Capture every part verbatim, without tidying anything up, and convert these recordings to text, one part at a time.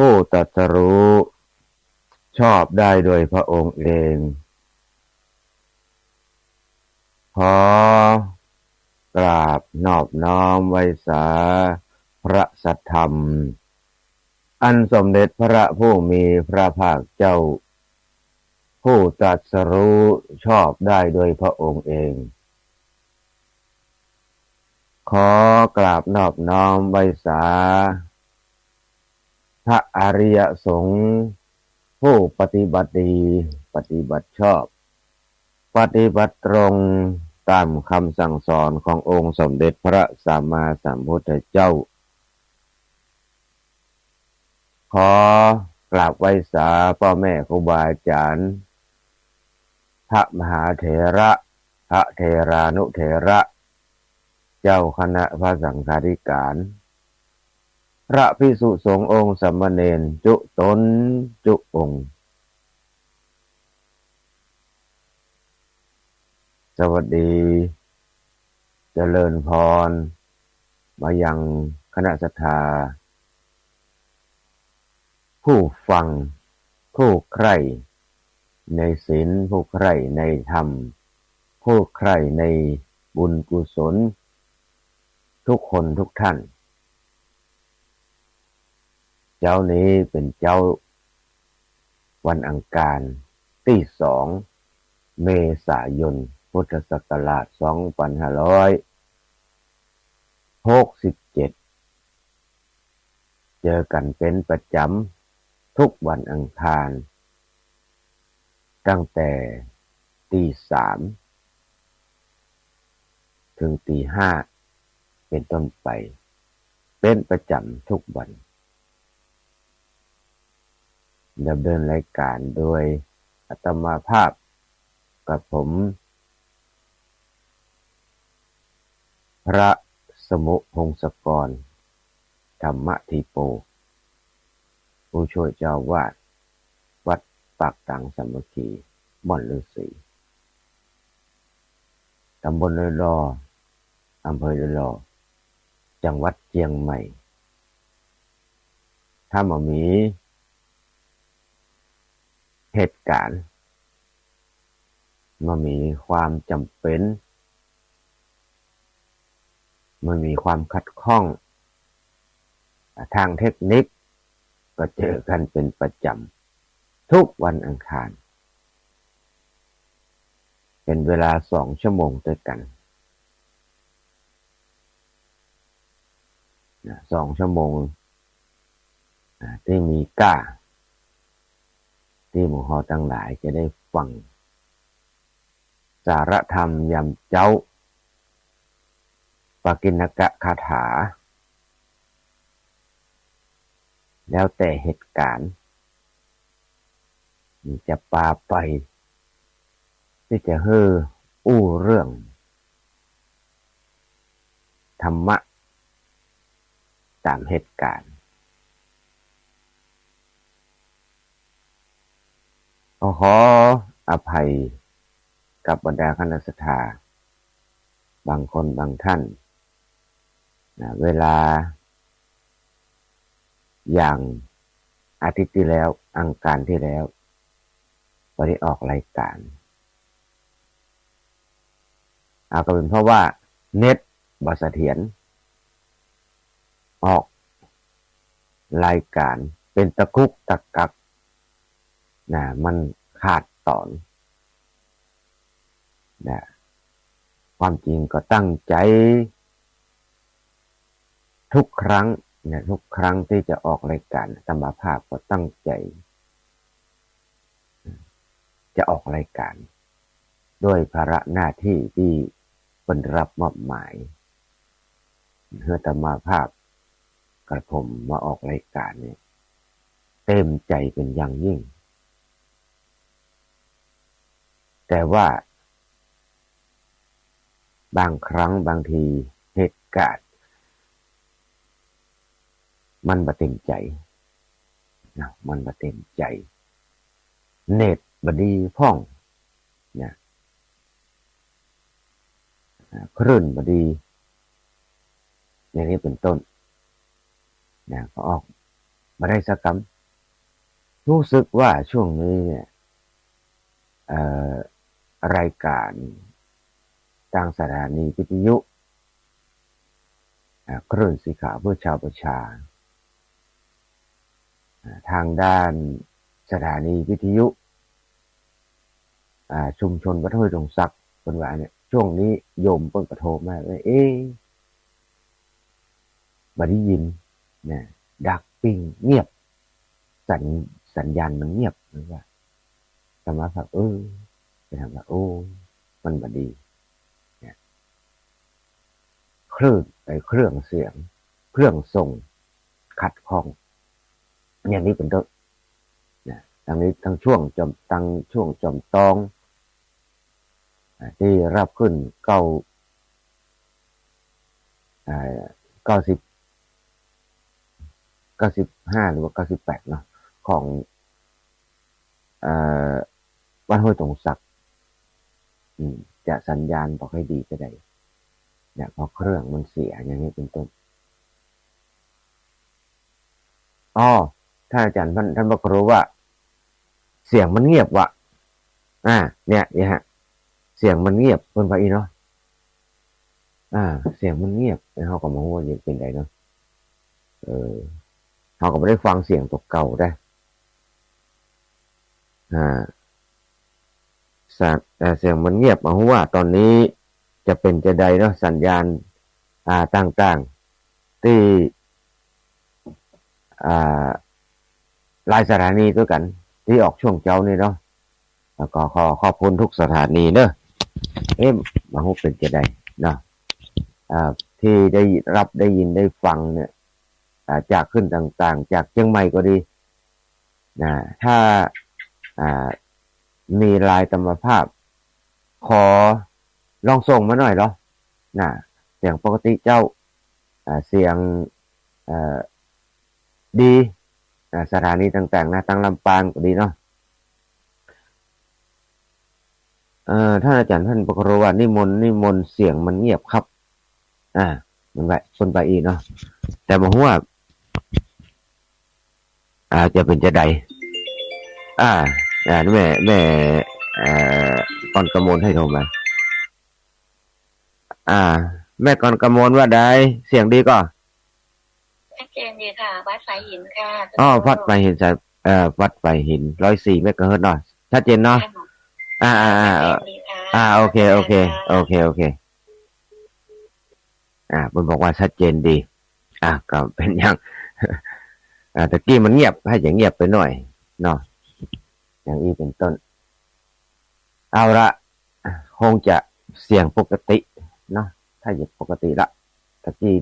ผู้ตรัสรู้ชอบได้โดยพระองค์เอง ขอกราบนอบน้อมไหว้สาพระสัทธรรม อันสมเด็จพระผู้มีพระภาคเจ้า ผู้ตรัสรู้ชอบได้โดยพระองค์เอง ขอกราบนอบน้อมไหว้สาพระอริยสงฆ์ ผู้ปฏิบัติดี ปฏิบัติชอบ ปฏิบัติตรงตามคำสั่งสอนขององค์สมเด็จพระสัมมาสัมพุทธเจ้า ขอกราบไหว้สาพ่อแม่ครูบาอาจารย์ พระมหาเถระ พระเถรานุเถระ เจ้าคณะพระสังฆาธิการ พระภิกษุสงฆ์องค์สามเณรจุ๊ต๋นจุ๊องค์ สวัสดี เจริญพร มายังคณะศรัทธา ผู้ฟัง ผู้ใคร่ในศีล ผู้ใคร่ในธรรม ผู้ใคร่ในบุญกุศล ทุกคนทุกท่าน เจ๊านี้เป๋นเจ๊าวันอังคารตี้สอง เมษายน พุทธศักราชสองปันห้าร้อยหกสิบเจ็ด เจอกั๋นเป๋นประจ๋ำทุกวันอังคาร ตั้งแต่ตีสามเถิงตีห้าเป๋นต้นไป เป๋นประจ๋ำทุกวัน ดำเนินรายการโดยอาตมาภาพกับผม พระสมุพงศกร ธรรมธีโป ผู้ช่วยเจ้าอาวาสวัดปากตางสามัคคี ม่อนฤๅษี ต๋ำบลดอยหล่อ อำเภอดอยหล่อ จังหวัดเจียงใหม่ ถ้าบ่มีเหตุก๋ารณ์ บ่มีความจ๋ำเป๋น บ่มีความขัดข้อง อ่า ตางเทคนิค ก็เจอกั๋นเป๋นประจ๋ำทุกวันอังคาร เป๋นเวลาสองชั่วโมงตวยกั๋น นะ สองชั่วโมง อ่า ตี้มีก้า ตี้หมู่เฮาตังหลายจะได้ฟัง สาระธรรมยามเจ๊า ปากิณกคาถา แล้วแต่เหตุก๋ารณ์ มันจะปาไป ตี้จะหื้ออู้เรื่องธรรมะต๋ามเหตุก๋ารณ์ ก็ขออภัยกับบรรดาคณะศรัทธา บางคนบางท่าน นะ เวลาอย่างอาทิตย์ตี้แล้ว อังคารตี้แล้ว บ่ได้ออกรายก๋าน อ่า ก็เป๋นเพราะว่าเน็ตบ่เสถียร ออกรายก๋านเป๋นตะกุกตะกัก นะ มันขาดต๋อน นะ ความจริงก็ตั้งใจ๋ทุกครั้ง นะ ทุกครั้งตี้จะออกรายก๋าน อาตมาภาพก็ตั้งใจ๋จะออกรายก๋าน ด้วยภาระหน้าตี้ตี้เปิ้นได้รับมอบหมาย หื้ออาตมาภาพกับผมมาออกรายก๋านนี่ เต็มใจ๋เป๋นอย่างยิ่ง แต่ว่าบางครั้งบางทีเหตุก๋ารณ์มันบ่เต็มใจ๋ นะ มันบ่เต็มใจ๋ เน็ตบ่ดีพ่อง นะ อ่า คลื่นบ่ดี อย่างนี้เป๋นต้น นะ ก็ออก บ่ได้สักกำ ฮู้สึกว่าช่วงนี้เนี่ย เอ่อ รายการตางสถานีวิทยุ อ่า คลื่นสีขาวเพื่อชาวประชา อ่า ตางด้านสถานีวิทยุ อ่า ชุมชนวัดห้วยตงสัก เปิ้นว่าเนี่ย ช่วงนี้โยมเปิ้นก็โทรมาว่า เอ๊ะ บ่ได้ยิน นะ ดับปิ้ง เงียบ สัญ- สัญญาณมันเงียบ เปิ้นว่า อาตมาก็ เออ ไปถามว่า โอ้ มันบ่ดี เนี่ย คลื่น ไอ้เครื่องเสียง เครื่องส่ง ขัดข้อง อย่างนี้เป๋นต้น นะ ตางนี้ ตางช่วงจอม- ตางช่วงจอมตอง อ่า ตี้ฮับขึ้นเก้า อ่า เก้าสิบ เก้าสิบห้า หรือว่าเก้าสิบแปดเนาะ ของ เอ่อ วัดห้วยตงสัก อืม จะสัญญาณบ่ค่อยดีเต้าใด เนี่ย เพราะเครื่องมันเสีย อย่างนี้เป๋นต้น อ้อ ท่านอาจารย์ ท่าน ท่านพระครูว่า เสียงมันเงียบว่ะ อ่า เนี่ย เนี่ยฮะ เสียงมันเงียบ เปิ้นว่าอี้เนาะ อ่า เสียงมันเงียบ เฮาก็บ่ฮู้ว่าจะเป๋นใดเนาะ เออ เฮาก็บ่ได้ฟังเสียงตั๋วเก่าได้ อ่า สะ- เอ่อ เสียงมันเงียบ บ่ฮู้ว่าต๋อนนี้จะเป๋นจะใดเนาะ สัญญาณ อ่า ต่างๆ ตี้ อ่า หลายสถานีตวยกั๋น ตี้ออกช่วงเจ๊านี่เนาะ แล้วก็ขอขอบคุณทุกสถานีเนาะ เอ๊ะ บ่ฮู้เป๋นจะใดเนาะ อ่า ตี้ได้ฮับได้ยินได้ฟังเนี่ย อ่า จากขึ้นต่างๆ จากเจียงใหม่ก็ดี นะ ถ้า อ่า มีลายตามภาพ ขอลองส่งมาหน่อยเหรอ นะ เสียงปกติเจ้า อ่า เสียง เอ่อ ดี อ่า สถานีต่างๆ นะ ตางลำปางก็ดีเนาะ เอ่อ ท่านอาจารย์ ท่านพระครูว่า นิมนต์ นิมนต์ เสียงมันเงียบครับ อ่า มันว่า เปิ้นว่าอี้เนาะ แต่บ่ฮู้ว่า อ่า จะเป๋นจะใด อ่า อ่า แม่ แม่ เอ่อ กรกมลให้โทรมา อ่า แม่กรกมลว่าใด เสียงดีก่อ ชัดเจนดีค่ะ วัดฝายหินค่ะ อ้อ วัดฝายหินสาย เอ่อ วัดฝายหิน ร้อยสี่เมกะเฮิรตซ์เนาะ ชัดเจนเนาะ ค่ะ อ่า อ่า อ่า ชัดเจนดีค่ะ อ่า โอเค โอเค ค่ะ โอเค โอเค อ่า เปิ้นบอกว่าชัดเจนดี อ่า ก็เป๋นอย่าง อ่า ตะกี้มันเงียบ ใค่จะเงียบไปหน่อยเนาะ อย่างอี้เป๋นต้น เอาละ คงจะเสียงปกติเนาะ ถ้าจะปกติละ ตะกี้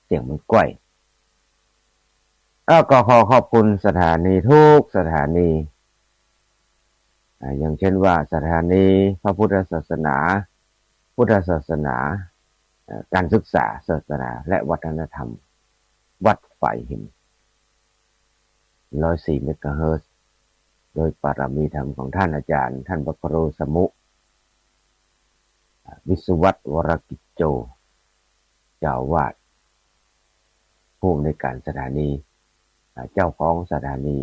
เสียงมันก้อย เอ้อ ก็ขอขอบคุณสถานีทุกสถานี อ่า อย่างเช่นว่าสถานีพระพุทธศาสนา พุทธศาสนา เอ่อ การศึกษาศาสนาและวัฒนธรรม วัดฝายหิน ร้อยสี่เมกะเฮิรตซ์ โดยปารมีธรรมของท่านอาจารย์ ท่านพระครูสมุ วิศวัตร วรกิจโจ เจ้าอาวาส ผู้อำนวยการสถานี อ่า เจ้าของสถานี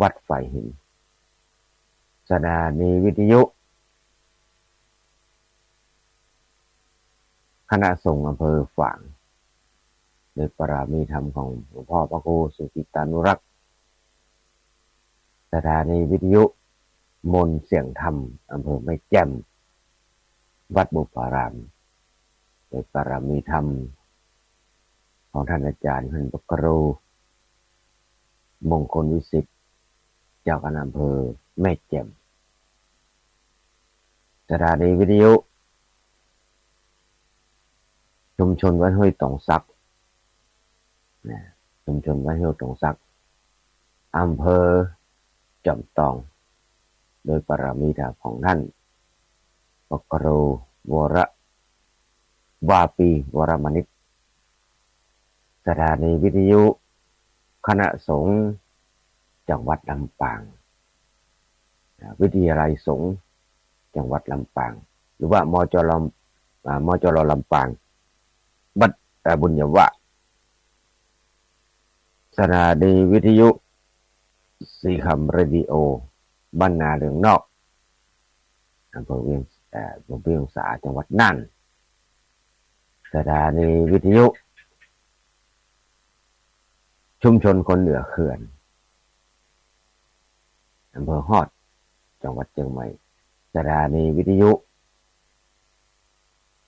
วัดฝายหิน สถานีวิทยุ คณะสงฆ์อำเภอฝาง โดยปารมีธรรมของหลวงพ่อพระครูสุจิตตานุรักษ์ สถานีวิทยุมนต์เสียงธรรม อำเภอแม่แจ่ม วัดบุพพาราม โดยปารมีธรรมของท่านอาจารย์ ท่านพระครูมงคลวิสิทธิ์ เจ้าคณะอำเภอแม่แจ่ม สถานีวิทยุชุมชนวัดห้วยตงสัก นะ ชุมชนวัดห้วยตงสัก อำเภอจอมตอง โดยปารมีธรรมของท่านพระครูวร วาปี วรมณิช สถานีวิทยุคณะสงฆ์จังหวัดลำปาง อ่า วิทยาลัยสงฆ์จังหวัดลำปาง หรือว่า มจล อ่า มจล ลำปาง วัด อ่า บุญญวะ สถานีวิทยุสีคำเรดิโอ บ้านนาเหลืองนอก อำเภอเวียง เอ่อ อำเภอเวียงสา จังหวัดน่าน สถานีวิทยุชุมชนคนเหนือเขื่อน อำเภอฮอด จังหวัดเจียงใหม่ สถานีวิทยุ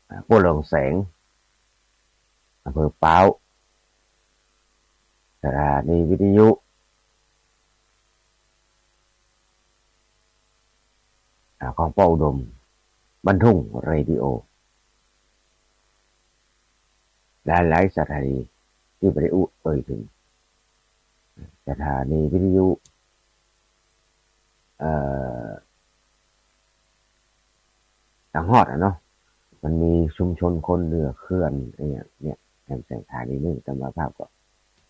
อ่า ปัวเหลืองแสง อำเภอป๊าว สถานีวิทยุ อ่า ของป้ออุดม บ้านทุ่งเรดิโอ หลายๆ สถานีตี้บ่ได้อู้เอ่ยเถิง สถานีวิทยุ เอ่อ ตางฮอดอะเนาะ มันมีชุมชนคนเหนือเขื่อน ไอ้เนี่ย เนี่ย แหมสถานีนึ่ง อาตมาภาพก็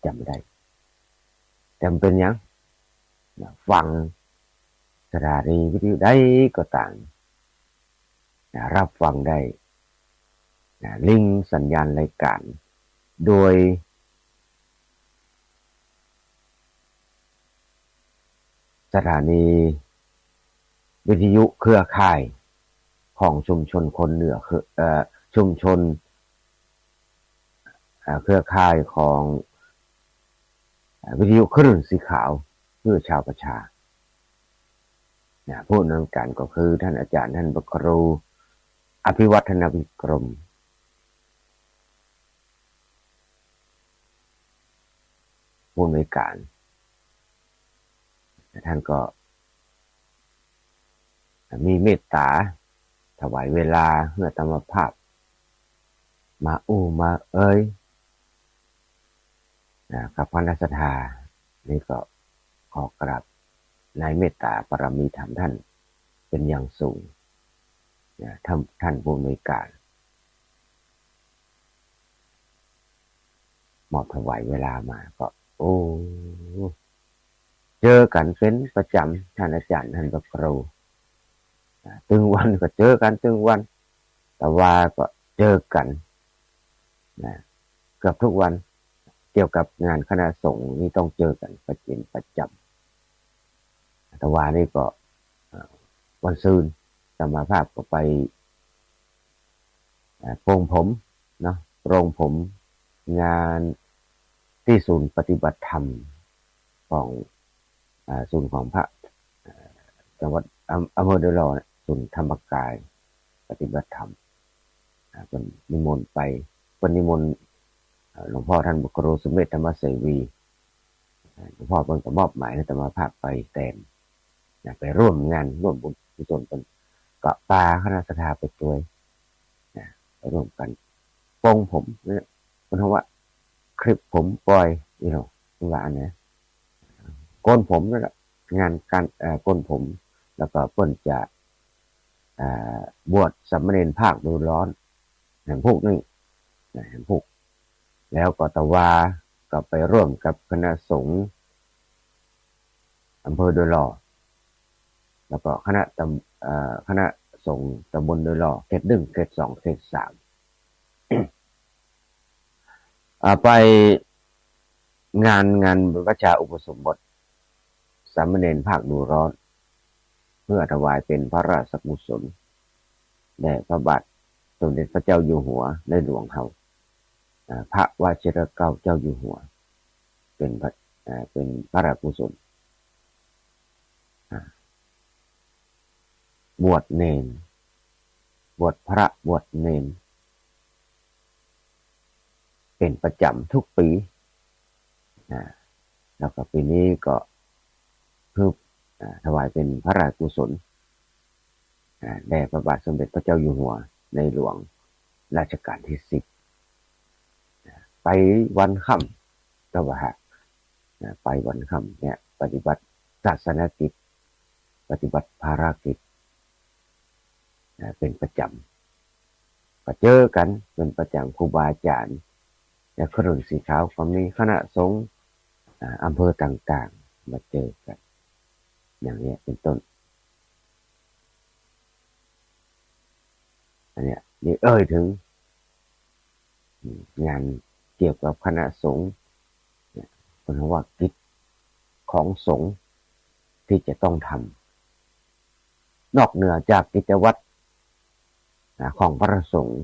จ๋ำบ่ได้ แต่มันเป๋นหยัง นะ ฟังสถานีวิทยุใดก็ต๋าม นะ ฮับฟังได้ นะ ลิงก์สัญญาณรายก๋าน โดยสถานีวิทยุเครือข่ายของชุมชนคนเหนือเขื่อน เอ่อ ชุมชน เอ่อ เครือข่ายของ เอ่อ วิทยุคลื่นสีขาว เพื่อชาวประชา นะ ผู้ดำเนินก๋านก็คือต้านอาจ๋ารย์ ต้านพระครูอภิวัฒนวิกรม ผู้อำนวยก๋าน ต้านก็มีเมตต๋าถวายเวลาหื้ออาตมาภาพ มาอู้มาเอ่ย นะ กับคณะศรัทธา นี่ก็ขอกราบในเมตต๋าบารมีธรรมต้านเป๋นอย่างสูง นะ ต้าน ต้านผู้อำนวยก๋าน มอบถวายเวลามาก็ โอ้ เจอกั๋นเป๋นประจ๋ำ ต้านอาจ๋ารย์ ต้านพระครู นะ ตึงวันก็เจอกั๋นตึงวัน ตะวาก็เจอกั๋น นะ เกือบกู้วัน เกี่ยวกับงานคณะสงฆ์นี่ต้องเจอกั๋นประจ๋ำประจ๋ำ ตะวานี่ก็ เอ่อ วันซืน อาตมาภาพก็ไป เอ่อ โปรงผมเนาะ โปรงผม งานตี้ศูนย์ปฏิบัติธรรมของ อ่า ศูนย์ของพระ อ่า จังหวัด อำ อำเภอดอยหล่อเนี่ย ศูนย์ธรรมกายปฏิบัติธรรม อ่า เปิ้นนิมนต์ไป เปิ้นนิมนต์ อ่า หลวงพ่อต้านพระครูสุเมธธรรมเสวี อ่า หลวงพ่อเปิ้นก็มอบหมายหื้ออาตมาภาพไปแตน นะ ไปร่วมงานร่วมบุญกุศลเปิ้น ก็ปาคณะศรัทธาไปตวย นะ ไปร่วมกั๋นโปรงผม นะ เปิ้นฮ้องว่าคลิปผมปอย นี่เนาะ เปิ้นว่าอันนี้ โกนผมนั่นแหละ งานก๋าน เอ่อ โกนผม แล้วก็เปิ้นจะ เอ่อ บวชสามเณรภาคฤดูร้อน แหมพูกนี่ นะ แหมพูก แล้วก็ตะวาก็ไปร่วมกับคณะสงฆ์อำเภอดอยหล่อ แล้วก็คณะตำ เอ่อ คณะสงฆ์ตำบลดอยหล่อ เขตหนึ่ง เขตสอง เขตสาม อ่า ไปงาน งานบรรพชาอุปสมบทสามเณรภาคฤดูร้อน เพื่อถวายเป๋นพระราชกุศลแด่พระบาทสมเด็จพระเจ้าอยู่หัวในหลวงเฮา อ่า พระวชิรเกล้าเจ้าอยู่หัว เป๋นพระ อ่า เป๋นพระราชกุศล อ่า บวชเณร บวชพระบวชเณร เป๋นประจ๋ำกู้ปี๋ อ่า แล้วก็ปี๋นี้ก็คือ อ่า ถวายเป๋นพระราชกุศล อ่า แด่พระบาทสมเด็จพระเจ้าอยู่หัวในหลวงรัชกาลตี้สิบ อ่า ไปวันค่ำ ตะวา อ่า ไปวันค่ำเนี่ย ปฏิบัติศาสนกิจ ปฏิบัติภารกิจ อ่า เป๋นประจ๋ำ ก็เจอกั๋นเป๋นประจ๋ำ ครูบาอาจ๋ารย์ และคลื่นสีขาวก็มีคณะสงฆ์ อ่า อำเภอต่างๆ มาเจอกั๋น อย่างเนี้ยเป๋นต้น อันเนี้ย นี่เอ่ยเถิง อืม งานเกี่ยวกับคณะสงฆ์เนี่ย เปิ้นว่ากิจของสงฆ์ตี้จะต้องทำ นอกเหนือจากกิจวัตร นะ ของพระสงฆ์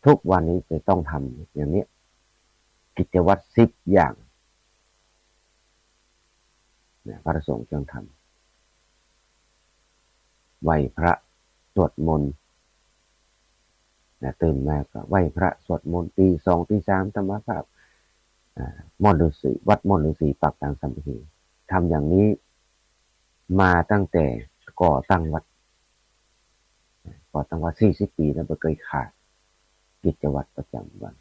ทุกวันนี้จะต้องทำอย่างนี้ กิจวัตรสิบอย่าง นะ พระสงฆ์ต้องทำ ไหว้พระ สวดมนต์ นะ ตื่นมาก็ไหว้พระ สวดมนต์ ตีสอง ตีสาม ธรรมภาพ อ่า ม่อนฤๅษี วัดม่อนฤๅษี ปากตางสามัคคี ทำอย่างนี้มาตั้งแต่ก่อตั้งวัด ก่อตั้งวัดสี่สิบปี๋แล้ว บ่เกยขาดกิจวัตรประจำวัน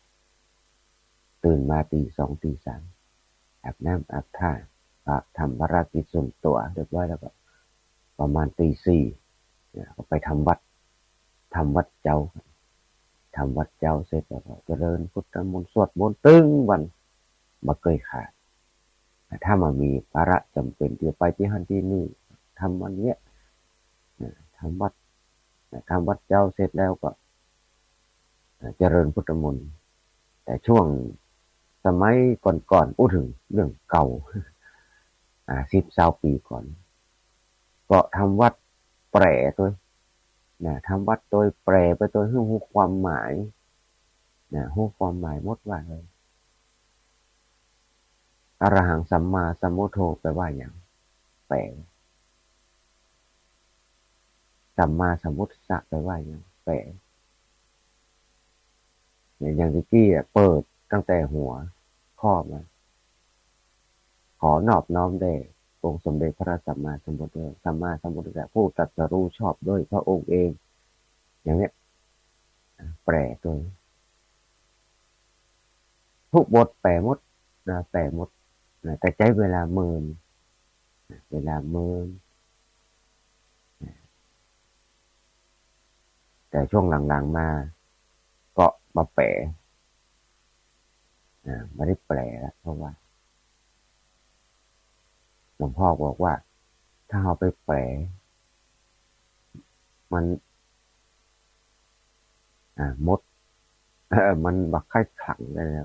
ตื่นมาตีสอง ตีสาม อาบน้ำอาบท่า พระทำภารกิจส่วนตั๋วเรียบร้อยแล้วก็ ประมาณตีสี่ เนี่ย ก็ไปทำวัตร ทำวัตรเจ๊า ทำวัตรเจ๊าเสร็จแล้วก็เจริญพุทธมนต์ สวดมนต์ตึงวัน บ่เกยขาด ถ้าบ่มีภาระจ๋ำเป๋นตี้จะไปตี้หั้นตี้นี่ ทำอันเนี้ย นะ ทำวัตร นะ ทำวัตรเจ๊าเสร็จแล้วก็ นะ เจริญพุทธมนต์ แต่ช่วงสมัยก่อนๆ อู้เถิงเรื่องเก่า อ่า สิบซาวปี๋ก่อน ก็ทำวัตรแปลตวย นะ ทำวัตรตวยแปลไปตวย หื้อฮู้ความหมาย นะ ฮู้ความหมายหมดว่า เออ อะระหังสัมมาสัมพุทโธแปลว่าหยัง แปล สัมมาสัมพุทธัสสะแปลว่าหยัง แปล เนี่ย อย่างตี้กี้อะ เปิดตั้งแต่หัวข้อมา ขอนอบน้อมแด่องค์สมเด็จพระสัมมาสัมพุทธเจ้า สัมมาสัมพุทธเจ้า ผู้ตรัสรู้ชอบด้วยพระองค์เอง อย่างเนี้ย แปลตวย ทุกบทแปลหมดนะ แปลหมดนะ แต่ใจ๊เวลาเมินนะ เวลาเมินนะ แต่ช่วงหลังๆ มาก็มาแปล อ่า บ่ได้แปลแล้ว เพราะว่าหลวงพ่อบอกว่า ถ้าเฮาไปแปล มัน อ่า หมด เออ มันบ่ใค่ขลังได้แล้ว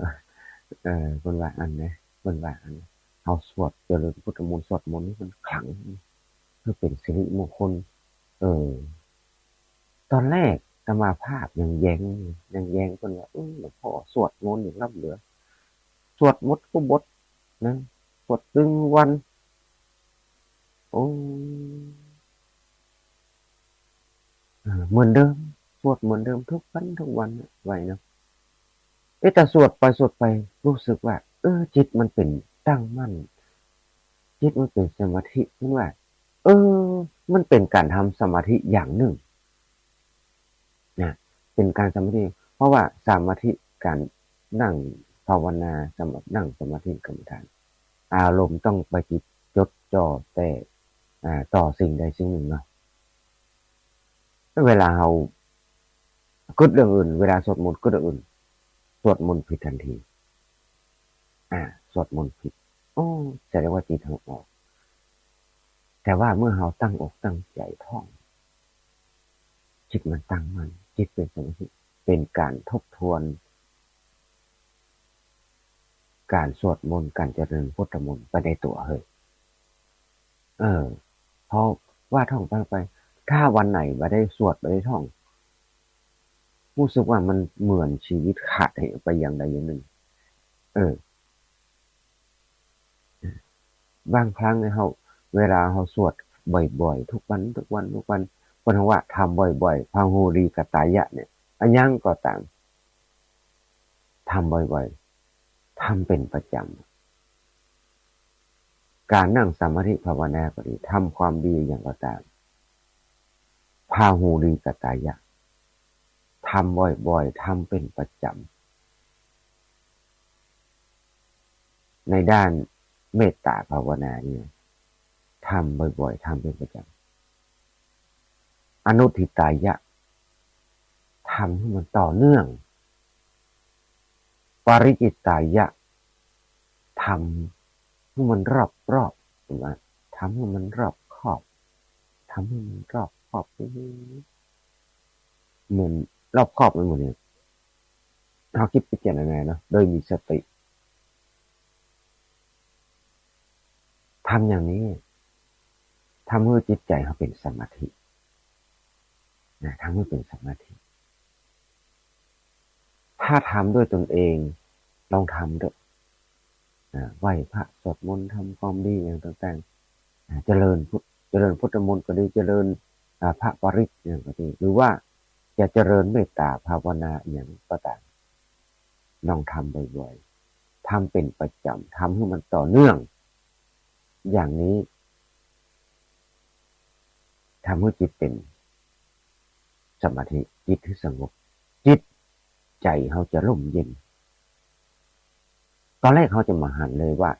เออ เปิ้นว่าอั้นนะ เปิ้นว่าอั้นนะ เฮาสวดเจริญพุทธมนต์ สวดมนต์นี่มันขลัง คือเป๋นสิริมงคล เออ ตอนแรกอาตมาภาพยังแย้ง ยังแย้งเปิ้นว่า เออ หลวงพ่อสวดมนต์อย่างล้ำเหลือ สวดหมดกู้บทนะ สวดตึงวัน โอ้ เออ เหมือนเดิม สวดเหมือนเดิมทุกวันทุกวันน่ะ ว่าเนาะ เอ๊ะ แต่สวดไปสวดไป ฮู้สึกว่า เออ จิตมันเป๋นตั้งมั่น จิตมันเป๋นสมาธิ เปิ้นว่า เออ มันเป๋นก๋านทำสมาธิอย่างนึ่งนะ เป๋นก๋านสมาธิ เพราะว่าสมาธิ ก๋านนั่งภาวนา สำหรับนั่งสมาธิกรรมฐาน อารมณ์ต้องไปจิตจดจ่อแต่ อ่า ต่อสิ่งใดสิ่งนึ่งเนาะ เวลาเฮากึ๊ดเรื่องอื่น เวลาสวดมนต์กึ๊ดเรื่องอื่น สวดมนต์ผิดตันที อ่า สวดมนต์ผิด โอ้ แสดงว่าจิตเฮาออก แต่ว่าเมื่อเฮาตั้งอกตั้งใจ๋ท่อง จิตมันตั้งมั่น จิตเป๋นสมาธิ เป๋นก๋านทบทวน ก๋านสวดมนต์ ก๋านเจริญพุทธมนต์ไปในตั๋วเฮ้ย เออ เพราะว่าท่องไป ถ้าวันไหนบ่ได้สวด บ่ได้ท่อง ฮู้สึกว่ามันเหมือนชีวิตขาดหายไปอย่างใดอย่างนึ่ง เออ บางครั้งเนี่ยเฮา เวลาเฮาสวดบ่อยๆ ทุกวัน ทุกวัน ทุกวัน เปิ้นว่าทำบ่อยๆ พาหุริกตายะเนี่ย อะหยังก็ต๋าม ทำบ่อยๆ ทำเป๋นประจ๋ำ ก๋านนั่งสมาธิภาวนาก็ดี ทำความดีอะหยังก็ต๋าม พาหุริกตายะ ทำบ่อยๆ ทำเป๋นประจ๋ำ ในด้านเมตตาภาวนาเนี่ย ทำบ่อยๆ ทำเป๋นประจ๋ำ อนุทิฏฐายะ ทำหื้อมันต่อเนื่อง ปริตตายะ ทำหื้อมันรอบๆ ว่า ทำหื้อมันรอบคอบ ทำหื้อมันรอบคอบ เหมือนรอบคอบมันเหมือนเนี่ย เฮาคิดพิจารณาเนาะ โดยมีสติ ทำอย่างนี้ ทำหื้อจิตใจ๋เฮาเป๋นสมาธิ นะ ทำหื้อเป๋นสมาธิ ถ้าทำด้วยตนเอง ลองทำเต๊อะ อ่า ไหว้พระ สวดมนต์ ทำความดีอย่างต่างๆ อ่า เจริญพุทธ เจริญพุทธมนต์ก็ดี เจริญ อ่า พระปริตรอย่างก็ดี หรือว่าจะเจริญเมตตาภาวนาอย่างก็ตาม ลองทำบ่อยๆ ทำเป๋นประจ๋ำ ทำหื้อมันต่อเนื่อง อย่างนี้ ทำหื้อจิตเป๋นสมาธิ จิตหื้อสงบ จิตใจ๋เฮาจะร่มเย็น ตอนแรกเฮาจะบ่หันเลยว่า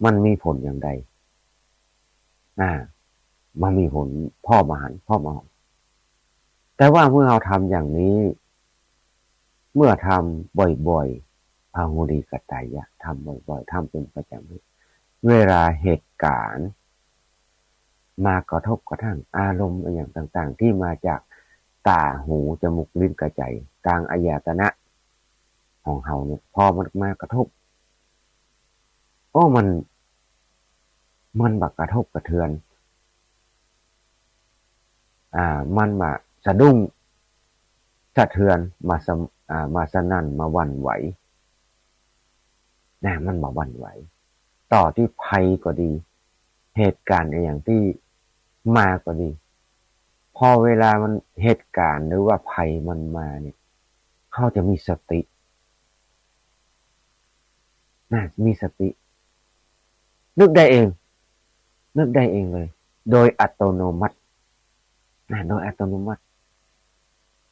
มันมีผลอย่างใด อ่า มันมีผล ผ่อบ่หัน ผ่อบ่หัน แต่ว่าเมื่อเฮาทำอย่างนี้ เมื่อทำบ่อยๆ พาหุลีกตายะ ทำบ่อยๆ ทำเป๋นประจ๋ำ เวลาเหตุก๋ารณ์มากระทบกระทั่ง อารมณ์อะหยังต่างๆ ตี้มาจากต๋า หู จมูก ลิ้น กายใจ๋ ตางอายตนะของเฮาเนี่ย พอมันมากระทบ โอ้ มัน มันบ่กระทบกระเทือน อ่า มันบ่สะดุ้งสะเทือน บ่สะ อ่า บ่สนั่น บ่หวั่นไหว นะ มันบ่หวั่นไหว ต่อตี้ภัยก็ดี เหตุก๋ารณ์อะหยังตี้มาก็ดี พอเวลามัน เหตุก๋ารณ์หรือว่าภัยมันมาเนี่ย เฮาจะมีสติ นะ มีสติ นึกได้เอง นึกได้เองเลย โดยอัตโนมัติ นะ โดยอัตโนมัติ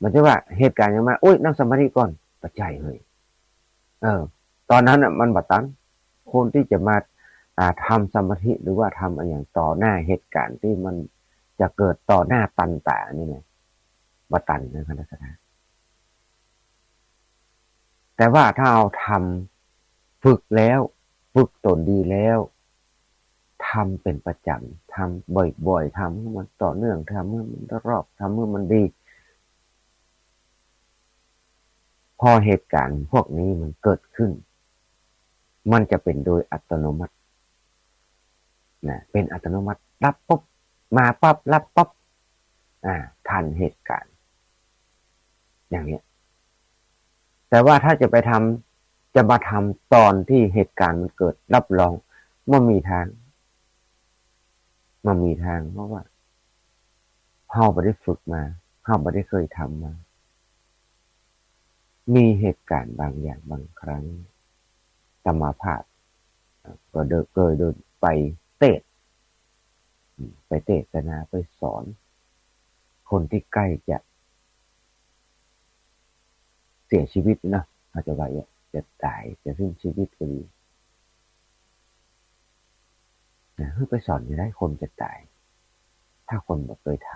บ่ใจ้ว่าเหตุก๋ารณ์หยังมา โอ๊ย นั่งสมาธิก่อน บ่ใจ้เฮ้ย เออ ต๋อนนั้นน่ะมันบ่ตัน คนตี้จะมา อ่า ทำสมาธิหรือว่าทำอะหยังต่อหน้าเหตุก๋ารณ์ตี้มันจะเกิดต่อหน้าตันต๋านี่นะ บ่ตันนะ คณะสัตยา แต่ว่าถ้าเฮาทำ ฝึกแล้ว ฝึกตนดีแล้ว ทำเป๋นประจ๋ำ ทำบ่อยๆ ทำหื้อมันต่อเนื่อง ทำหื้อมันรอบ ทำหื้อมันดี พอเหตุก๋ารณ์พวกนี้มันเกิดขึ้น มันจะเป๋นโดยอัตโนมัติ นะ เป๋นอัตโนมัติ รับปุ๊บ มาปั๊บ รับปั๊บ อ่า ทันเหตุก๋ารณ์ อย่างเนี้ย แต่ว่าถ้าจะไปทำ จะมาทำต๋อนตี้เหตุก๋ารณ์มันเกิด รับรอง บ่มีตาง บ่มีตาง เพราะว่าเฮาบ่ได้ฝึกมา เฮาบ่ได้เคยทำมา มีเหตุก๋ารณ์บางอย่างบางครั้ง อาตมาภาพ ก็เดิน เกยเดินไปเตสน์ อืม ไปเตสนา ไปสอน คนตี้ใก้จะเสียชีวิตเนาะ เฮาจะว่าอย่าง จะต๋าย จะสิ้นชีวิตก็ดี นะ หื้อไปสอนจะได้ คนจะต๋าย ถ้าคนบ่เคยท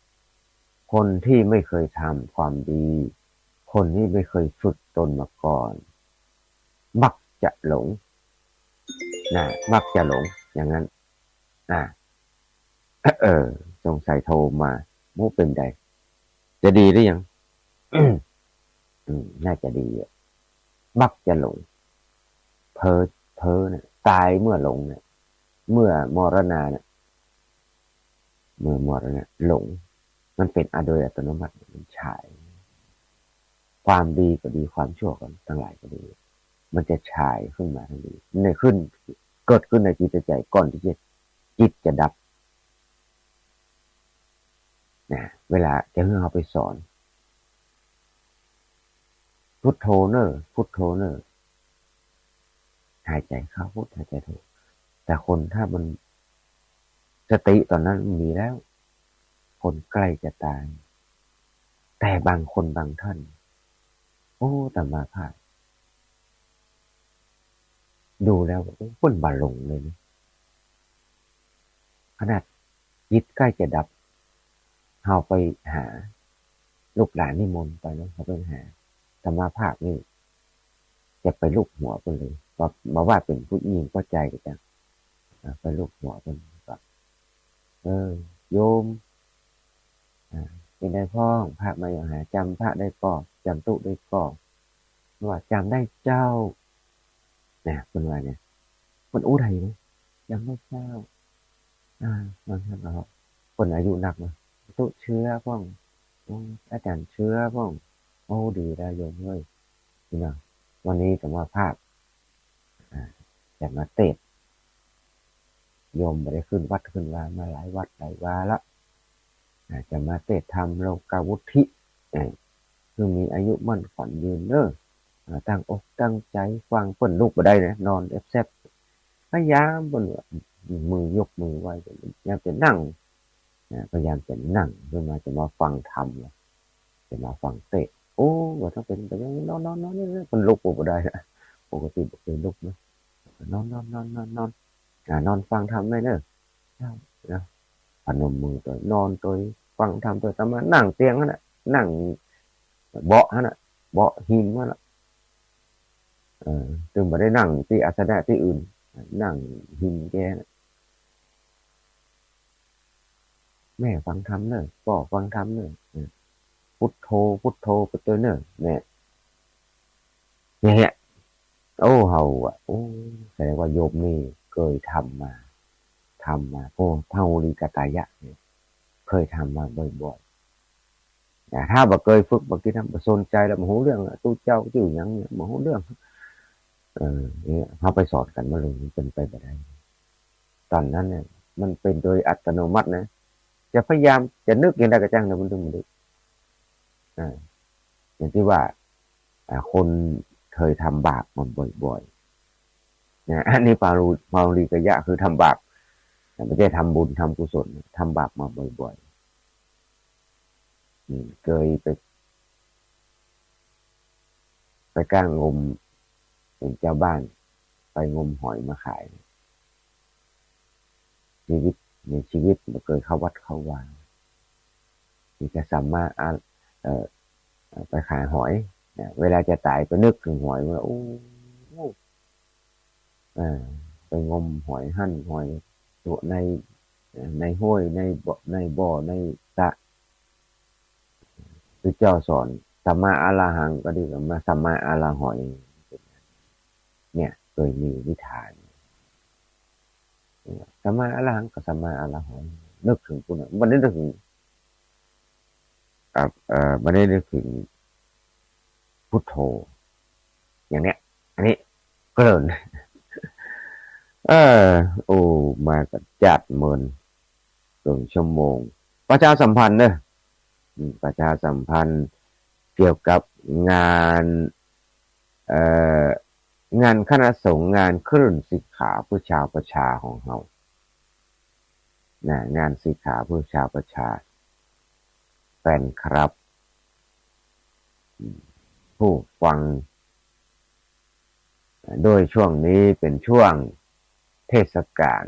ำ คนตี้ไม่เคยทำความดี คนตี้ไม่เคยฝึกตนมาก่อน มักจะหลง นะ มักจะหลง อย่างนั้น อ่า เออ สงสัยโทรมา บ่ฮู้เป๋นใด จะดีหรือยัง อืม น่าจะดีอะ มักจะหลง เพ้อ เพ้อเนี่ย ต๋ายเมื่อหลงเนี่ย เมื่อมรณาเนี่ย เมื่อมรณะ หลง มันเป๋นอะ โดยอัตโนมัติ มันฉาย ความดีก็ดี ความชั่วก็ ตังหลายก็ดี มันจะฉายขึ้นมาทันที ในขึ้น เกิดขึ้นในจิตใจ๋ก่อนตี้จะ จิตจะดับ นะ เวลาจะหื้อเฮาไปสอน พุทโธเน่อ พุทโธเน่อ หายใจ๋เข้าพุท หายใจ๋โธ แต่คนถ้ามัน สติต๋อนนั้นมันมีแล้ว คนใก้จะต๋าย แต่บางคนบางท่าน โอ้ อาตมาภาพ ดูแล้ว โอ้ เปิ้นบ่หลงเลยนะ ขนาดจิตใก้จะดับ เฮาไปหา ลูกหลานนิมนต์ไปเนาะ เฮาไปหา อาตมาภาพนี่ จะไปลูบหัวเปิ้นเลย บ่ บ่ว่าเป๋นผู้หญิงผู้จายก็ต๋าม อ่า ไปลูบหัวเปิ้นก็ เออ โยม อ่า เป๋นใดพ่อง พระมาอย่างหา จ๋ำพระได้ก่อ จ๋ำตุ๊ได้ก่อ ว่าจ๋ำได้เจ้า นะ เปิ้นว่าเนี่ย เปิ้นอู้ไทยนะ จำไม่เจ้า อ่า บางท่านก็บอก คนอายุนักนะ ตุ๊เชื้อพ่อง อืม อาจารย์เชื้อพ่อง โอ้ ดีแล้วโยมเอ้ย นี่นะ วันนี้จะมาพาก อ่า จะมาเตสน์ โยมบ่ได้ขึ้นวัดขึ้นวามาหลายวัดหลายวาละ อ่า จะมาเตสน์ทำโลกาวุฒิ เอ่อ คือมีอายุมั่นขวัญยืนเน้อ อ่า ตั้งอกตั้งใจ๋ฟัง เปิ้นลุกบ่ได้นะ นอนแอบแซบ พยายามเปิ้นว่า มือยกมือไหว้ พยายามจะนั่ง นะ พยายามจะนั่งขึ้นมา จะมาฟังธรรมนะ จะมาฟังเตสน์ โอ้ ว่าถ้าเป๋นไปอย่างนี้ นอน นอน นอน นี่ นี่ เปิ้นลุกบ่ได้นะ ปกติบ่เกยลุกนะ นอน นอน นอน นอน นอน อ่า นอนฟังธรรมได้เน้อ เจ้า นะ พนมมือตวย นอนตวย ฟังธรรมตวย อาตมานั่งเตียงหั้นน่ะ นั่งเบาะหั้นน่ะ เบาะหิมหั้นน่ะ เออ ซึ่งบ่ได้นั่งตี้อาสนะตี้อื่น นั่งหิมแกน่ะ แม่ฟังธรรมเน้อ ป้อฟังธรรมเน้อ เออ พุทโธ พุทโธไปตวยเน้อ เนี่ย เนี่ย โอ้ เฮาอะ โอ้ แสดงว่าโยมนี่เกยทำมา ทำมา โอ้ พระโหริกตายะเนี่ย เกยทำมาบ่อยๆ นะ ถ้าบ่เกยฝึก บ่เกยทำ บ่สนใจ๋แล้ว บ่ฮู้เรื่องละ ตุ๊เจ้าจื้อหยังเนี่ย บ่ฮู้เรื่อง เออ เนี่ย เฮาไปสอนกั๋นบ่ลง มันเป๋นไปบ่ได้ ต๋อนนั้นเนี่ย มันเป๋นโดยอัตโนมัตินะ จะพยายาม จะนึกอย่างใดก็จ้างนะ มันต้องนึก อ่า อย่างตี้ว่า อ่า คนเกยทำบาปมาบ่อยๆ นะ อันนี้พระโหริ พระโหริกตายะคือทำบาป แต่ไม่ใช่ทำบุญทำกุศล ทำบาปมาบ่อยๆ อืม เกยไป ไปก้างม เป๋นจาวบ้าน ไปงมหอยมาขาย ชีวิต ในชีวิตบ่เกยเข้าวัดเข้าวา มีแต่สัมมาอา เอ่อ เอ่อ ไปขายหอย นะ เวลาจะต๋ายไปนึกเถิงหอยว่า โอ้ เอ่อ ไปงมหอยหั้นหอยตัวใน ในห้วย ในบ่อ ในบ่อ ในสระ พระเจ้าสอนสัมมาอะระหังก็ดี สัมมา สัมมาอะระหอย เนี่ย เกยมีนิทาน สัมมาอะระหังกับสัมมาอะระหอย นึกเถิงปุ้นน่ะ บ่ได้นึกเถิง อ่า เอ่อ บ่ได้นึกเถิงพุทโธ อย่างเนี้ย อันนี้เกริ่น เออ โอ้ มากั๋นจ๊าดเมิน เกินชั่วโมง ประชาสัมพันธ์เน้อ อืม ประชาสัมพันธ์เกี่ยวกับงาน เอ่อ งานคณะสงฆ์ งานคลื่นสิกขาเพื่อชาวประชาของเฮา นะ งานสิกขาเพื่อชาวประชา แฟนคลับ ผู้ฟัง โดยช่วงนี้เป๋นช่วงเทศกาล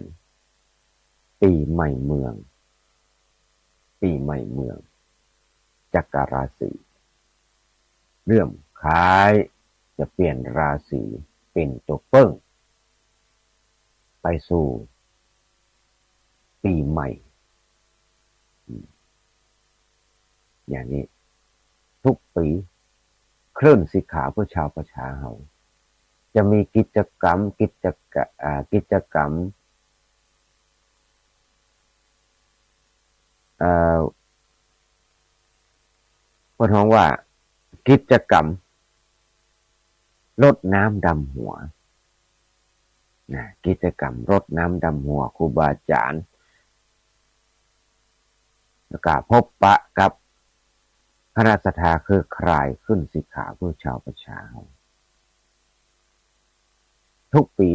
ปี๋ใหม่เมือง ปี๋ใหม่เมือง จักราศี เริ่มคล้ายจะเปลี่ยนราศีเป๋นตั๋วเปิ้ง ไปสู่ปี๋ใหม่ อืม อย่างนี้ ทุกปี๋ คลื่นสิกขาเพื่อชาวประชาเฮา จะมีกิจกรรม กิจกะ อ่า กิจกรรม เอ่อ เปิ้นฮ้องว่า กิจกรรมรดน้ำดำหัว นะ กิจกรรมรดน้ำดำหัวครูบาอาจ๋ารย์ แล้วก็พบปะกับคณะศรัทธาเครือข่ายคลื่นสิกขาเพื่อชาวประชา ทุกปี๋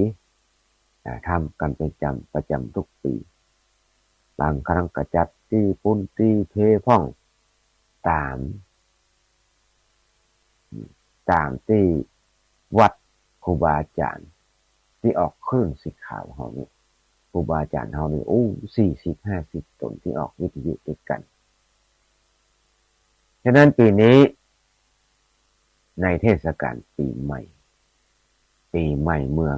อ่า ทำกั๋นเป๋นประจ๋ำ ประจ๋ำทุกปี๋ บางครั้งก็จัดตี้ปู๊นตี้เพพ่อง ต๋าม ต๋ามตี้วัดครูบาอาจ๋ารย์ตี้ออกคลื่นสิกขาเฮานี่ ครูบาอาจ๋ารย์เฮานี่ โอ้ สี่สิบห้าสิบต๋นตี้ออกวิทยุตวยกั๋น ฉะนั้นปี๋นี้ ในเทศกาลปี๋ใหม่ ปี๋ใหม่เมือง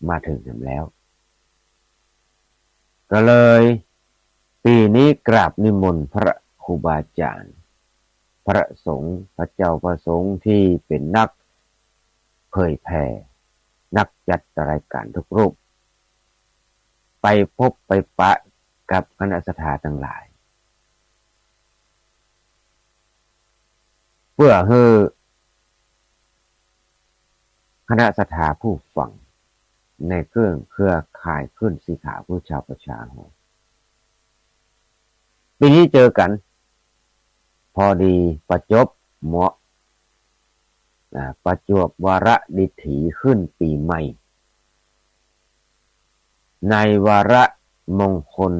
มาเถิงแหมแล้ว ก็เลยปี๋นี้กราบนิมนต์พระครูบาอาจ๋ารย์ พระสงฆ์ พระเจ้าพระสงฆ์ตี้เป๋นนักเผยแผ่ นักจัดรายก๋านทุกรูป ไปพบไปปะกับคณะศรัทธาตังหลาย เปื้อหื้อคณะศรัทธาผู้ฟังในเครื่องเครือข่ายคลื่นสีขาวเพื่อชาวประชาเฮา ปี๋นี้เจอกั๋น พอดีประจวบเหมาะ อ่า ประจวบวาระดิถีขึ้นปี๋ใหม่ ในวาระมงคล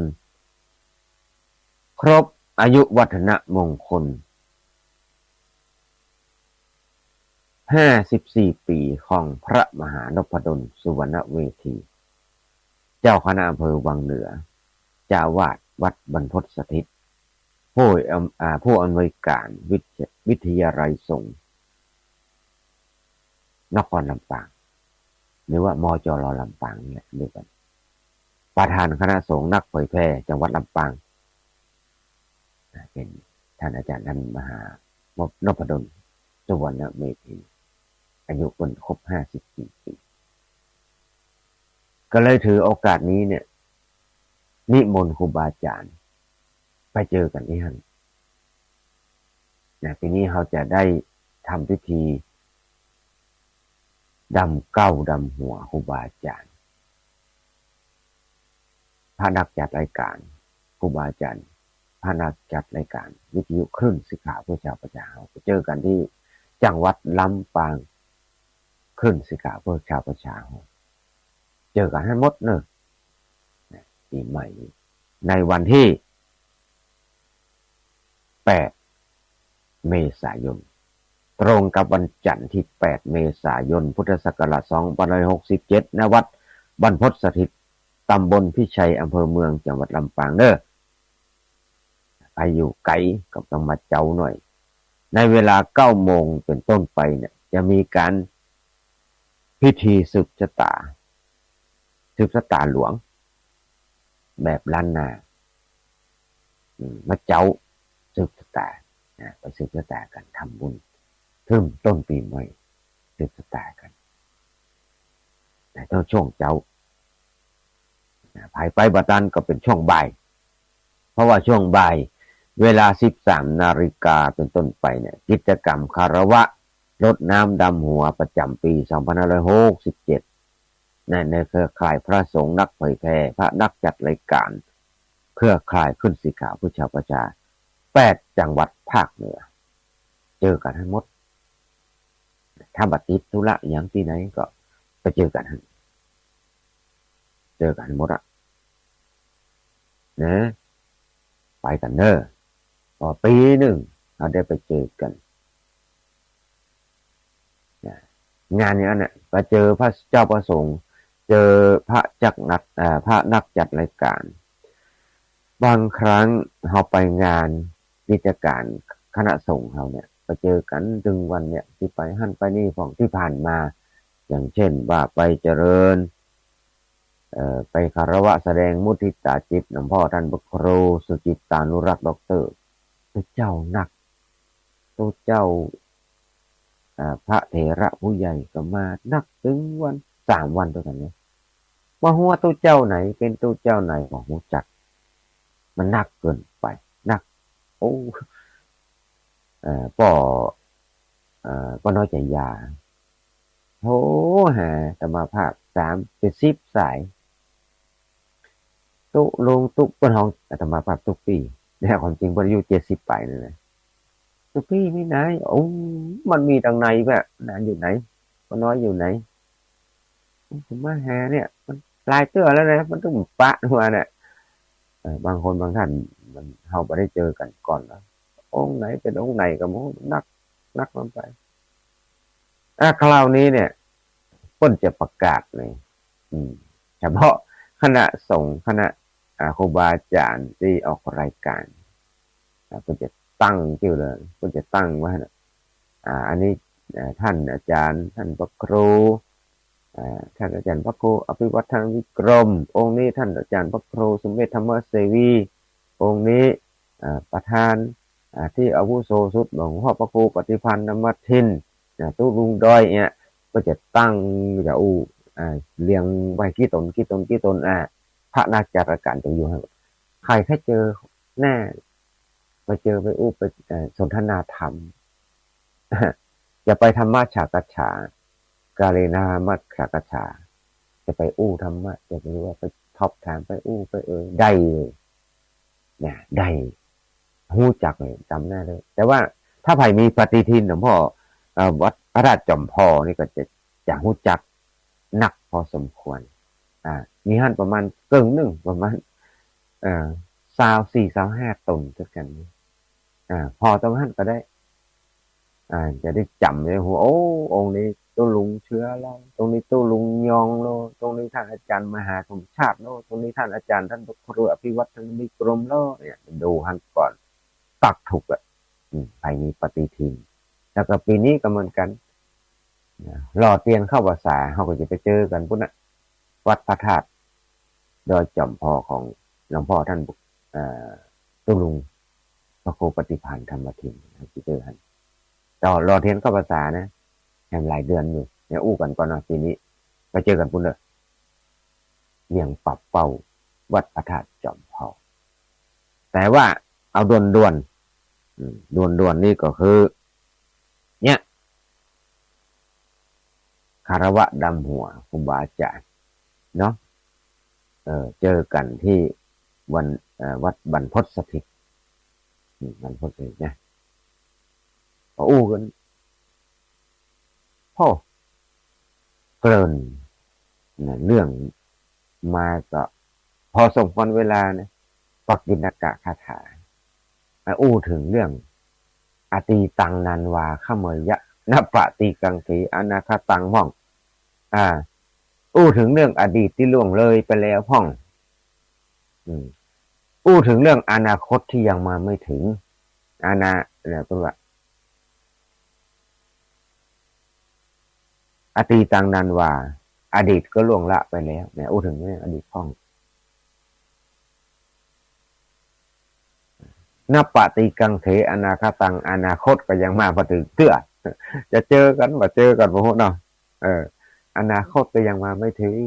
ครบอายุวัฒนมงคล ห้าสิบสี่ปี๋ของพระมหานพดล สุวรรณเวที เจ้าคณะอำเภอวังเหนือ เจ้าอาวาสวัดบรรพตสถิต ผู้อำ อ่า ผู้อำนวยการวิทย- วิทยาลัยสงฆ์นครลำปาง หรือว่า มจร ลำปางนี่แหละเดียวกั๋น ประธานคณะสงฆ์นักเผยแผ่จังหวัดลำปาง อ่า เป๋นต้านอาจ๋ารย์ต้านมหานพดล สุวรรณเมธี อายุเปิ้นครบห้าสิบสี่ปี๋ ก็เลยถือโอกาสนี้เนี่ย นิมนต์ครูบาอาจ๋ารย์ไปเจอกั๋นตี้หั้น นะ ปี๋นี้เฮาจะได้ทำพิธีดำเก๊าดำหัวครูบาอาจ๋ารย์ พระนักจัดรายการ ครูบาอาจ๋ารย์ พระนักจัดรายการวิทยุคลื่นสีขาวเพื่อชาวประชาเฮา ไปเจอกั๋นตี้จังหวัดลำปาง คลื่นสีขาวเพื่อชาวประชาเฮา เจอกั๋นหั้นหมดเน่อ นะ ปี๋ใหม่นี้ ในวันตี้ แปด เมษายน ตรงกับวันจันทร์ตี้ แปด เมษายน พุทธศักราช สองพันห้าร้อยหกสิบเจ็ด ณ วัดบรรพตสถิต ตำบลพิชัย อำเภอเมือง จังหวัดลำปางเน่อ ใผอยู่ไก๋ก็ต้องมาเจ๊าหน่อย ในเวลาเก้าโมงเป๋นต้นไปเนี่ย จะมีก๋านพิธีสืบชะต๋า สืบชะต๋าหลวง แบบล้านนา อืม มาเจ๊าสืบชะต๋า นะ ไปสืบชะต๋ากั๋น ทำบุญ เริ่มต้นปี๋ใหม่ สืบชะต๋ากั๋น นะ ต้องช่วงเจ๊า นะ ใผไปบ่ตันก็เป๋นช่วงบ่าย เพราะว่าช่วงบ่าย เวลาสิบสามนาฬิกาเป๋นต้นไปเนี่ย กิจกรรมคารวะรดน้ำดำหัวประจ๋ำปี๋ สองพันห้าร้อยหกสิบเจ็ด นะ ในเครือข่ายพระสงฆ์นักเผยแผ่ พระนักจัดรายการ เครือข่ายคลื่นสีขาวเพื่อชาวประชา แปด จังหวัดภาคเหนือ เจอกั๋นหั้นหมด ถ้าบ่ติดธุระหยังตี้ไหนก็ไปเจอกั๋นหั้น เจอกั๋นหั้นหมดอะ นะ ไปกั๋นเน่อ พอปี๋นึ่งเฮาได้ไปเจอกั๋น นะ งานอย่างนั้นน่ะ ไปเจอพระเจ้าพระสงฆ์ เจอพระจัดนัก เอ่อ พระนักจัดรายการ บางครั้งเฮาไปงานกิจการคณะสงฆ์เฮาเนี่ย ไปเจอกั๋นตึงวันเนี่ย ตี้ไปหั้นไปนี่พ่อง ตี้ผ่านมา อย่างเช่นว่าไปเจริญ เอ่อ ไปคารวะแสดงมุทิตาจิตนำพ่อต้านพระครูสุจิตตานุรักษ์ด็อกเตอร์ ตุ๊เจ้านัก ตุ๊เจ้า อ่า พระเถระผู้ใหญ่ก็มานักตึงวัน สามวันตวยกั๋นเนี่ย บ่ฮู้ว่าตุ๊เจ้าไหนเป๋นตุ๊เจ้าไหนบ่ฮู้จัก มันนักเกินไป นัก โอ้ เอ่อ ป้อ เอ่อ ป้อน้อยใจ๋ยา โทรหาอาตมาภาพสาม เป๋นสิบสาย ตุ๊ลุงตุ๊ เปิ้นฮ้องอาตมาภาพตุ๊ปี้ เนี่ย ความจริงเปิ้นอายุเจ็ดสิบป๋ายแล้วนะ ตุ๊ปี้มีไหน โอ้ มันมีตังไหนแวะ นานอยู่ไหน ป้อน้อยอยู่ไหน ผมมาหาเนี่ย มันหลายเตื้อแล้วนะ มันตึงปะหัวเนี่ย เออ บางคนบางท่าน มัน เฮาบ่ได้เจอกั๋นก่อนแล้ว องค์ไหนเป๋นองค์ไหนก็บ่ฮู้ นัก นักมันไป อ่ะ คราวนี้เนี่ย เปิ้นจะประกาศเลย อืม เฉพาะคณะสงฆ์ คณะ อ่า ครูบาอาจ๋ารย์ตี้ออกรายการ อ่า เปิ้นจะตั้งจื้อเลย เปิ้นจะตั้งไว้น่ะ อ่า อันนี้ อ่า ต้านอาจ๋ารย์ ต้านพระครู อ่า ต้านอาจ๋ารย์พระครูอภิวัฒนวิกรม องค์นี้ต้านอาจ๋ารย์พระครูสุเมธธรรมเสวี องค์นี้ อ่า ประธาน อ่า ตี้อาวุโสสุด หลวงพ่อพระครูปฏิภาณธรรมทิน อ่า ตุ๊ลุงดอยเนี่ย ก็จะตั้ง จะอู้ อ่า เรียงไว้กี่ต๋น กี่ต๋น กี่ต๋น อ่า พระนาคจารกาลจงอยู่ให้ ใครแค่เจอแน่ ไปเจอไปอู้ไป เอ่อ สนทนาธรรม จะไปธรรมสากัจฉา กาเลนะธรรมสากัจฉา จะไปอู้ธรรมะ จะไปว่าไปสอบถามไปอู้ไปเอ่ย ได้เลย เนี่ย ได้ ฮู้จักเลย จ๋ำได้เลย แต่ว่าถ้าใผมีปฏิทินหลวงพ่อ เอ่อ วัดพระธาตุจอมพอนี่ก็จะ จะฮู้จักนักพอสมควร อ่า มีหั้นประมาณเกิ่งนึ่ง ประมาณ เอ่อ ซาวสี่ ซาวห้าต๋นเท่ากั๋น อ่า ผ่อตรงหั้นก็ได้ อ่า จะได้จ๋ำได้ฮู้ โอ้ องค์นี้ตุ๊ลุงเชื้อแล้ว ตรงนี้ตุ๊ลุงยองแล้ว ตรงนี้ท่านอาจารย์มหาสมชาติแล้ว ตรงนี้ท่านอาจารย์ท่านพระครูอภิวัฒนวิกรมแล้ว เนี่ย ดูหั้นก่อน ปักถูกอะ อืม ใผมีปฏิทิน แล้วก็ปี๋นี้ก็เหมือนกั๋น นะ หล่อเตียนเข้าพรรษา เฮาก็จะไปเจอกั๋นปู๊นน่ะ วัดพระธาตุดอยจอมพอของหลวงพ่อท่าน เอ่อ ตุ๊ลุงพระครูปฏิภาณธรรมทิน เฮาจะเจอกั๋น แต่หล่อเตียนเข้าพรรษานะ แหมหลายเดือนอยู่ เนี่ย อู้กั๋นก่อนเนาะ ปี๋นี้ ไปเจอกั๋นปู๊นเด้อ เวียงป่าเป้า วัดพระธาตุจอมพอ แต่ว่าเอาด่วนๆ อืม ด่วนๆ นี่ก็คือ เนี่ย คารวะดำหัวครูบาอาจารย์เนาะ เออ เจอกั๋นตี้วัน เอ่อ วัดบรรพตสถิต อืม บรรพตสถิตนะ ก็อู้กั๋น โอ้ เกริ่นนะ เรื่องมาก็พอสมควรเวลานะ ปักกิณกะคาถา มาอู้เถิงเรื่อง อตีตัง นันวา ขะเมยยะ นปะตีกังเข อนาคตัง พ่อง อ่า อู้เถิงเรื่องอดีตตี้ล่วงเลยไปแล้วพ่อง อืม อู้เถิงเรื่องอนาคตตี้ยังมาไม่เถิง อนา เนี่ย เปิ้นว่า อตีตัง นันวา อดีตก็ล่วงละไปแล้ว เนี่ย อู้เถิงเรื่องอดีตพ่อง นปะตีกังเข อนาคตัง อนาคตก็ยังมาบ่เถิงเตื้อ จะเจอกั๋นบ่เจอกั๋นบ่ฮู้เนาะ เออ อนาคตก็ยังมาไม่เถิง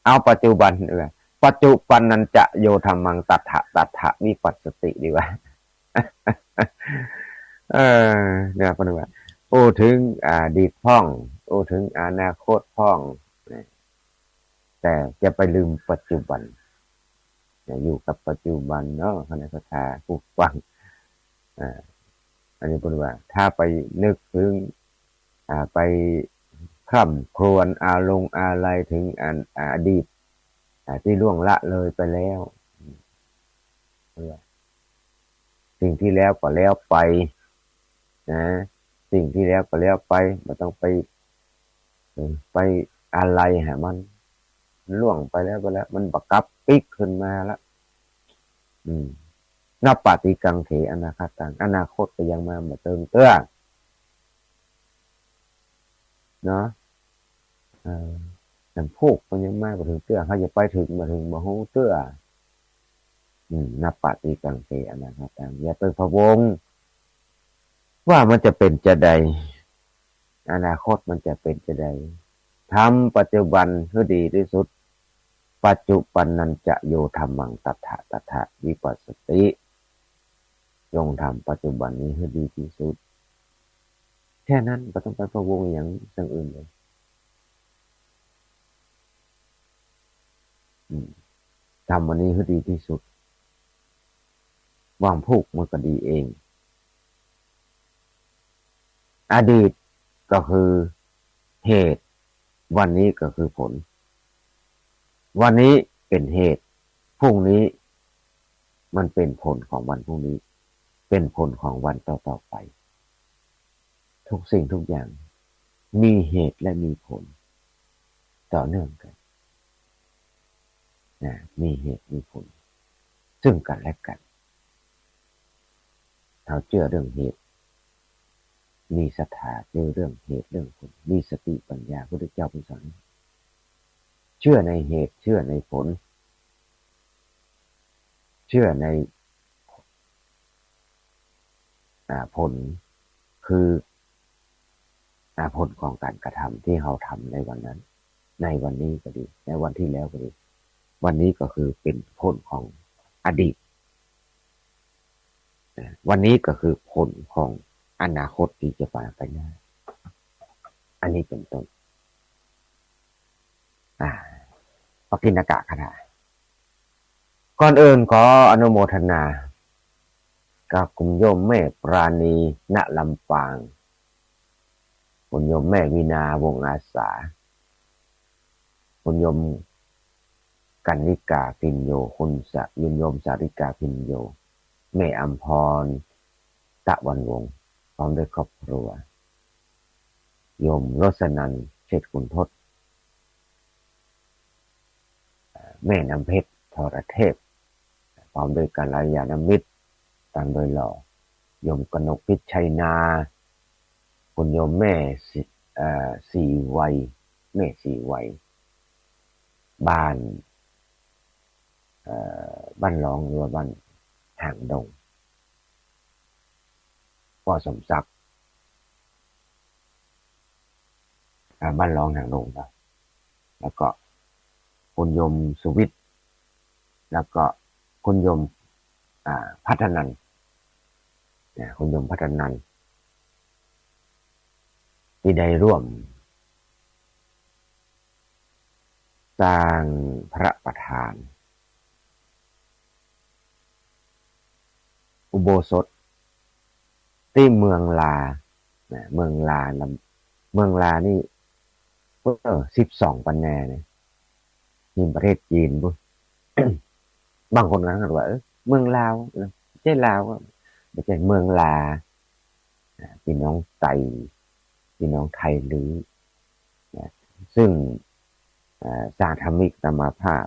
เอาปัจจุบัน เออ ปัจจุปันนัญจะโยธัมมัง ตัฏฐะตัฏฐะวิปัสสติ ดีกว่า เออ เนี่ย เปิ้นว่า อู้เถิงอดีตพ่อง อู้เถิงอนาคตพ่อง แต่จะไปลืมปัจจุบัน เนี่ย อยู่กับปัจจุบันเนาะ คณะศรัทธาผู้ฟัง อ่า อันนี้เปิ้นว่า ถ้าไปนึกเถิง อ่า ไปคร่ำครวญอาลงอาลัยเถิงอัน อ่า อดีต อ่า ตี้ล่วงละเลยไปแล้ว สิ่งที่แล้วก็แล้วไป นะ สิ่งที่แล้วก็แล้วไป บ่ต้องไป เออ ไปอาลัยหามัน ล่วงไปแล้ว ไปแล้ว มันบ่กลับปิ๊กขึ้นมาละ อืม นปะตีกังเข อนาคตัง อนาคตก็ยังมาบ่เถิงเตื้อ เนาะ เออ อันพูกมันยังมาบ่เถิงเตื้อ เฮาจะไปเถิงบ่เถิงบ่ฮู้เตื้อ อืม นปะตีกังเข อนาคตัง อย่าไปพะวงว่ามันจะเป๋นจาใด อนาคตมันจะเป๋นจาใด ทำปัจจุบันหื้อดีตี้สุด ปัจจุปันนัญจะโยธัมมัง ตัฏฐะตัฏฐะวิปัสสติ จงทำปัจจุบันนี้หื้อดีตี้สุด แค่นั้น บ่ต้องไปพะวงอะหยังอย่างอื่นเลย อืม ทำวันนี้หื้อดีตี้สุด วางพูกมันก็ดีเอง อดีตก็คือเหตุ วันนี้ก็คือผล วันนี้เป๋นเหตุ พรุ่งนี้มันเป๋นผลของวันพรุ่งนี้ เป๋นผลของวันต่อๆ ไป ทุกสิ่งทุกอย่างมีเหตุและมีผล ต่อเนื่องกั๋น นะ มีเหตุมีผล ซึ่งกั๋นและกั๋น เฮาเจื้อเรื่องเหตุ มีศรัทธาเจื้อเรื่องเหตุเรื่องผล มีสติปัญญา พุทธเจ้าเปิ้นสอน เชื่อในเหตุ เชื่อในผล เชื่อใน อ่า ผล คือ อ่า ผลของก๋านกระทำตี้เฮาทำในวันนั้น ในวันนี้ก็ดี ในวันตี้แล้วก็ดี วันนี้ก็คือเป๋นผลของอดีต นะ วันนี้ก็คือผลของอนาคตตี้จะไปข้างหน้า อันนี้เป๋นต้น อ่า ปกิณณกะคาถา ก่อนอื่นขออนุโมทนากับคุณโยมแม่ปราณี ณ ลำปาง คุณโยมแม่วีณา วงศ์อาสา คุณโยมกันนิกา พิญโญ คุณสะ คุณโยมสาริกา พิญโญ แม่อำพร ตะวันวงศ์ พร้อมด้วยครอบครัว โยมรสนันท์ เชษฐขุนทด แม่น้ำเพชร ทรเทพ พร้อมด้วยกัลยาณมิตร ตามโดยหล่อ โยมกนกพิชชัยนา คุณโยมแม่ศรี เอ่อ ศรีไวย แม่ศรีไวย บ้าน เอ่อ บ้านหลองหรือว่าบ้านหางดง ป้อสมศักดิ์ อ่า บ้านหลองหางดงนะ แล้วก็คุณโยมสุวิทย์ แล้วก็คุณโยม อ่า พัฒนันท์ นะ คุณโยมพัฒนันท์ ตี้ได้ร่วมสร้างพระประธาน อุโบสถตี้เมืองลา นะ เมืองลาลำ เมืองลานี่ เออ สิบสองปันแนเนี่ย นี่ประเทศจีนปุ้น บางคนก็ถามว่า เออ เมืองลาว เออ บ่ใจ้ลาวอะ บ่ใจ้ เมืองลา นะ ปี้น้องไต ปี้น้องไทลื้อ นะ ซึ่ง เอ่อ สหธรรมิกอาตมาภาพ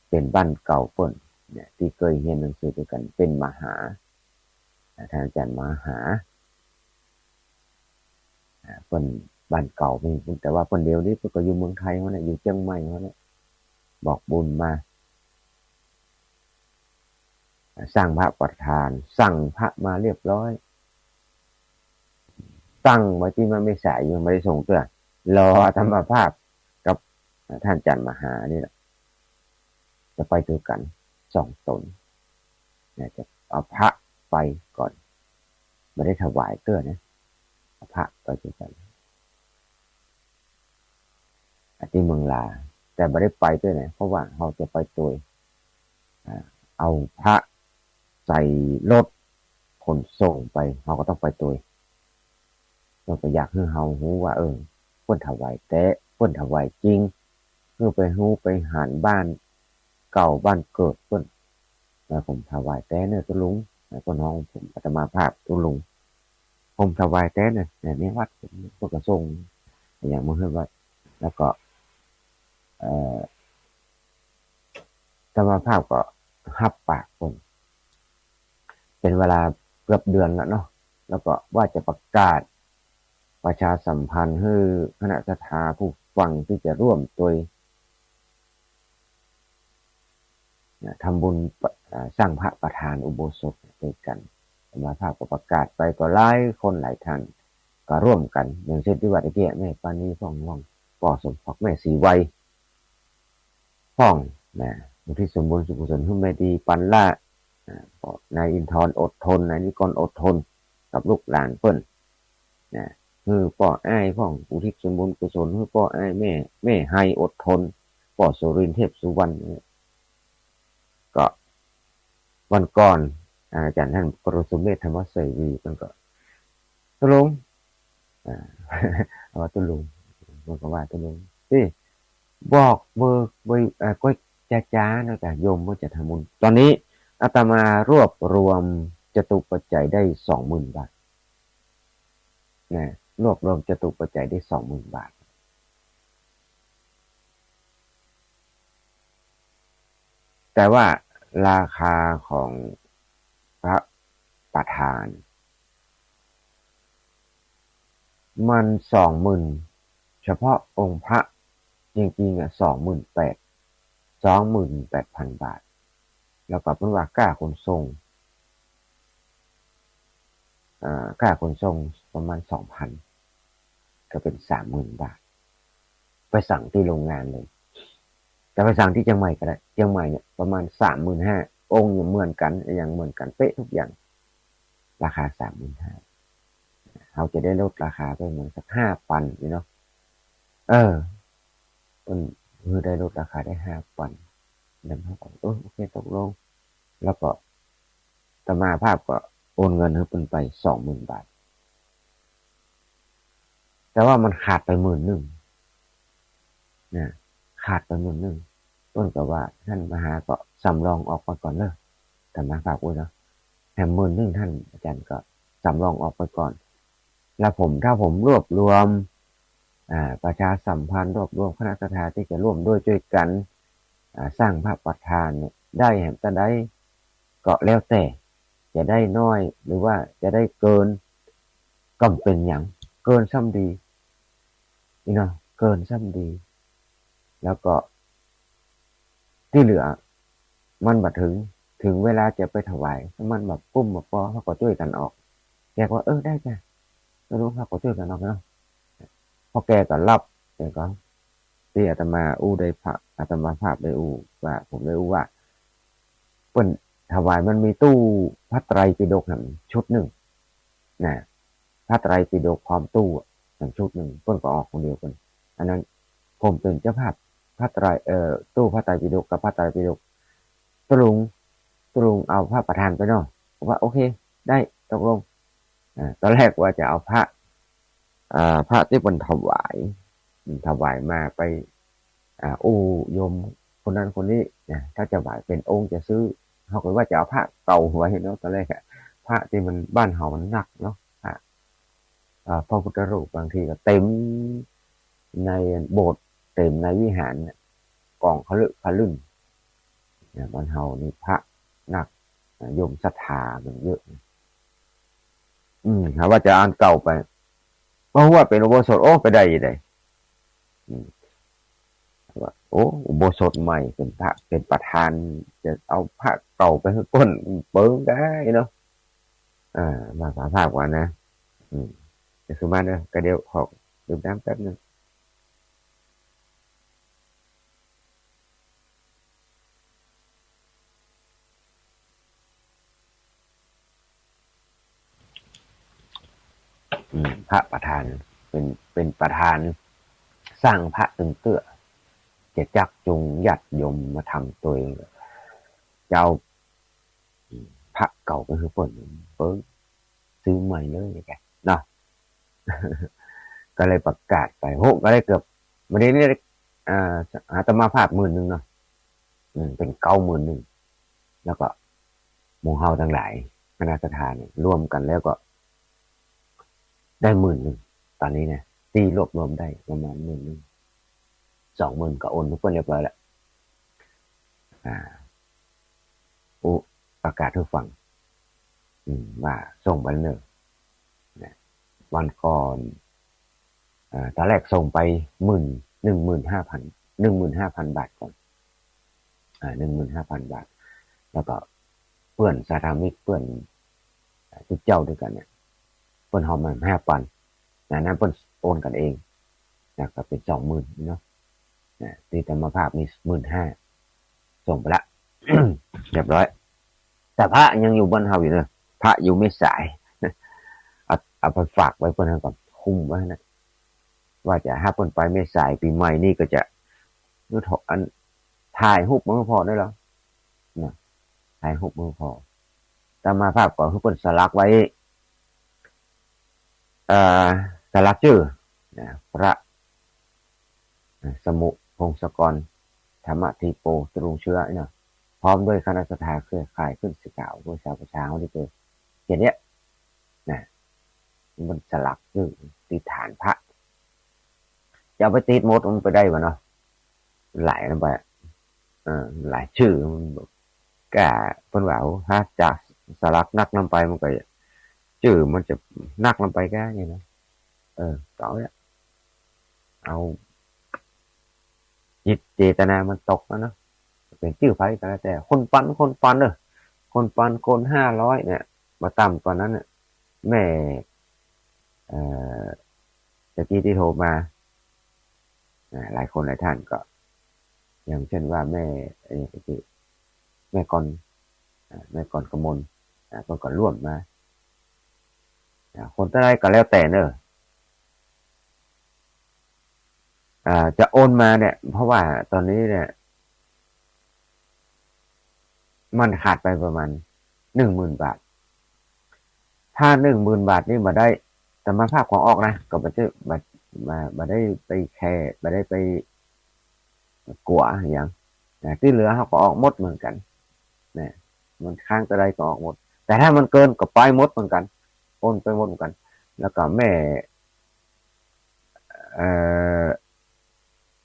เป๋นบ้านเก่าเปิ้น เนี่ย ตี้เกยเฮียนหนังสือตวยกั๋น เป๋นมหา นะ ท่านอาจารย์มหา อ่า เปิ้นบ้านเก่าเปิ้น แต่ว่าเปิ้นเดี๋ยวนี้เปิ้นก็อยู่เมืองไทยหั้นแหละ อยู่เจียงใหม่หั้นแหละ บอกบุญมา สร้างพระประธาน สั่งพระมาเรียบร้อย ตั้งไว้ตี้มะเมสาย ยังบ่ได้ส่งเตื้อ รออาตมาภาพกับท่านอาจารย์มหานี่แหละ จะไปตวยกั๋นสองต๋น นะ จะเอาพระไปก่อน บ่ได้ถวายเตื้อนะ เอาพระไปตวยกั๋น อ่ะ ตี้เมืองลา แต่บ่ได้ไปตวยนะ เพราะว่าเฮาจะไปตวย อ่า เอาพระใส่รถขนส่งไป เฮาก็ต้องไปตวย เปิ้นก็อยากหื้อเฮาฮู้ว่า เออ เปิ้นถวายแต๊ เปิ้นถวายจริง หื้อไปฮู้ไปหานบ้านเก่าบ้านเกิดเปิ้น แล้วผมถวายแต๊เน่อตุ๊ลุง แล้วก็น้องผมอาตมาภาพตุ๊ลุง ผมถวายแต๊เน่อ เนี่ย ในวัดผม เปิ้นก็ส่งอย่างมาหื้อวัด แล้วก็ เอ่อ อาตมาภาพก็ฮับปากเปิ้น เป๋นเวลาเกือบเดือนแล้วเนาะ แล้วก็ว่าจะประกาศประชาสัมพันธ์หื้อคณะศรัทธาผู้ฟังตี้จะร่วมตวย นะ ทำบุญปะ อ่า สร้างพระประธานอุโบสถตวยกั๋น อาตมาภาพก็ประกาศไป ก็หลายคนหลายท่านก็ร่วมกั๋น อย่างเช่นตี้ว่าตะกี้แม่ปานีพ่อง พ่องป้อสมศักดิ์ แม่ศรีไวยพ่อง นะ อุทิศส่วนบุญส่วนกุศลหื้อแม่ดีปันล่า นะ ก็นายอินทร์อดทน นายนิกรอดทน กับลูกหลานเปิ้น นะ หื้อป้ออ้ายพ่อง อุทิศส่วนบุญกุศลหื้อป้ออ้าย แม่ แม่ไฮอดทน ป้อสุรินทร์เทพสุวรรณ เนี่ย ก็วันก่อน อาจารย์ท่านกรมสุเมธธรรมเสวี เปิ้นก็ ตุ๊ลุง อ่า เอาว่าตุ๊ลุง เปิ้นก็ว่าตุ๊ลุง ตี้บอกเบอร์ เบอร์ เอ่อ ก็จะ จะนะจ๊ะ โยมว่าจะทำบุญ ตอนนี้อาตมารวบรวมจตุปัจจัยได้สองหมื่นบาท นะ รวบรวมจตุปัจจัยได้สองหมื่นบาท แต่ว่าราคาของพระประธาน มันสองหมื่น เฉพาะองค์พระจริงๆ อะ สองหมื่นแปด สองหมื่นแปดพันบาท แล้วก็เปิ้นว่าค่าขนส่ง อ่า ค่าขนส่งประมาณสองพัน ก็เป๋นสามหมื่นบาท ไปสั่งตี้โรงงานเลย จะไปสั่งตี้เจียงใหม่ก็ได้ เจียงใหม่เนี่ยประมาณสามหมื่นห้า องค์เนี่ยเหมือนกั๋น อะหยังเหมือนกั๋นเป๊ะกู้อย่าง ราคาสามหมื่นห้า เฮาจะได้ลดราคาไปประมาณสักห้าปันนี่เนาะ เออ เปิ้น เปิ้นได้ลดราคาได้ห้าปัน แล้วเฮาก็ เออ โอเค ตกลง แล้วก็อาตมาภาพก็โอนเงินหื้อเปิ้นไปสองหมื่นบาท แต่ว่ามันขาดไปหมื่นนึ่ง นะ ขาดไปหมื่นนึ่ง เปิ้นก็ว่า ท่านมหาก็สำรองออกไปก่อนเน่อ อาตมาภาพอู้เนาะ แหมหมื่นนึ่ง ท่านอาจารย์ก็สำรองออกไปก่อน แล้วผม ถ้าผมรวบรวม อ่า ประชาสัมพันธ์ รวบรวมคณะศรัทธาตี้จะร่วมด้วยช่วยกั๋น อ่า สร้างพระประธานเนี่ย ได้แหมเต้าใดก็แล้วแต่ จะได้น้อยหรือว่าจะได้เกิน ก็บ่เป๋นหยัง เกินซ้ำดี นี่เนาะ เกินซ้ำดี แล้วก็ตี้เหลือ มันบ่เถิง เถิงเวลาจะไปถวาย ถ้ามันบ่กุ้มบ่ปอ เฮาก็ช่วยกั๋นออก แกก็ว่า เออ ได้จ้ะ ตกลง เฮาก็ช่วยกั๋นออกเนาะ พอแกก็ฮับ แกก็ ตี้อาตมาอู้ได้พระ อาตมาภาพได้อู้ว่า ผมได้อู้ว่า เปิ้นถวายมันมีตู้พระไตรปิฎกหั้นชุดนึ่ง นะ พระไตรปิฎกพร้อมตู้อะ หั้นชุดนึ่ง เปิ้นก็ออกคนเดียวกั๋น อันนั้นผมเป๋นเจ้าภาพพระไตร เอ่อ ตู้พระไตรปิฎกกับพระไตรปิฎก ตกลง ตกลงเอาพระประธานไปเนาะ ผมว่า โอเค ได้ ตกลง อ่า ตอนแรกว่าจะเอาพระ อ่า พระตี้เปิ้นถวาย อืม ถวายมาไป อ่า อู้โยมคนนั้นคนนี้นะ ถ้าจะถวายเป๋นองค์จะซื้อ เฮาก็ว่าจะเอาพระเก่าไว้เนาะ ตอนแรกอะ พระตี้มันบ้านเฮามันนักเนาะ พระ อ่า พระพุทธรูปบางทีก็เต็มในโบสถ์ เต็มในวิหารเนี่ย กองคะลึคะลึ่น เนี่ย บ้านเฮานี่พระนัก อ่า โยมศรัทธามันเยอะ อืม หาว่าจะเอาอันเก่าไป เพราะว่าเป๋นอุโบสถ โอ้ ไปได้ยังไง อืม ว่า โอ้ อุโบสถใหม่ เป๋นพระ เป๋นประธาน จะเอาพระเก่าไปหื้อเปิ้น เป๋นได้เนาะ อ่า มาสารภาพก่อนนะ อืม เดี๋ยวสุมาเนอะ ก็เดี๋ยวขอดื่มน้ำแป๊บนึง อืม พระประธาน เป๋น เป๋นประธานสร้างพระตึงเตื้อ จะจักจูงญาติโยมมาทำตวย จะเอา อืม พระเก่าไปหื้อเปิ้น เปิ้นซื้อใหม่เลยแกเนาะ ก็เลยประกาศไป โห ก็ได้เกือบ วันนี้นี่ อ่า อาตมาภาพหมื่นนึ่งเนาะ อืม เป๋นเก้าหมื่นนึ่ง แล้วก็หมู่เฮาตังหลาย คณะศรัทธาเนี่ย รวมกั๋นแล้วก็ได้หมื่นนึ่ง ต๋อนนี้นะ ตี้รวบรวมได้ประมาณหมื่นนึ่ง สองหมื่นก็โอนหื้อเปิ้นเรียบร้อยแล้ว อ่า อู้ ประกาศหื้อฟัง อืม ว่าส่งไปเน่อ นะ วันก่อน อ่า ต๋อนแรกส่งไปหมื่น หนึ่งหมื่นห้าพัน หนึ่งหมื่นห้าพันบาทก่อน อ่า หนึ่งหมื่นห้าพันบาท แล้วก็เปื้อนสหธรรมิก เปื้อน อ่า ตุ๊กเจ้าตวยกั๋นเนี่ย เปิ้นหอมมาห้าปัน นะ นั้นเปิ้นโอนกั๋นเอง นะ ก็เป๋นสองหมื่นเนาะ นะ ตี้อาตมาภาพมีหมื่นห้า ส่งไปละ เรียบร้อย แต่พระยังอยู่บ้านเฮาอยู่เนอะ พระอยู่แม่สาย เอา เอาไปฝากไว้เปิ้นก่อน คุ้มไว้นะ ว่าจะหื้อเปิ้นไปแม่สาย ปี๋ใหม่นี่ก็จะ อัน ถ่ายฮูปมาหื้อพ่อได้แล้ว นะ ถ่ายฮูปมาหื้อพ่อ อาตมาภาพก็หื้อเปิ้นสลักไว้ เอ่อ สลักจื้อ นะ พระ อ่า สมุพงศกร ธรรมธีโป ตรุงเชื้อเนาะ พร้อมด้วยคณะศรัทธาเครือข่ายขึ้นสิขาว ด้วยสาวประชาของที่เกิด เขียนเนี่ย นะ มันสลักจื้อตี้ฐานพระ จะเอาไปติดหมดมันไปได้บ่เนาะ หลายนำไป เออ หลายจื้อ มันแบบ ก้า เปิ้นว่า โอ้ ถ้าจะสลักนักนำไป มันก็ จื้อมันจะนักนำไปก้าเนี่ยนะ เออ ก็เอาเนี่ย เอา จิตเจตนามันตกแล้วเนาะ เป๋นจื้อใผก็แล้วแต่ คนปัน คนปันเนอะ คนปัน คนห้าร้อยเนี่ย บ่ต่ำกว่านั้นน่ะ แม่ เอ่อ ตะกี้ตี้โทรมา อ่า หลายคนหลายท่านก็ อย่างเช่นว่าแม่ เอ่อ แม่กร อ่า แม่กรกมล อ่า เปิ้นก็ร่วมมา อ่า คนใดก็แล้วแต่เนาะ อ่า จะโอนมาเนี่ย เพราะว่าต๋อนนี้เนี่ย มันขาดไปประมาณหนึ่งหมื่นบาท ถ้าหนึ่งหมื่นบาทนี่บ่ได้อาตมาภาพของออกนะ ก็บ่ได้ บ่ บ่ บ่ได้ไปแคร์ บ่ได้ไปกั๋วอะหยัง นะ ตี้เหลือเฮาก็ออกหมดเหมือนกั๋น นะ มันค้างเต้าใดก็ออกหมด แต่ถ้ามันเกินก็ไปหมดเหมือนกั๋น โอนไปหมดเหมือนกั๋น แล้วก็แม่ เอ่อ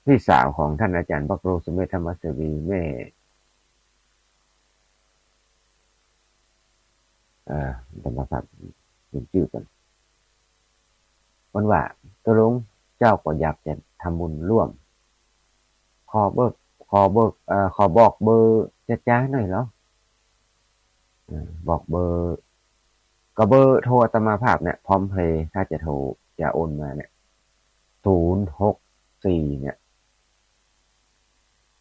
พี่สาวของท่านอาจารย์พระครูสุเมธธรรมเสวี แม่ เอ่อ อาตมาภาพลืมจื้อก่อน เปิ้นว่า ตกลงเจ้าก็อยากจะทำบุญร่วม ขอเบอร์ ขอเบอร์ เอ่อ ขอบอกเบอร์จ๊าๆ หน่อยเหรอ เอ่อ บอกเบอร์ ก็เบอร์โทรอาตมาภาพเนี่ย พร้อมเพย์ ถ้าจะโทร จะโอนมาเนี่ย ศูนย์หกสี่ เนี่ย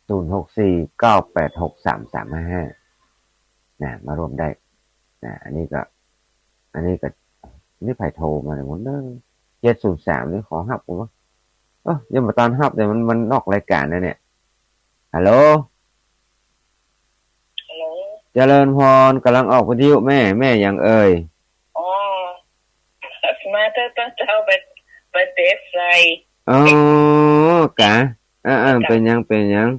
ศูนย์หกสี่ เก้าแปดหก สามสามห้าห้า นะ มาร่วมได้ นะ อันนี้ก็ อันนี้ก็ นี่ใผโทรมาเนี่ย หมดเลย เจ็ดศูนย์สาม นี่ขอฮับก่อนวะ เอ้อ ยังบ่ตันฮับเลย มัน มันนอกรายการนะเนี่ย ฮัลโหล ฮัลโหล เจริญพร ก่ำลังออกวิทยุแม่ แม่หยังเอ่ย อ๋อ มาเต๊อะ เต๊อะ เต๊อะ ไป ไปเตะไฟ อ๋อ กะ เออ เออ เป๋นหยัง เป๋นหยัง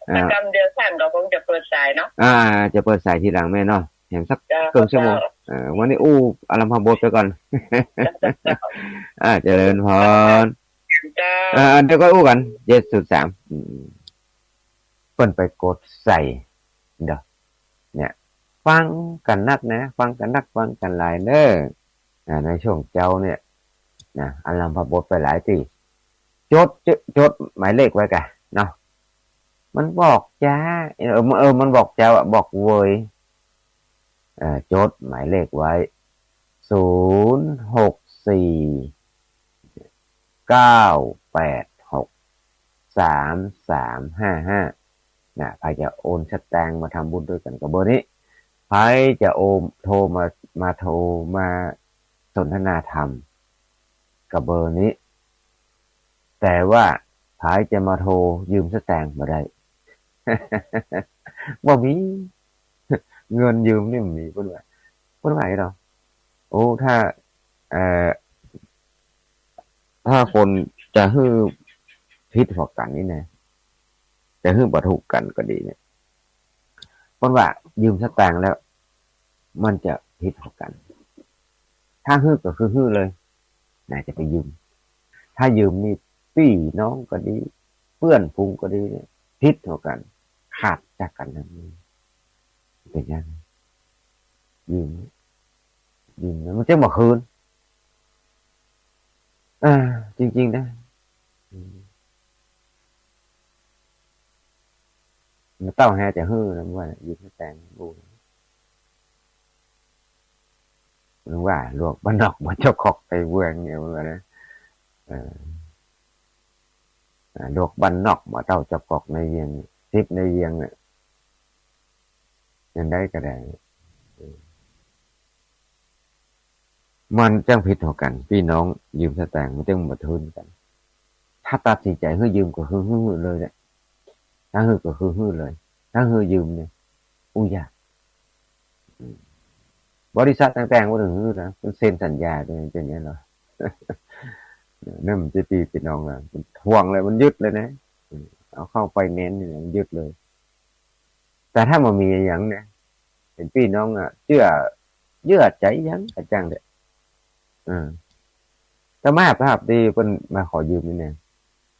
อ่า กำเดียวสั้นก็คงจะเปิดสายเนาะ อ่า จะเปิดสายทีหลังแม่เนาะ แหมสัก เจ้า เกิ่งชั่วโมง เจ้า เออ วันนี้อู้อารัมภบทไปก่อน เจ้า เจ้า อ่า เจริญพร เจ้า อ่า เดี๋ยวก็อู้กั๋น เจ็ดศูนย์สาม อืม เปิ้นไปกดใส่ เด้อ เนี่ย ฟังกั๋นนักนะ ฟังกั๋นนัก ฟังกั๋นหลายเน้อ อ่า ในช่วงเจ๊าเนี่ย นะ อารัมภบทไปหลายตี้ จด จด จดหมายเลขไว้กะ เนาะ มันบอกจ๊า เออ เออ มันบอกจ๊าอะ บอกเวย เอ่อ จดหมายเลขไว้ ศูนย์หกสี่ เก้าแปดหก สามสามห้าห้า นะ ใผจะโอนสตางค์มาทำบุญตวยกั๋นก็เบอร์นี้ ใผจะโอน โทรมา มาโทรมาสนทนาธรรมก็เบอร์นี้ แต่ว่าใผจะมาโทรยืมสตางค์บ่ได้ บ่มี เงินยืมนี่บ่มี เปิ้นว่า เปิ้นว่าไงเนาะ โอ้ ถ้า เอ่อ ถ้าคนจะหื้อผิดหัวกั๋นนี่นะ จะหื้อบ่ถูกกั๋นก็ดีเนี่ย เปิ้นว่ายืมสตางค์แล้ว มันจะผิดหัวกั๋น ถ้าหื้อก็คือหื้อเลย นะ จะไปยืม ถ้ายืมนี่ปี้น้องก็ดี เปื้อนฝูงก็ดีเนี่ย ผิดหัวกั๋น ขาดจากกั๋นนั่นเอง เป๋นยังไง ยืม ยืมแล้วมันจะบ่คืน อ่า จริงๆ นะ อืม มันเต้าแฮจะหื้อนะ ว่ายืมสตางค์ โอ้ มันว่าหลวกบ้านนอกบ่เจ้ากอกในเมืองเนี่ย มันว่านะ เออ อ่า หลวกบ้านนอกบ่เต้าเจ้ากอกในเวียง สิบในเวียงเนี่ย จั่งใดก็ได้ เออ มันจั่งผิดหัวกั๋น ปี้น้องยืมสตางค์ มันจั่งบ่คืนกั๋น ถ้าตัดสินใจ๋หื้อยืมก็คือหื้อเลยแหละ ถ้าหื้อก็คือหื้อเลย ถ้าหื้อยืมเนี่ย อู้ยาก อืม บริษัทต่างๆ บ่ต้องหื้อนะ มันเซ็นสัญญาตวย เป๋นอย่างนี้เหรอ นั่นมันจะปี้ปี้น้องละ มันทวงเลย มันยึดเลยนะ อืม เอาเข้าไฟแนนซ์นี่มันยึดเลย แต่ถ้าบ่มีอะหยังเนี่ย เป๋นปี้น้องอะ เจื้อ เจื้อใจ๋หยังกะจั่งเถอะ เออ แต่มาภาพตี้เปิ้นมาขอยืมนี่เนี่ย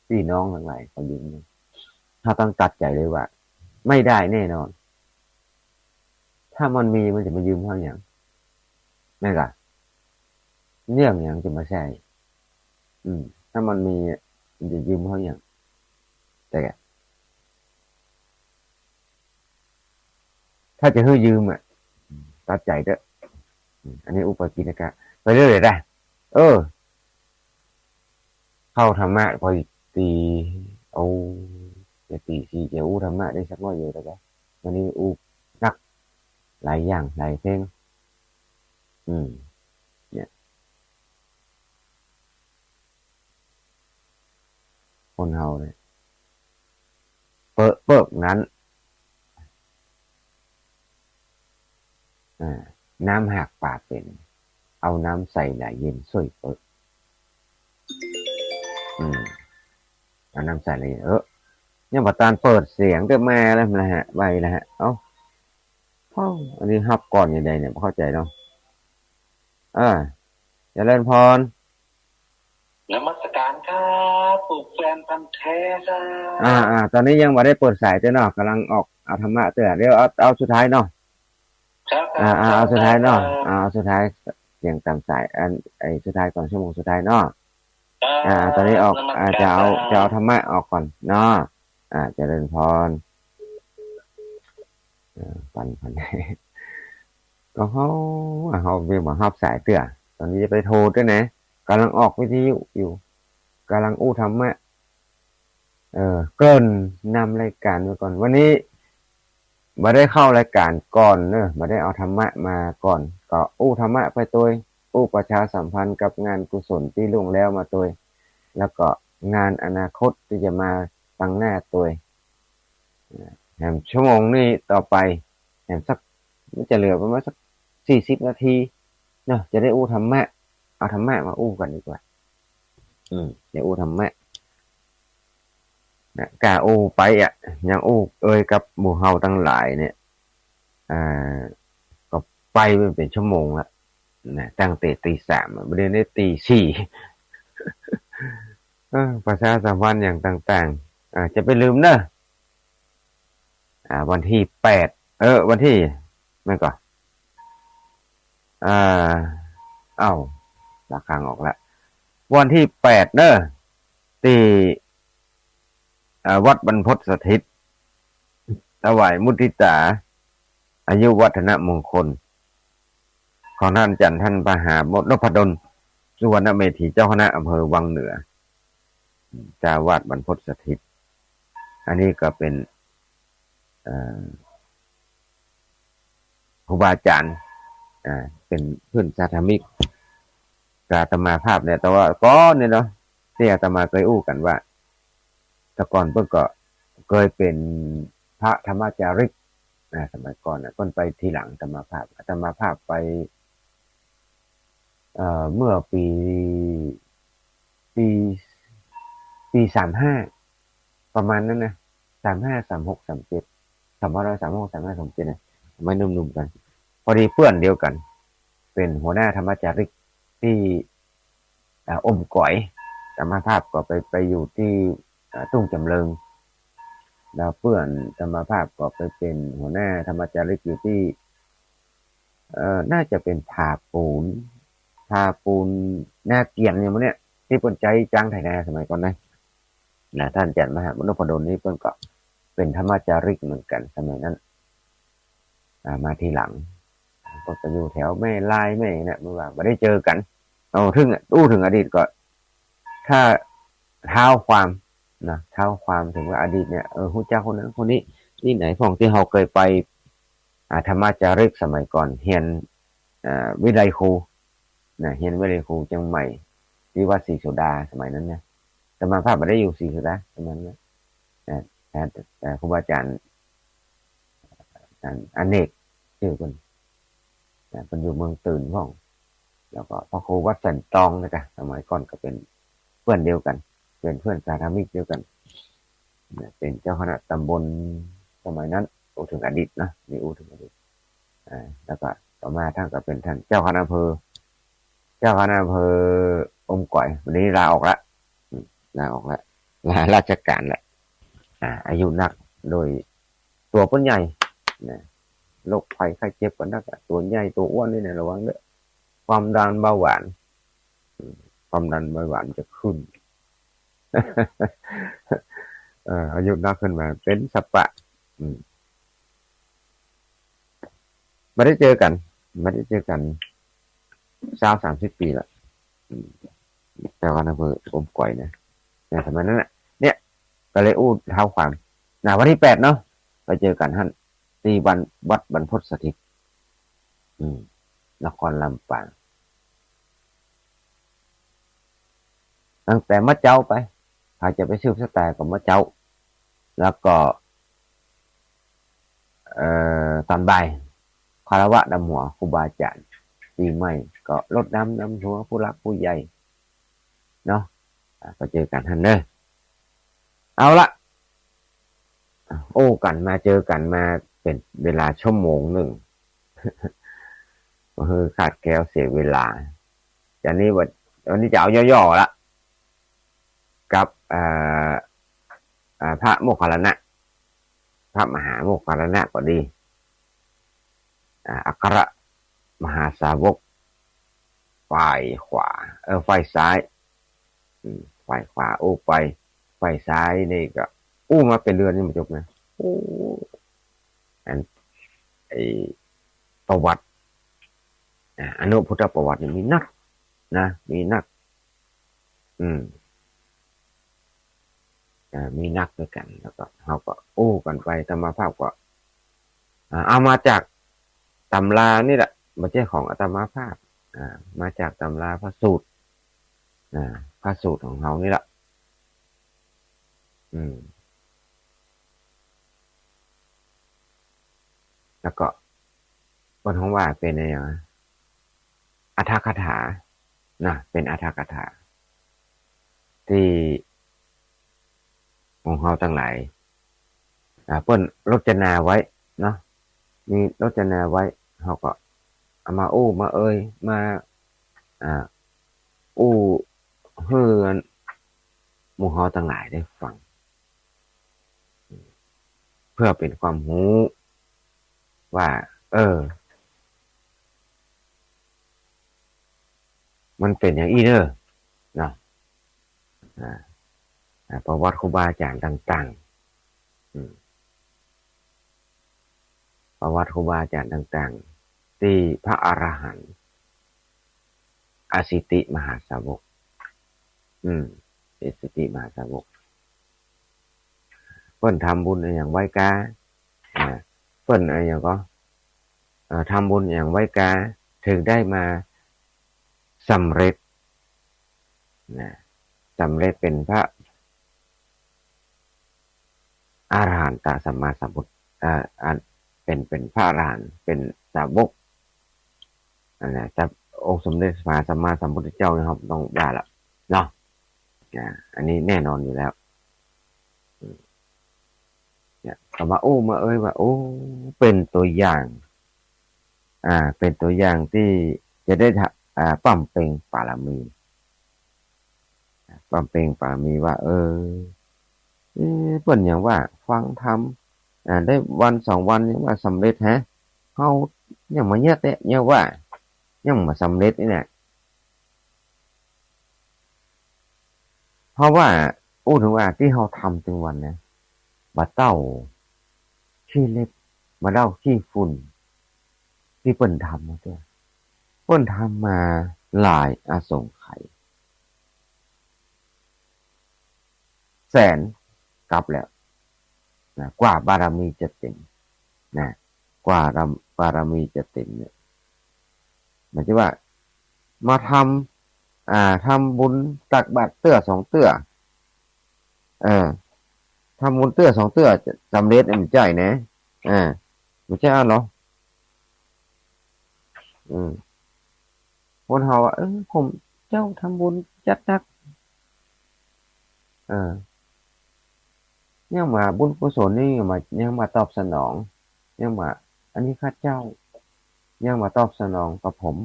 ปี้น้องตังหลายขอยืมนี่ เฮาต้องตัดใจ๋เลยว่า ไม่ได้แน่นอน ถ้ามันมีมันจะมายืมเฮาหยัง แม่นก่ะ เรื่องหยังจะมาใจ้ อืม ถ้ามันมีมันจะยืมเฮาหยัง แต่ ถ้าจะหื้อยืมอะ ตัดใจ๋เต๊อะ อันนี้อุปกิณกะ ไปเรื่อยๆ ได้ เออ เข้าธรรมะปอดี โอ้ จะตีสี่จะอู้ธรรมะได้สักน้อยเดียวแต่ก็ วันนี้อู้นักหลายอย่างหลายเพลง อืม เนี่ย คนเฮาเนี่ย เปอะเปิกนั้น อ่า น้ำหากปลาเป๋น เอาน้ำใสไหลเย็นซ่วยเปอะ อืม เอาน้ำใสไหลเย็น เออ ยังบ่ตันเปิดเสียงเตื้อ มาแล้วนะฮะ ไวแล้วฮะ เอ้า เอ้า อันนี้ฮับก่อนอย่างใดเนี่ย บ่เข้าใจ๋เนาะ อ่า เจริญพร นมัสการครับ ปู่แฟนพันธุ์แท้ครับ อ่า อ่า ตอนนี้ยังบ่ได้เปิดสายเตื้อเนาะ ก่ำลังออกเอาธรรมะเตื้อ เดี๋ยวเอา เอาสุดท้ายเนาะ ครับ อ่า อ่า เอาสุดท้ายเนาะ ครับ อ่า เอาสุดท้าย เสียงต๋ามสาย อัน ไอ้สุดท้ายก่อน ชั่วโมงสุดท้ายเนาะ ครับ อ่า ตอนนี้ออก นมัสการ อ่า จะเอา ครับ จะเอาธรรมะออกก่อนเนาะ อ่า เจริญพร อ่า ปัน ปัน ก็เฮา เฮาบ่ฮับสายเตื้อ ตอนนี้จะไปโทรเตื้อนะ ก่ำลังออกวิทยุอยู่ ก่ำลังอู้ธรรมะ เออ เกริ่นนำรายการไว้ก่อน วันนี้บ่ได้เข้ารายการก่อนเนอะ บ่ได้เอาธรรมะมาก่อน ก็อู้ธรรมะไปตวย อู้ประชาสัมพันธ์กับงานกุศลตี้ล่วงแล้วมาตวย แล้วก็งานอนาคตตี้จะมาตังหน้าตวย แหมชั่วโมงนี้ต่อไป แหมสัก มันจะเหลือประมาณสักสี่สิบนาทีเนาะ จะได้อู้ธรรมะ เอาธรรมะมาอู้กั๋นดีกว่า อืม จะอู้ธรรมะ นะ ก้าอู้ไปอะ ยังอู้เอ่ยกับหมู่เฮาตังหลายเนี่ย อ่า ก็ไปมันเป๋นชั่วโมงละ นะ ตั้งแต่ตีสามอะ บ่าเดี่ยวนี้ตีสี่ เออ ประชาสัมพันธ์อย่างต่างๆ อ่า จะบ่ลืมเนอะ อ่า วันตี้แปด เออ วันตี้ แม่นก่อ อ่า เอ้า ละครั้งออกละ วันตี้แปดเนอะ ตี้ อ่า วัดบรรพตสถิต ถวายมุทิตา อายุวัฒนมงคล ของต้านอาจ๋ารย์ต้านมหา นพดล สุวรรณเมธี เจ้าคณะอำเภอวังเหนือ เจ้าอาวาสบรรพตสถิต อันนี้ก็เป๋น เอ่อ ครูบาอาจ๋ารย์ อ่า เป๋นเปื้อนสาธมิก กับอาตมาภาพเนี่ย แต่ว่าก่อนเนี่ยเนาะ ตี้อาตมาเกยอู้กั๋นว่า แต่ก่อนเปิ้นก็เกยเป๋นพระธรรมจาริก อ่า สมัยก่อนน่ะ เปิ้นไปทีหลังอาตมาภาพ อาตมาภาพไป เอ่อ เมื่อปี๋ ปี๋ ปี๋สามห้า ประมาณนั้นนะ สามห้า สามหก สามเจ็ด สองพันห้าร้อยสามหก สามห้า สามเจ็ด นะ สมัยหนุ่มๆ กั๋น พอดีเปื้อนเดียวกั๋น เป๋นหัวหน้าธรรมจาริกตี้ อ่า อมก๋อย อาตมาภาพก็ไป ไปอยู่ตี้ อ่า ตุ้งจ๋ำเริง แล้วเปื้อนอาตมาภาพก็ไปเป๋นหัวหน้าธรรมจาริกอยู่ตี้ เอ่อ น่าจะเป๋นผาปู๋น ผาปู๋นนาเกียงอย่างหมู่เนี่ย ตี้เปิ้นใจ๊จ๊างไถนาสมัยก่อนนะ นะ ต้านอาจ๋ารย์มหานพดลนี่เปิ้นก็เป๋นธรรมจาริกเหมือนกั๋นสมัยนั้น อ่า มาทีหลัง ก็ไปอยู่แถวแม่ลายแม่เนี่ย เมื่อว่าบ่ได้เจอกั๋น เอา เถิง อู้เถิงอดีตก็ ถ้าเท้าความนะ เท้าความเถิงว่าอดีตเนี่ย เออ ฮู้จักคนนั้นคนนี้ ตี้ไหนพ่องตี้เฮาเกยไป อ่า ธรรมจาริกสมัยก่อน เฮียน อ่า วิไลครู นะ เฮียนวิไลครูเจียงใหม่ ตี้วัดศรีโสดาสมัยนั้นนะ อาตมาภาพบ่ได้อยู่ศรีโสดาสมัยนั้นนะ อ่า แต่ แต่ครูบาอาจ๋ารย์ อาจ๋ารย์อเนก จื้อเปิ้น นะ เปิ้นอยู่เมืองตื่นพ่อง แล้วก็พระครูวัดสันตองนะจ๊ะ สมัยก่อนก็เป๋นเปื้อนเดียวกั๋น เป๋นเปื้อนสาธมิกเดียวกั๋น นะ เป๋นเจ้าคณะตำบลสมัยนั้น อู้เถิงอดีตนะ นี่อู้เถิงอดีต อ่า แล้วก็ต่อมาต้านก็เป๋นต้านเจ้าคณะอำเภอ เจ้าคณะอำเภออมก๋อย วันนี้ลาออกละ อืม ลาออกละ ลาราชก๋านละ อ่า อายุนัก โดยตั๋วเปิ้นใหญ่ นะ โรคภัยไข้เจ็บก็นักอะ ตั๋วใหญ่ตั๋วอ้วนนี่นะ ระวังเด้อ ความดันเบาหวาน อืม ความดันเบาหวานจะขึ้น เอ่อ อายุนักขึ้นมา เป๋นสะปะ อืม บ่ได้เจอกั๋น บ่ได้เจอกั๋น ซาวสามสิบปี๋ละ อืม เจ้าคณะอำเภออมก๋อยนะ ในสมัยนั้นน่ะ เนี่ย ก็เลยอู้เท้าความ อ่า วันตี้แปดเนาะ ไปเจอกั๋นหั้น ตี้วัด วัดบรรพตสถิต อืม นครลำปาง ตั้งแต่เมื่อเจ๊าไป ใผจะไปสืบสะตายก็เมื่อเจ๊า แล้วก็ เอ่อ ต๋อนบ่าย คารวะดำหัวครูบาอาจ๋ารย์ ปี๋ใหม่ก็รดน้ำดำหัวผู้หลักผู้ใหญ่ เนาะ อ่า ไปเจอกั๋นหั้นเน่อ เอาละ โอ้กั๋นมาเจอกั๋นมาเป๋นเวลาชั่วโมงนึ่ง เออ ขาดแคลนเสียเวลา อันนี้วัน วันนี้จะเอาย่อๆ ละ กับ อ่า อ่า พระโมคคัลลานะ พระมหาโมคคัลลานะก็ดี อ่า อัครมหาสาวก ฝ่ายขวา เออ ฝ่ายซ้าย อืม ฝ่ายขวา โอ้ ไป ฝ่ายซ้ายนี่ก็ อู้ มาเป๋นเดือนยังบ่จบนะ โอ้ อัน ไอ้ ประวัติ อ่า อนุพุทธประวัตินี่มีนักนะ มีนัก อืม อ่า มีนักด้วยกั๋น แล้วก็ เฮาก็อู้กั๋นไป อาตมาภาพก็ อ่า เอามาจากตำรานี่แหละ บ่ใจ้ของอาตมาภาพ อ่า มาจากตำราพระสูตร อ่า พระสูตรของเฮานี่แหละ อืม แล้วก็ เปิ้นฮ้องว่าเป๋นอะหยัง อรรถกถา นะ เป๋นอรรถกถา ตี้ ของเฮาตังหลาย อ่า เปิ้นรจนาไว้เนาะ มีรจนาไว้ เฮาก็เอามาอู้ มาเอ่ย มา อ่า อู้หื้อหมู่เฮาตังหลายได้ฟัง เปื้อเป๋นความฮู้ว่า เออ มันเป๋นอย่างอี้เน่อ เนาะ อ่า อ่า ประวัติครูบาอาจ๋ารย์ต่างๆ อืม ประวัติครูบาอาจ๋ารย์ต่างๆ ตี้พระอรหันต์ อสิติมหาสาวก อืม อสิติมหาสาวก เปิ้นทำบุญอะหยังไว้กา อ่า เปิ้นอะหยังก็ เอ่อ ทำบุญอะหยังไว้กา เถิงได้มาสำเร็จ นะ สำเร็จเป๋นพระอรหันตสัมมาสัมพุทธ อ่า อัน เป๋น เป๋นพระอรหันต์ เป๋นสาวก อันนั้น องค์สมเด็จพระสัมมาสัมพุทธเจ้านี่ครับ ต้องว่าละ เนาะ อ่า อันนี้แน่นอนอยู่แล้ว อืม เนี่ย ก็มาอู้ มาเอ่ยว่า โอ้ เป๋นตั๋วอย่าง อ่า เป๋นตั๋วอย่างตี้จะได้ทะ อ่า บำเพ็ญบารมี บำเพ็ญบารมีว่า เออ เอ๊ะ เปิ้นยังว่าฟังธรรม อ่า ได้วันสองวันยังว่าสำเร็จแฮะ เฮายังบ่เยียะแต๊ ยังว่า ยังบ่สำเร็จนี่แหละ เพราะว่า อู้เถิงว่าตี้เฮาทำตึงวันนะ บ่เต้าขี้เล็บ บ่เต้าขี้ฝุ่น ตี้เปิ้นทำมาเตื้อ เปิ้นทำมาหลายอสงไขย แสนกัปแล้ว นะ กว่าบารมีจะเต๋ม นะ กว่าบารมีจะเต๋มเนี่ย หมายถึงว่า มาทำ อ่า ทำบุญตักบาตรเตื้อสองเตื้อ เออ ทำบุญเตื้อสองเตื้อจะสำเร็จ บ่ใจ้นะ อ่า บ่ใจ้อั้นหรอ อืม คนเฮาอะ เออ ผมเจ้าทำบุญจัดนัก เออ ยังบ่าบุญกุศลนี่ยังบ่า ยังบ่าตอบสนอง ยังบ่า อันนี้ข้าเจ้า ยังบ่าตอบสนองกับผม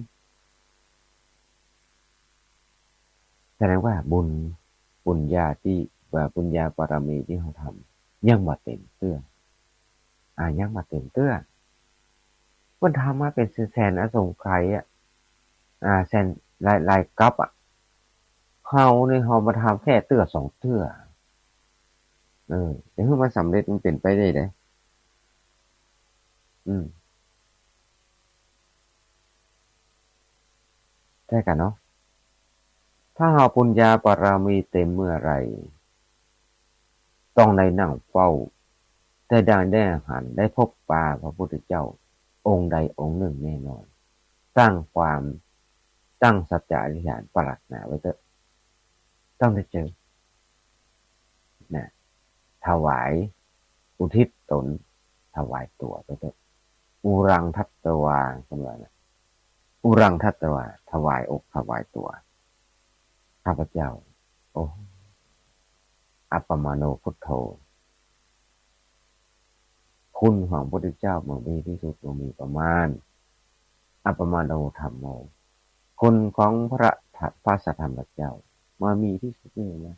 แสดงว่าบุญ บุญญาตี้ อ่า บุญญาบารมีตี้เฮาทำ ยังบ่เต๋มเตื้อ อ่า ยังบ่เต๋มเตื้อ เปิ้นทำมาเป๋นแสนๆ อสงไขยอะ อ่า แสน หลายๆ กัปอะ เฮานี่เฮามาทำแค่เตื้อสองเตื้อ เออ จะหื้อมันสำเร็จมันเป๋นไปได้ได๋ อืม ใจ้ก่ะเนาะ ถ้าเฮาบุญญาบารมีเต๋มเมื่อไหร่ ต้องได้นั่งเฝ้า แต่ได้ ได้หัน ได้พบปะพระพุทธเจ้าองค์ใดองค์นึ่งแน่นอน ตั้งความ ตั้งสัจจะอธิษฐานปรารถนาไว้เต๊อะ ต้องได้เจอ นะ ถวาย อุทิศตน ถวายตั๋วไปเต๊อะ อุรังทัตวา เปิ้นว่านะ อุรังทัตวา ถวายอกถวายตั๋ว ข้าพเจ้า โอ้ อัปปมาโณพุทโธ คุณของพระพุทธเจ้าบ่มีที่สุด บ่มีประมาณ อัปปมาโณธัมโม คุณของพระ พระสัทธรรมเจ้าบ่มีที่สุด บ่มีประมาณ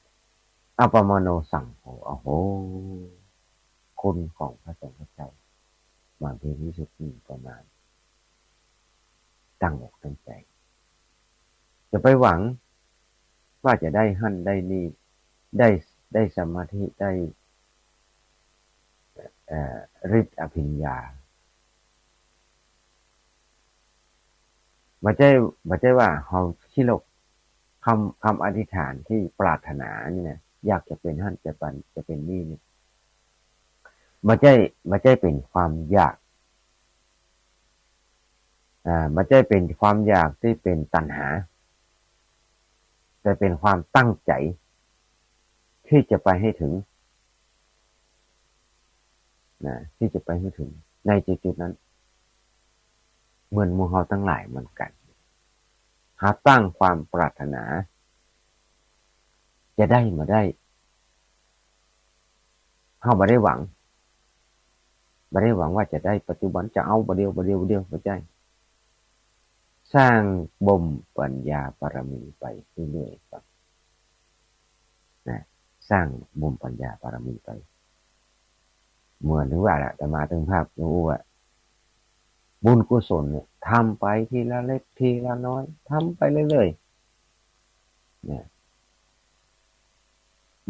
อัปปมาโณสังโฆ โอ้โห คุณของพระสงฆ์เจ้าบ่มีที่สุด บ่มีประมาณ ตั้งอกตั้งใจ จะไปหวังว่าจะได้หั้นได้นี่ ได้ ได้สมาธิ ได้ เอ่อ ฤทธิ์อภิญญา บ่ใจ้ บ่ใจ้ว่าเฮาขี้หลก กำ กำอธิษฐานตี้ปรารถนานี่นะ อยากจะเป๋นหั้น จะเป๋น จะเป๋นนี่นี่ บ่ใจ้ บ่ใจ้เป๋นความอยาก อ่า บ่ใจ้เป๋นความอยากตี้เป๋นตัณหา แต่เป๋นความตั้งใจ๋ตี้จะไปหื้อเถิง นะ ตี้จะไปหื้อเถิงในจุดๆ นั้น เหมือนหมู่เฮาตังหลายเหมือนกั๋น หากตั้งความปรารถนา จะได้บ่ได้ เฮาบ่ได้หวัง บ่ได้หวังว่าจะได้ปัจจุบัน จะเอาบ่าเดี่ยว บ่าเดี่ยว บ่าเดี่ยว บ่ใจ้ สร้างบ่มปัญญาบารมีไปเรื่อยๆ ครับ นะ สร้างบ่มปัญญาบารมีไป เหมือนว่าแหละ อาตมาตึงภาพรู้ว่า บุญกุศลเนี่ย ทำไปทีละเล็กทีละน้อย ทำไปเรื่อยๆ เนี่ย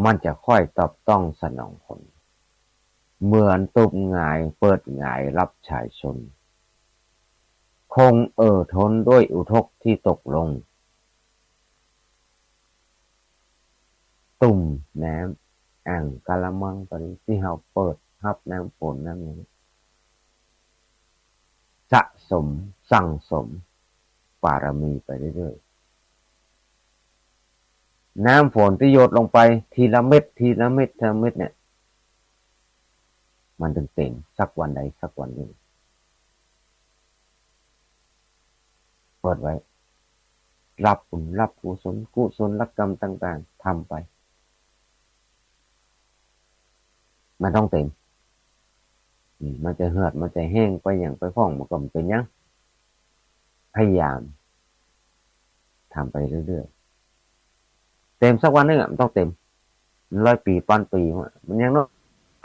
มันจะค่อยตอบต้องสนองผล เหมือนตูบหงาย เปิดหงาย รับใช้ชน คงเอ่อทนด้วยอุทกที่ตกลง ตุ่มน้ำ อ่างกะละมัง ต๋อนนี้ตี้เฮาเปิดฮับน้ำฝนน้ำหยัง สะสม สั่งสมบารมีไปเรื่อยๆ น้ำฝนตี้หยดลงไปทีละเม็ด ทีละเม็ด ทีละเม็ดเนี่ย มันตึงเต๋มสักวันใดสักวันนึ่ง เปิดไว้ รับบุญ รับกุศล กุศลกรรมต่างๆ ทำไป มันต้องเต๋ม อืม มันจะเหือด มันจะแห้งไปหยังไปพ่อง มันก็บ่เป๋นหยัง พยายามทำไปเรื่อยๆ เต๋มสักวันนึ่งอะ มันต้องเต๋ม ร้อยปี ปันปี มันยังน้อ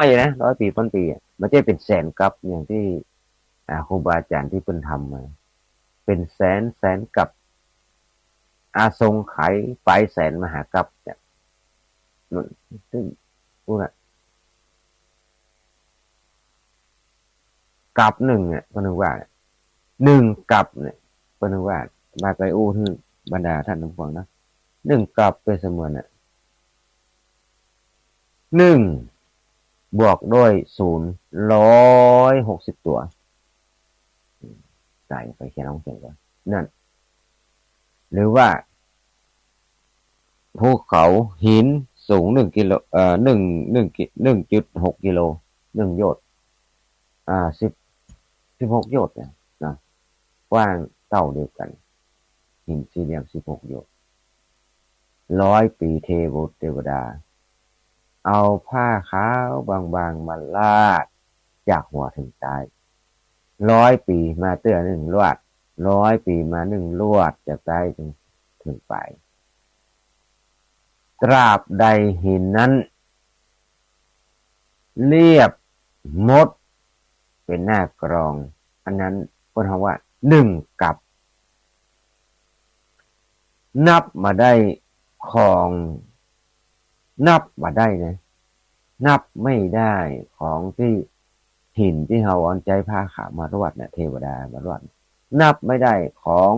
ยอยู่นะ ร้อยปี ปันปีอะ มันจะเป๋นแสนกัป อย่างตี้ อ่า ครูบาอาจ๋ารย์ตี้เปิ้นทำมา เป๋นแสนแสนกัป อสงไขยปลายแสนมหากัปเนี่ย มัน ซึ่ง พูดน่ะ กัปนึ่งเนี่ย เปิ้นว่า นึ่งกัปเนี่ย เปิ้นว่า ว่าไกอู้หื้อบรรดาท่านผู้ฟังนะ นึ่งกัปเป๋นเสมือนน่ะ นึ่ง บวกด้วยศูนย์ ร้อยหกสิบตั๋ว ใส่ไปเขียนลองเขียนก่อน นั่น หรือว่า ภูเขาหินสูงหนึ่งกิโล เอ่อ หนึ่ง หนึ่งกิ หนึ่งจุดหกกิโล หนึ่งโยชน์ อ่า สิบ สิบหกโยชน์เนี่ยนะ กว้างเต้าเดียวกั๋น หินสี่เหลี่ยมสิบหกโยชน์ ร้อยปี เทวบุตรเทวดา เอาผ้าขาวบางๆ มาลาดจากหัวเถิงใต้ ร้อยปี๋มาเตื้อนึ่งลาด ร้อยปี๋มานึ่งลาดจากใต้เถิง เถิงปาย ตราบใดหินนั้นเรียบหมดเป๋นหน้ากลอง อันนั้นเปิ้นฮ้องว่านึ่งกัป นับบ่ได้ของ นับบ่ได้นะ นับไม่ได้ของตี้ หินตี้เฮาอันใจ๊ผ้าขาวมาลาดน่ะ เทวดามาลาด นับไม่ได้ของ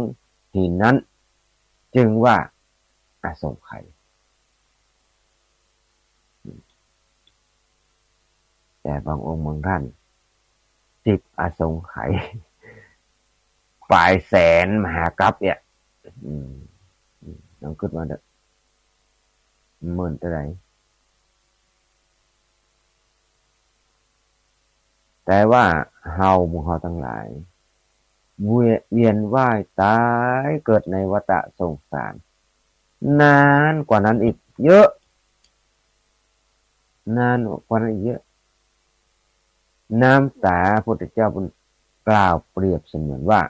หินนั้น จึงว่าอสงไขย แต่บางองค์บางท่าน สิบอสงไขย ปลายแสนมหากัปเนี่ย อืม อืม ลองกึ๊ดมาเถอะ หมื่นเต้าใด แต่ว่าเฮา หมู่เฮาตังหลาย เวียน เวียนว่ายต๋ายเกิดในวัฏฏะสงสาร นานกว่านั้นอีกเยอะ นานกว่านั้นอีกเยอะ น้ำต๋า พุทธเจ้าเปิ้นกล่าวเปรียบเสมือนว่า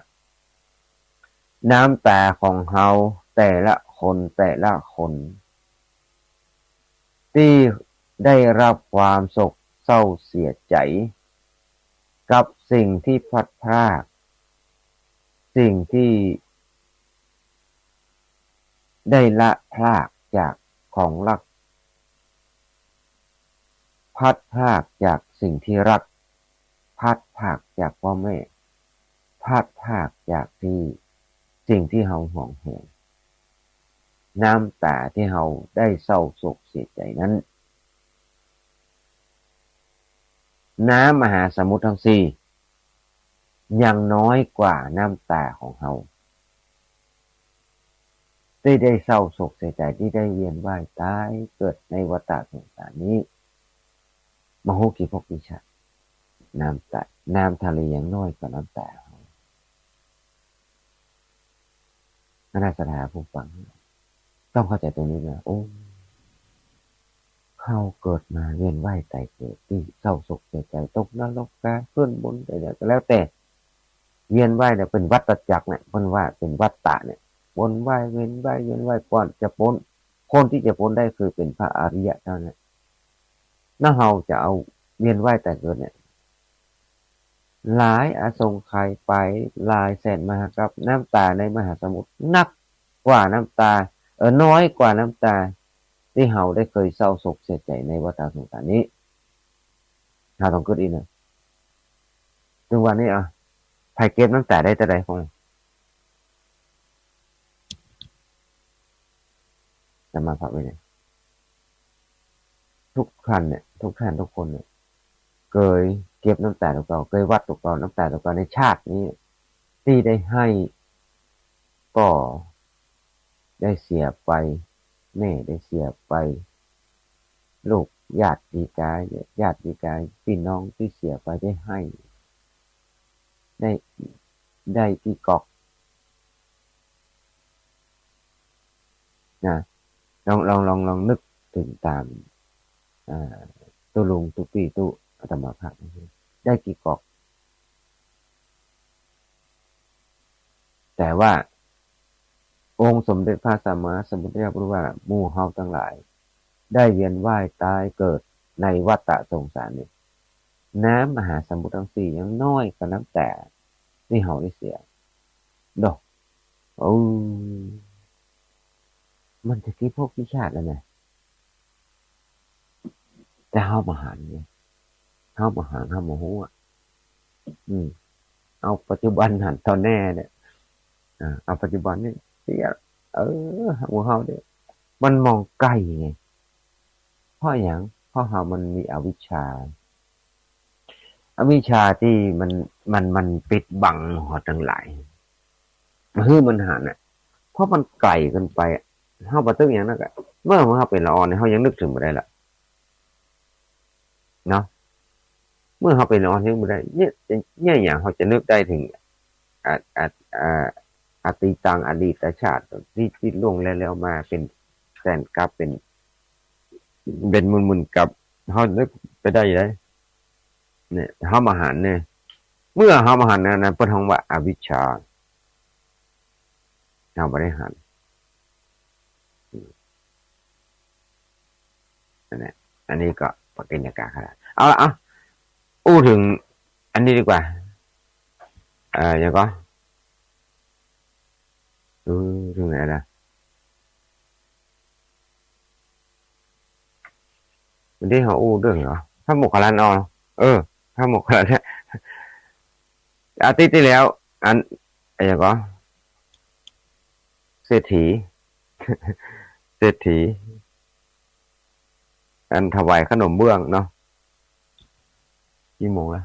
น้ำต๋าของเฮาแต่ละคน แต่ละคน ตี้ได้รับความโศกเศร้าเสียใจ๋ กับสิ่งที่พลัดพราก สิ่งที่ได้ละพรากจากของรัก พลัดพรากจากสิ่งที่รัก พลัดพรากจากป้อแม่ พลัดพรากจากตี้ สิ่งตี้เฮาหวงแหน น้ำต๋าตี้เฮาได้เศร้าโศกเสียใจ๋นั้น น้ำมหาสมุทรตังสี่ ยังน้อยกว่าน้ำต๋าของเฮา ตี้ได้เศร้าโศกเสียใจ๋ ตี้ได้เวียนว่ายต๋ายเกิดในวัฏฏะสงสารนี้ บ่ฮู้กี่ภพกี่ชาติ น้ำต๋า น้ำทะเลยังน้อยกว่าน้ำต๋าของเฮา คณะศรัทธาผู้ฟัง ต้องเข้าใจ๋ตรงนี้นะ โอ้ เฮาเกิดมาเวียนว่ายต๋ายเกิดตี้เศร้าโศกเสียใจ๋ ตกนรก เกิดขึ้นบนใดๆ ก็แล้วแต่ เวียนว่ายเนี่ยเป๋นวัฏจักรเนี่ย เปิ้นว่าเป๋นวัฏฏะเนี่ย วนว่ายเวียนว่ายเวียนว่าย ก่อนจะป๊น คนตี้จะป๊นได้คือเป๋นพระอริยะเต้านั้น แล้วเฮาจะเอาเวียนว่ายต๋ายเกิดเนี่ย หลายอสงไขยไป หลายแสนมหากัป น้ำต๋าในมหาสมุทรนักกว่าน้ำต๋า เออ น้อยกว่าน้ำต๋าตี้เฮาได้เคยเศร้าโศกเสียใจ๋ในวัฏฏะสงสารนี้ เฮาต้องกึ๊ดอีกนะ ตึงวันนี้ อ่ะ ใผเก็บน้ำต๋าได้เต้าใด ของอาตมาฝากไว้เนี่ย ทุกท่านเนี่ย ทุกท่านทุกคนเนี่ย เกยเก็บน้ำต๋าตั๋วเก่า เกยวัดตั๋วเก่า น้ำต๋าตั๋วเก่าในชาตินี้ ตี้ได้ให้ ก็ได้เสียไป แม่ได้เสียไป ลูกญาติปีกาย ญาติปีกาย ปี้น้องตี้เสียไปได้ให้ ได้ ได้กี่ก๊อก นะ ลอง ลอง ลอง ลองนึกเถิงต๋าม อ่า ตุ๊ลุงตุ๊ปี้ตุ๊อาตมาภาพ ได้กี่ก๊อก แต่ว่าองค์สมเด็จพระสัมมาสัมพุทธเจ้าพูดว่า หมู่เฮาตังหลาย ได้เวียนว่ายต๋ายเกิดในวัฏฏะสงสารนี้ น้ำมหาสมุทรตังสี่ยังน้อยกว่าน้ำต๋าตี้เฮาได้เสีย ดอก เออ มันจะกี่ภพกี่ชาติแล้วนะ แต่เฮาบ่หันไง เฮาบ่หัน เฮาบ่ฮู้อะ อืม เอาปัจจุบันหันต๋อนแน่เนี่ย อ่า เอาปัจจุบันนี่เสีย เออ หมู่เฮาเนี่ย มันมองไก๋ไง เพราะหยัง เพราะเฮามันมีอวิชชา อวิชชาตี้มัน มัน มันปิดบังเฮาตังหลาย หื้อมันหันน่ะ เพราะมันไก๋เกินไปอะ เฮาบ่ตึกหยังนักอะ เมื่อเฮาเป๋นละอ่อนเนี่ย เฮายังนึกเถิงบ่ได้ละ เนาะ เมื่อเฮาเป๋นละอ่อนนึกบ่ได้ เนี่ย เนี่ยหยังเฮาจะนึกได้เถิง อะ อะ อะ อตีตัง อดีตชาติตี้ ตี้ล่วงแล้ว แล้วมาเป๋นแสนกัป เป๋น เป๋นหมื่นๆ กัป เฮานึกไปได้ได เนี่ย เฮาบ่หันเนี่ย เมื่อเฮาบ่หันนะ นั้นเปิ้นฮ้องว่าอวิชชา เฮาบ่ได้หัน อืม นั่นแหละ อันนี้ก็ปกิณกะขณะ เอาละ เอา อู้เถิงอันนี้ดีกว่า เอ่อ หยังก่อ เออ เถิงไหนละ วันนี้เฮาอู้เรื่องหยังก่อ พระโมคคัลลานะ เออ พระโมคคัลลานะ อาทิตย์ตี้แล้ว อัน อะหยังก่อ เศรษฐี เศรษฐี อันถวายขนมเบื้องเนาะ กี่โมงละ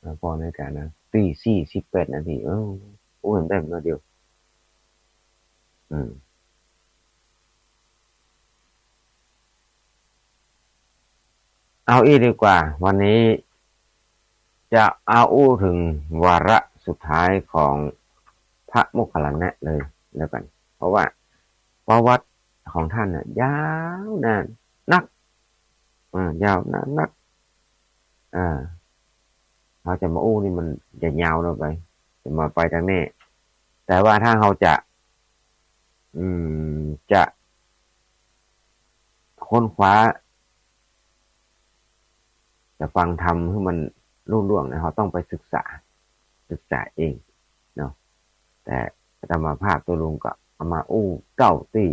อ่า ปอนาฬิกานะ ตีสี่สิบแปดนาที เออ โอ้ แป๊บเดียว อืม เอาอี้ดีกว่า วันนี้จะเอาอู้เถิงวาระสุดท้ายของพระโมคคัลลานะเลยแล้วกั๋น เพราะว่าประวัติของต้านน่ะยาวนานนัก อ่า ยาวนานนัก อ่า เฮาจะมาอู้นี่มันจะยาวเกินไป จะมาไปตางนี้ แต่ว่าถ้าเฮาจะ อืม จะค้นคว้า จะฟังธรรมหื้อมันลุล่วงเนี่ย เฮาต้องไปศึกษา ศึกษาเองเนาะ แต่อาตมาภาพตุ๊ลุงก็เอามาอู้เต้าตี้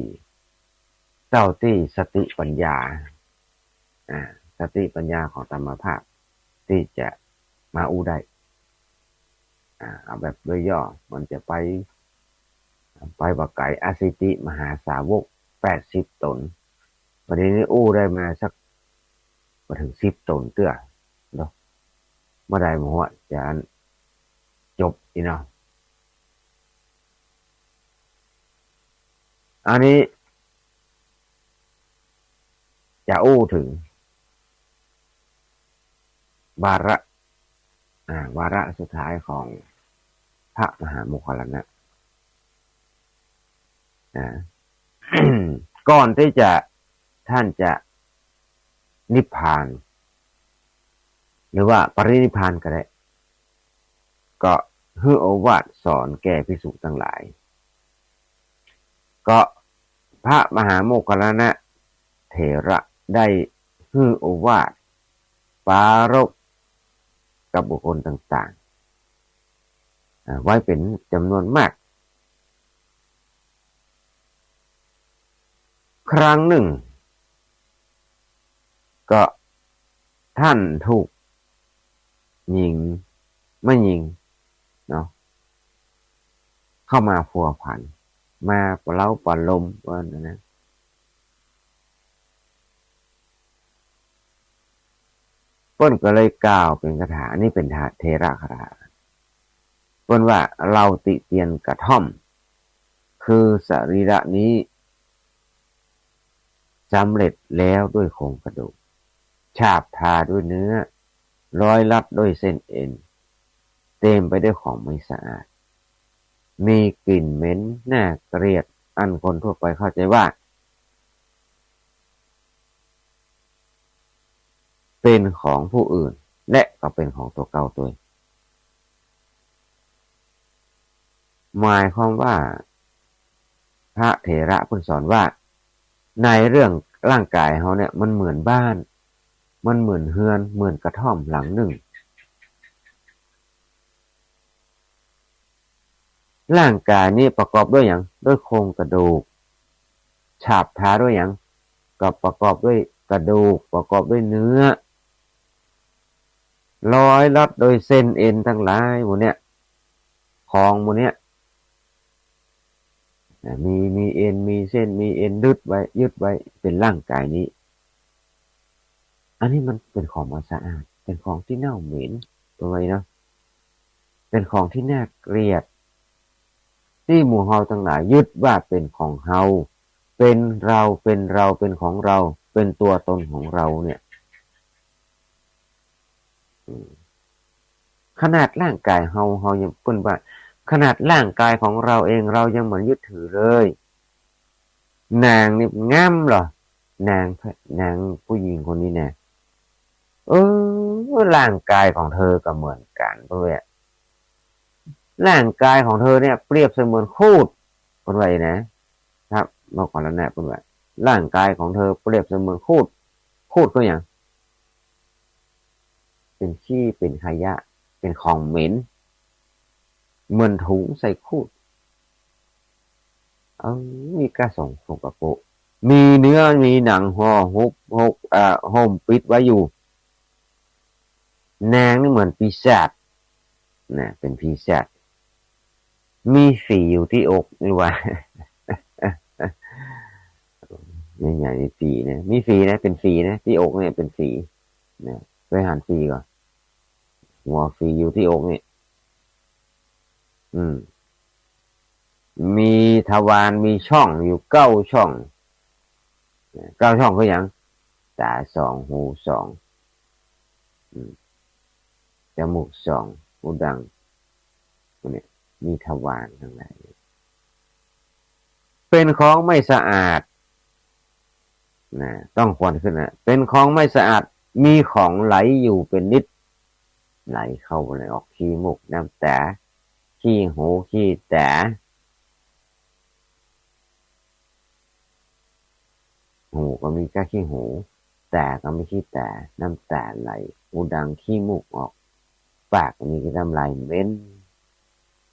เต้าตี้สติปัญญา อ่า สติปัญญาของอาตมาภาพตี้จะมาอู้ได้ อ่า เอาแบบโดยย่อ มันจะไป ไปบ่ไก๋ อสิติมหาสาวกแปดสิบต๋น วันนี้นี่อู้ได้มาสัก บ่เถิงสิบต๋นเตื้อเนาะ บ่ได้หมด จะจบอี้เนาะ อันนี้จะอู้เถิงวาระ อ่า วาระสุดท้ายของพระมหาโมคคัลลานะ อ่า ก่อนตี้จะ ต้านจะนิพพาน หรือว่าปรินิพพานก็ได้ ก็หื้อโอวาทสอนแก่ภิกษุตังหลาย ก็พระมหาโมคคัลลานะเถระได้หื้อโอวาทปรารภกับบุคคลต่างๆ อ่า ไว้เป๋นจ๋ำนวนมาก ครั้งหนึ่ง ก็ต้านถูกหญิง แม่ญิงเนาะ เข้ามาพัวพัน มาประเล้าประโลมว่านั้นนะ เปิ้นก็เลยกล่าวเป๋นคาถา อันนี้เป๋นเถระคาถา เปิ้นว่า เฮาติเตียนกระท่อม คือสรีระนี้ สำเร็จแล้วด้วยโครงกระดูก ฉาบทาด้วยเนื้อ ร้อยรัดด้วยเส้นเอ็น เต็มไปด้วยของไม่สะอาด มีกลิ่นเหม็นน่าเกลียด อันคนทั่วไปเข้าใจว่า เป๋นของผู้อื่น และก็เป๋นของตั๋วเก่าตวย หมายความว่า พระเถระเปิ้นสอนว่า ในเรื่องร่างก๋ายเฮาเนี่ย มันเหมือนบ้าน มันเหมือนเฮือน เหมือนกระท่อมหลังนึ่ง ร่างก๋ายนี้ประกอบด้วยหยัง ด้วยโครงกระดูก ฉาบทาด้วยหยัง ก็ประกอบด้วยกระดูก ประกอบด้วยเนื้อ ร้อยรัดโดยเส้นเอ็นตังหลายหมู่เนี่ย ของหมู่เนี่ย อ่า มี มีเอ็น มีเส้น มีเอ็นยึดไว้ ยึดไว้ เป๋นร่างก๋ายนี้ อันนี้มันเป๋นของบ่สะอาด เป๋นของตี้เน่าเหม็น เปิ้นว่าอี้เนาะ เป๋นของตี้น่าเกลียด ตี้หมู่เฮาตังหลายยึดว่าเป๋นของเฮา เป๋นเรา เป๋นเรา เป๋นของเรา เป๋นตั๋วตนของเราเนี่ย อืม ขนาดร่างก๋ายเฮา เฮายัง เปิ้นว่า ขนาดร่างก๋ายของเราเอง เรายังบ่ยึดถือเลย นางนี่งามเหรอ นาง นางผู้หญิงคนนี้นะ เออ ร่างก๋ายของเธอก็เหมือนกั๋น เปิ้นว่า ร่างก๋ายของเธอเนี่ยเปรียบเสมือนครูด เปิ้นว่าอี้นะ พระโมคคัลลานะเปิ้นว่า ร่างก๋ายของเธอเปรียบเสมือนครูด ครูดคือหยัง เป๋นขี้ เป๋นขยะ เป๋นของเหม็น เหมือนถุงใส่ครูด เออ มีก้าสองสกปรก มีเนื้อ มีหนังห่อหุบ หก อ่า ห่มปิดไว้อยู่ นางนี่เหมือนปีศาจนะ เป๋นปีศาจ มีฝีอยู่ตี้อกนี่ว่า ใหญ่ๆ มีฝีนะ มีฝีนะ เป๋นฝีนะ ตี้อกเนี่ยเป๋นฝีนะ เฮยหันฝีก่อ หัวฝีอยู่ตี้อกนี่ อืม มีทวาร มีช่องอยู่เก้าช่อง เก้าช่องคือหยัง ต๋าสอง หูสอง อืม จมูกสอง ฮูดัง พวกเนี่ย มีทวารตังหลาย เป๋นของไม่สะอาด นะ ต้องควรขึ้นนะ เป๋นของไม่สะอาด มีของไหลอยู่เป๋นนิด ไหลเข้าไหลออก ขี้มูก น้ำต๋า ขี้หู ขี้ต๋า หูก็มีก้าขี้หู ต๋าก็มีขี้ต๋า น้ำต๋าไหล ฮูดัง ขี้มูกออก ปากก็มีก้าน้ำลายเหม็น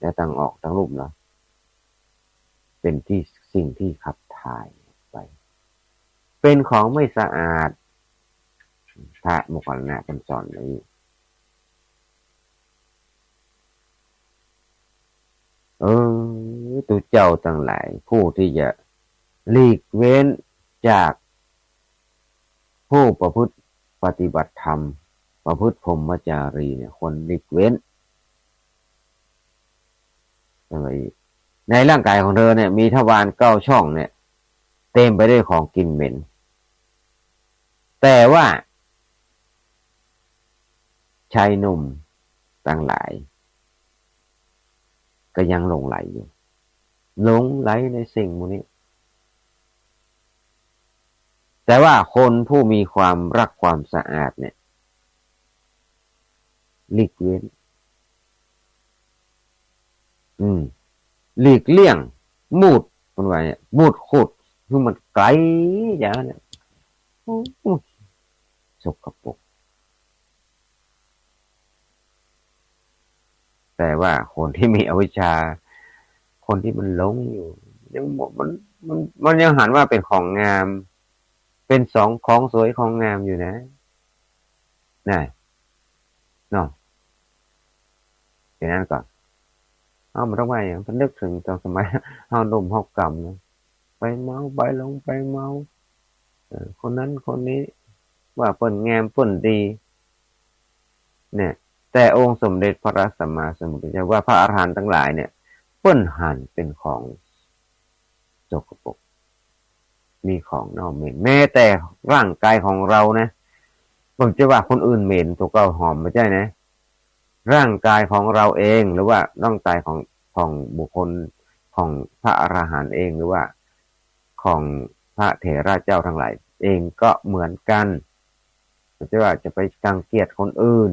แล้วตังออกตังลุ่มเนาะ เป๋นตี้สิ่งตี้ขับถ่ายออกไป เป๋นของไม่สะอาด พระโมคคัลลานะเปิ้นสอนไว้ เออ ตุ๊เจ้าตังหลาย ผู้ตี้จะหลีกเว้นจากผู้ประพฤติปฏิบัติธรรม ประพฤติพรหมจารีเนี่ย ควรหลีกเว้น ในร่างกายของเธอเนี่ย มีทวารเก้าช่องเนี่ย เต็มไปด้วยของกลิ่นเหม็น แต่ว่า ชายหนุ่มตังหลาย ก็ยังหลงใหลอยู่ หลงใหลในสิ่งหมู่นี้ แต่ว่าคนผู้มีความรักความสะอาดเนี่ย หลีกเว้น อืม หลีกเลี่ยง มูด เปิ้นว่าเนี่ย มูดคูด หื้อมันไก๋อย่างนั้นเนี่ย โอ้ย สกปรก แต่ว่าคนตี้มีอวิชชา คนตี้มันหลงอยู่ ยังบ่ มัน มัน มันยังหันว่าเป๋นของงาม เป๋นสองของสวยของงามอยู่นะ น่ะ เนาะ อย่างนั้นก่อน เอ้า มันต้องว่าอย่างนั้น นึกถึงตอนสมัย เฮาหนุ่มเฮาก๋ำนะ ไปเมา ไปหลง ไปเมา เออ คนนั้นคนนี้ ว่าเปิ้นงามเปิ้นดี เนี่ย แต่องค์สมเด็จพระสัมมาสัมพุทธเจ้าว่าพระอรหันต์ตังหลายเนี่ย เปิ้นหันเป๋นของสกปรก มีของเน่าเหม็น แม้แต่ร่างกายของเรานะ บ่ใจ้ว่าคนอื่นเหม็น ตั๋วเก่าหอม บ่ใจ้นะ ร่างกายของเราเอง หรือว่าร่างกายของ ของบุคคล ของพระอรหันต์เอง หรือว่าของพระเถระเจ้าตังหลายเองก็เหมือนกั๋น บ่ใจ้ว่าจะไปรังเกียจคนอื่น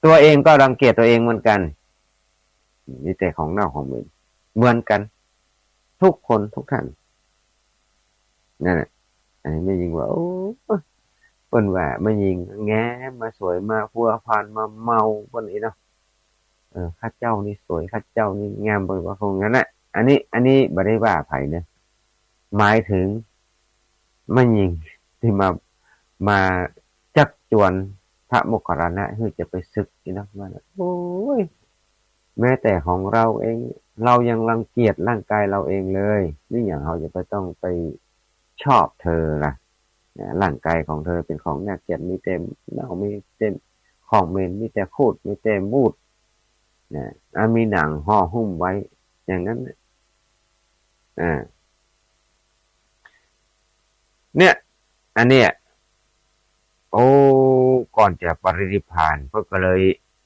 ตั๋วเองก็รังเกียจตั๋วเองเหมือนกั๋น มีแต่ของเน่าของเหม็น เหมือนกั๋น ทุกคนทุกท่าน นั่นแหละ อันนี้แม่ญิงว่า โอ้ เปิ้นว่าแม่ญิงแงมมาสวย มาพัวพัน มาเมา เปิ้นอี้เนาะ เออ ข้าเจ้านี่สวย ข้าเจ้านี่งาม เปิ้นว่าคงอย่างนั้นแหละ อันนี้ อันนี้บ่ได้ว่าใผนะ หมายถึงแม่ญิงตี้มา มาจักจวนพระโมคคัลลานะ หื้อจะไปสึกนี่นะ ว่า โอ้ย แม้แต่ของเราเอง เรายังรังเกียจร่างกายเราเองเลย นี่อย่างเฮาจะไปต้องไปชอบเธอล่ะ นะ ร่างกายของเธอเป๋นของน่าเกลียด มีแต่เน่า มีแต่ของเหม็น มีแต่คูด มีแต่มูด นะ อ่ะ มีหนังห่อหุ้มไว้ อย่างนั้นน่ะ อ่า เนี่ย อันเนี้ย โอ้ ก่อนจะปรินิพพาน เปิ้นก็เลย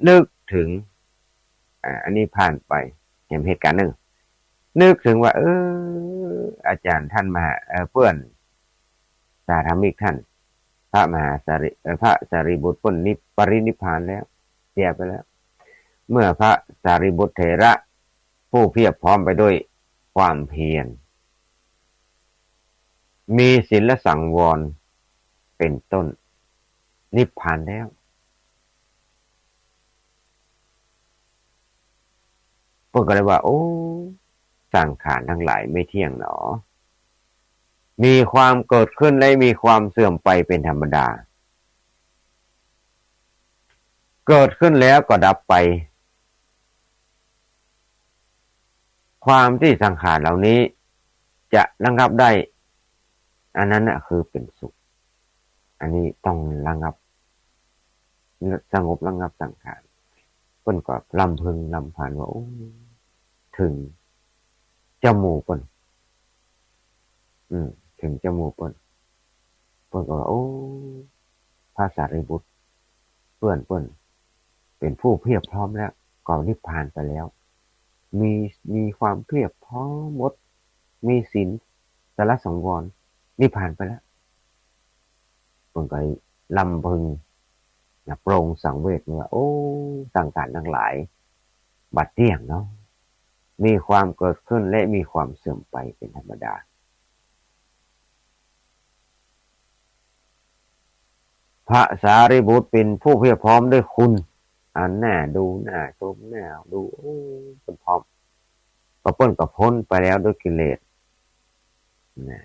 นึกถึง อ่า อันนี้ผ่านไป แหมเหตุก๋ารณ์นึ่ง นึกถึงว่า เออ อาจ๋ารย์ต้านมหา เอ่อ เปื้อนสหธรรมิกต้าน พระมหาสารี เอ่อ พระสารีบุตรเปิ้นนิพ- ปรินิพพานแล้ว เสียไปแล้ว เมื่อพระสารีบุตรเถระ ผู้เพียบพร้อมไปด้วยความเพียร มีศีลสังวรเป๋นต้น นิพพานแล้ว เปิ้นก็เลยว่า โอ้ สังขารตังหลายไม่เที่ยงหนอ มีความเกิดขึ้นและมีความเสื่อมไปเป๋นธรรมดา เกิดขึ้นแล้วก็ดับไป ความตี้สังขารเหล่านี้จะระงับได้ อันนั้นน่ะคือเป๋นสุข อันนี้ต้องระงับ สงบระงับสังขาร เปิ้นก็รำพึงรำพันว่า โอ้ เถิงเจ้าหมู่เปิ้น อืม เถิงเจ้าหมู่เปิ้น เปิ้นก็ว่า โอ้ พระสารีบุตร เปื้อนเปิ้นเป๋นผู้เพียบพร้อมแล้ว ก็นิพพานไปแล้ว มี มีความเพียบพร้อมหมด มีศีลสละสังวร นิพพานไปแล้ว เปิ้นก็รำพึงนะ โปร่งสังเวชว่า โอ้ สังขารตังหลายบ่เตี้ยงเนาะ มีความเกิดขึ้นและมีความเสื่อมไปเป๋นธรรมดา พระสารีบุตรเป๋นผู้เพียบพร้อมด้วยคุณ อันน่าดู น่าชม น่าดู โอ้ เป๋นพร้อม ก็เปิ้นก็พ้นไปแล้วด้วยกิเลสนะ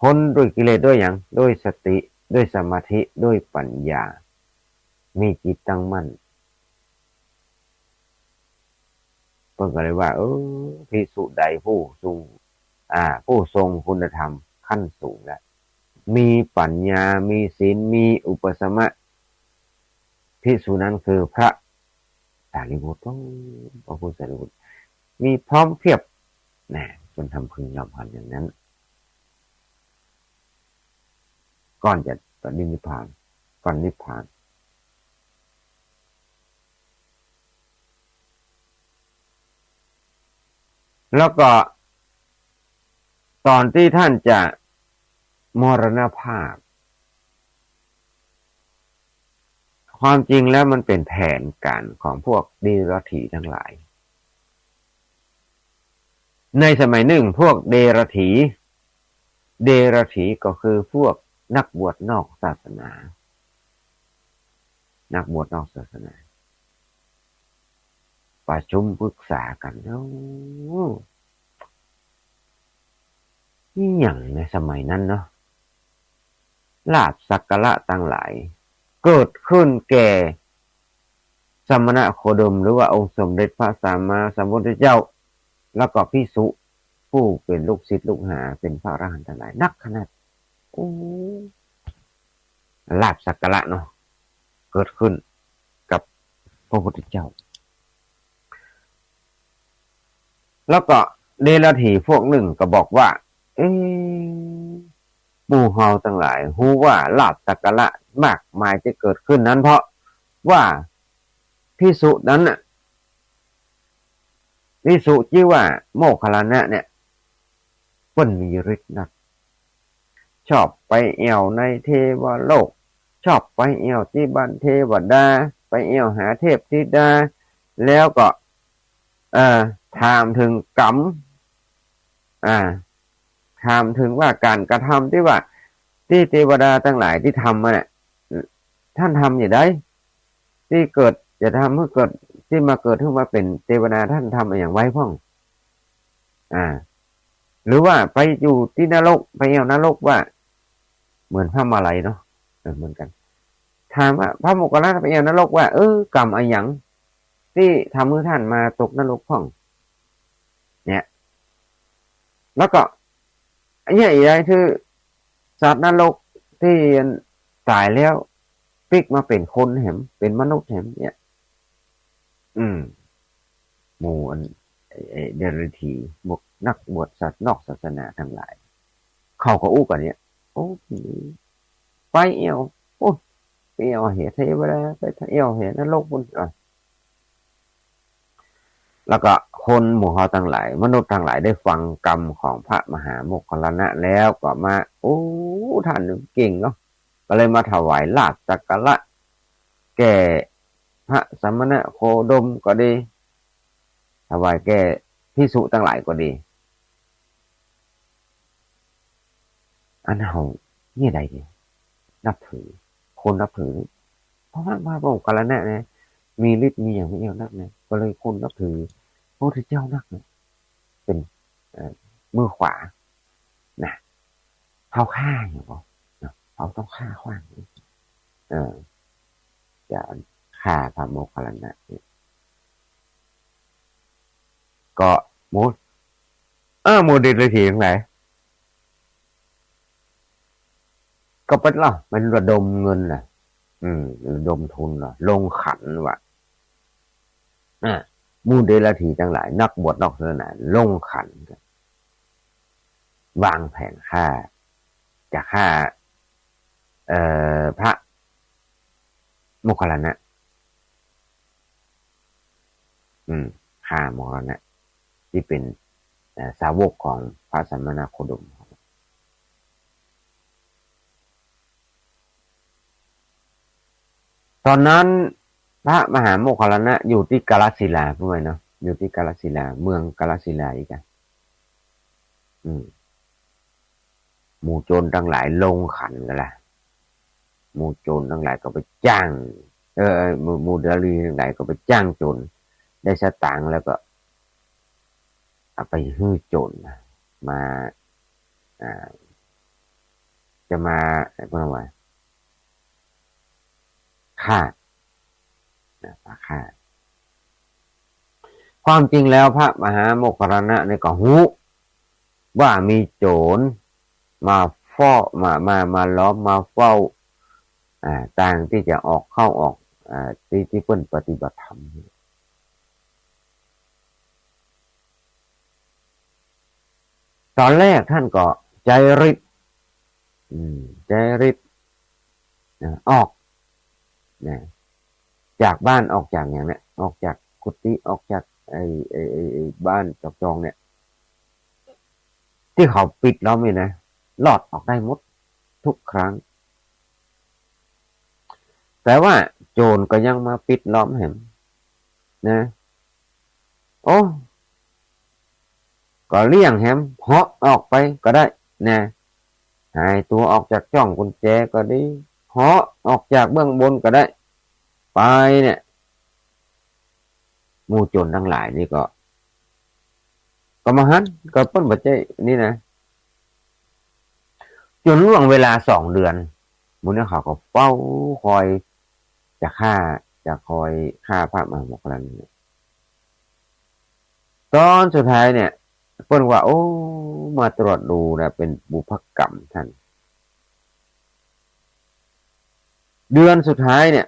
พ้นด้วยกิเลสด้วยหยัง ด้วยสติ ด้วยสมาธิ ด้วยปัญญา มีจิตตั้งมั่น เปิ้นก็เลยว่า เออ ภิกษุใดผู้ทรง อ่า ผู้ทรงคุณธรรมขั้นสูงแล้ว มีปัญญา มีศีล มีอุปสมะ ภิกษุนั้นคือพระสารีบุตร โอ้ พระผู้สารีบุตร มีพร้อมเพียบ นะ เปิ้นรำพึงรำพันอย่างนั้น ก่อนจะปรินิพพาน ก่อนนิพพาน แล้วก็ตอนที่ท่านจะมรณภาพ ความจริงแล้วมันเป๋นแผนก๋านของพวกเดรัจฉีตังหลาย ในสมัยนึ่งพวกเดรัจฉี เดรัจฉีก็คือพวกนักบวชนอกศาสนา นักบวชนอกศาสนา ประชุมปรึกษากั๋น เอ้า อิหยังในสมัยนั้นเนาะ ลาภสักการะตังหลาย เกิดขึ้นแก่สมณโคดม หรือว่าองค์สมเด็จพระสัมมาสัมพุทธเจ้า แล้วก็ภิกษุผู้เป๋นลูกศิษย์ลูกหา เป๋นพระอรหันต์ตังหลาย นักขนาด โอ้ ลาภสักการะเนาะ เกิดขึ้นกับพระพุทธเจ้า แล้วก็เดรัจฉีพวกนึ่งก็บอกว่า เอ๊ะ หมู่เฮาตังหลายฮู้ว่าลาภสักการะมากมายตี้เกิดขึ้นนั้น เพราะว่าภิกษุนั้นน่ะ ภิกษุจื้อว่าโมคคัลลานะเนี่ย เปิ้นมีฤทธิ์นัก ชอบไปแอ่วในเทวโลก ชอบไปแอ่วตี้บ้านเทวดา ไปแอ่วหาเทพธิดา แล้วก็ เอ่อ ถามเถิงกรรม อ่า ถามเถิงว่าก๋านกระทำตี้ว่า ตี้เทวดาตังหลายตี้ทำมาเนี่ย ต้านทำจะใด ตี้เกิด จะทำหื้อเกิด ตี้มาเกิดหื้อมาเป๋นเทวดา ต้านทำอะหยังไว้พ่อง อ่า หรือว่าไปอยู่ตี้นรก ไปแอ่วนรกว่า เหมือนพระมาลัยเนาะ เออ เหมือนกั๋น ถามว่าพระโมคคัลลานะไปแอ่วนรกว่า เออ กรรมอะหยังตี้ทำหื้อต้านมาตกนรกพ่อง เนี่ย แล้วก็ อันเนี้ยอีกอย่างคือ สัตว์นรกตี้ต๋ายแล้วปิ๊กมาเป๋นคนแหม เป๋นมนุษย์แหมเนี่ย อืม หมู่อัน ไอ้ ไอ้เดรัจฉี พวกนักบวชศาส นอกศาสนาตังหลาย เขาก็อู้กั๋นเนี่ย โอ้ ไปแอ่ว โอ้ ไปแอ่วแหเทวดา ไปแอ่วแหนรกปุ้น อ่ะ แล้วก็คนหมู่เฮาตังหลาย มนุษย์ตังหลายได้ฟังกรรมของพระมหาโมคคัลลานะแล้วก็มา โอ้ ต้านเก่งเนาะ ก็เลยมาถวายลาภสักการะแก่พระสมณโคดมก็ดี ถวายแก่ภิกษุตังหลายก็ดี อันเฮาเนี่ยใดเนี่ย นับถือ คนนับถือ เพราะว่าพระโมคคัลลานะเนี่ย มีฤทธิ์มีอย่างนี้นักเนี่ย ก็เลยคนนับถือพระพุทธเจ้านักเนี่ย เป๋น เอ่อ มือขวา นะ เฮาฆ่าอย่างบ่เนาะ เฮาต้องฆ่าขว้าง เออ จะฆ่าพระโมคคัลลานะเนี่ย ก็หมู่ เออ หมู่เดรัจฉีตังหลาย ก็เป๋นละ มันระดมเงินน่ะ อืม ระดมทุนเหรอ ลงขันว่ะ อ่ะ หมู่เดรัจฉีตังหลาย นักบวชนอกศาสนา ลงขันกั๋น วางแผนฆ่า จะฆ่า เอ่อ พระโมคคัลลานะ อืม ฆ่าโมคคัลลานะ ตี้เป๋น เอ่อ สาวกของพระสัมมาโคดม ต๋อนนั้นพระมหาโมคคัลลานะอยู่ตี้กาลสิลา พูดไว้เนาะ อยู่ตี้กาลสิลา เมืองกาลสิลาอีกอะ อืม หมู่โจรตังหลายลงขันกั๋นละ หมู่โจรตังหลายก็ไปจ้าง เออ หมู่ หมู่เดรัจฉีตังหลายก็ไปจ้างโจร ได้สตางค์แล้วก็เอาไปหื้อโจรมา มา อ่า จะมา เอ่อ พูดว่า ฆ่า นะ มาฆ่า ความจริงแล้วพระมหาโมคคัลลานะเนี่ยก็ฮู้ว่ามีโจรมาเฝ้า มา มา มาล้อม มาเฝ้า อ่า ตางตี้จะออกเข้าออก อ่า ตี้ ตี้เปิ้นปฏิบัติธรรม ต๋อนแรกท่านก็ใจ๊ฤทธิ์ อืม ใจ๊ฤทธิ์ นะ ออก นะ จากบ้าน ออกจากอย่างเนี้ย ออกจากกุฏิ ออกจากไอ้ ไอ้ ไอ้ ไอ้บ้านจอกจองเนี่ย ตี้เขาปิดล้อมนี่นะ รอดออกได้หมดทุกครั้ง แต่ว่าโจรก็ยังมาปิดล้อมแหม นะ โอ้ ก็เลี่ยงแหม เหาะออกไปก็ได้ นะ หายตั๋วออกจากจ้องกุญแจก็ดี เหาะออกจากเบื้องบนก็ได้ ไปเนี่ย หมู่โจรตังหลายนี่ก็ ก็บ่หัน ก็เปิ้นบ่ใจ้นี่นะ จ๋นล่วงเวลาสองเดือน หมู่เนี่ยเขาก็เฝ้าคอยจะฆ่า จะคอยฆ่าพระมหาโมคคัลลานะ ต๋อนสุดท้ายเนี่ย เปิ้นว่า โอ้ มาตรวจดูนะ เป๋นบุพกรรมท่าน เดือนสุดท้ายเนี่ย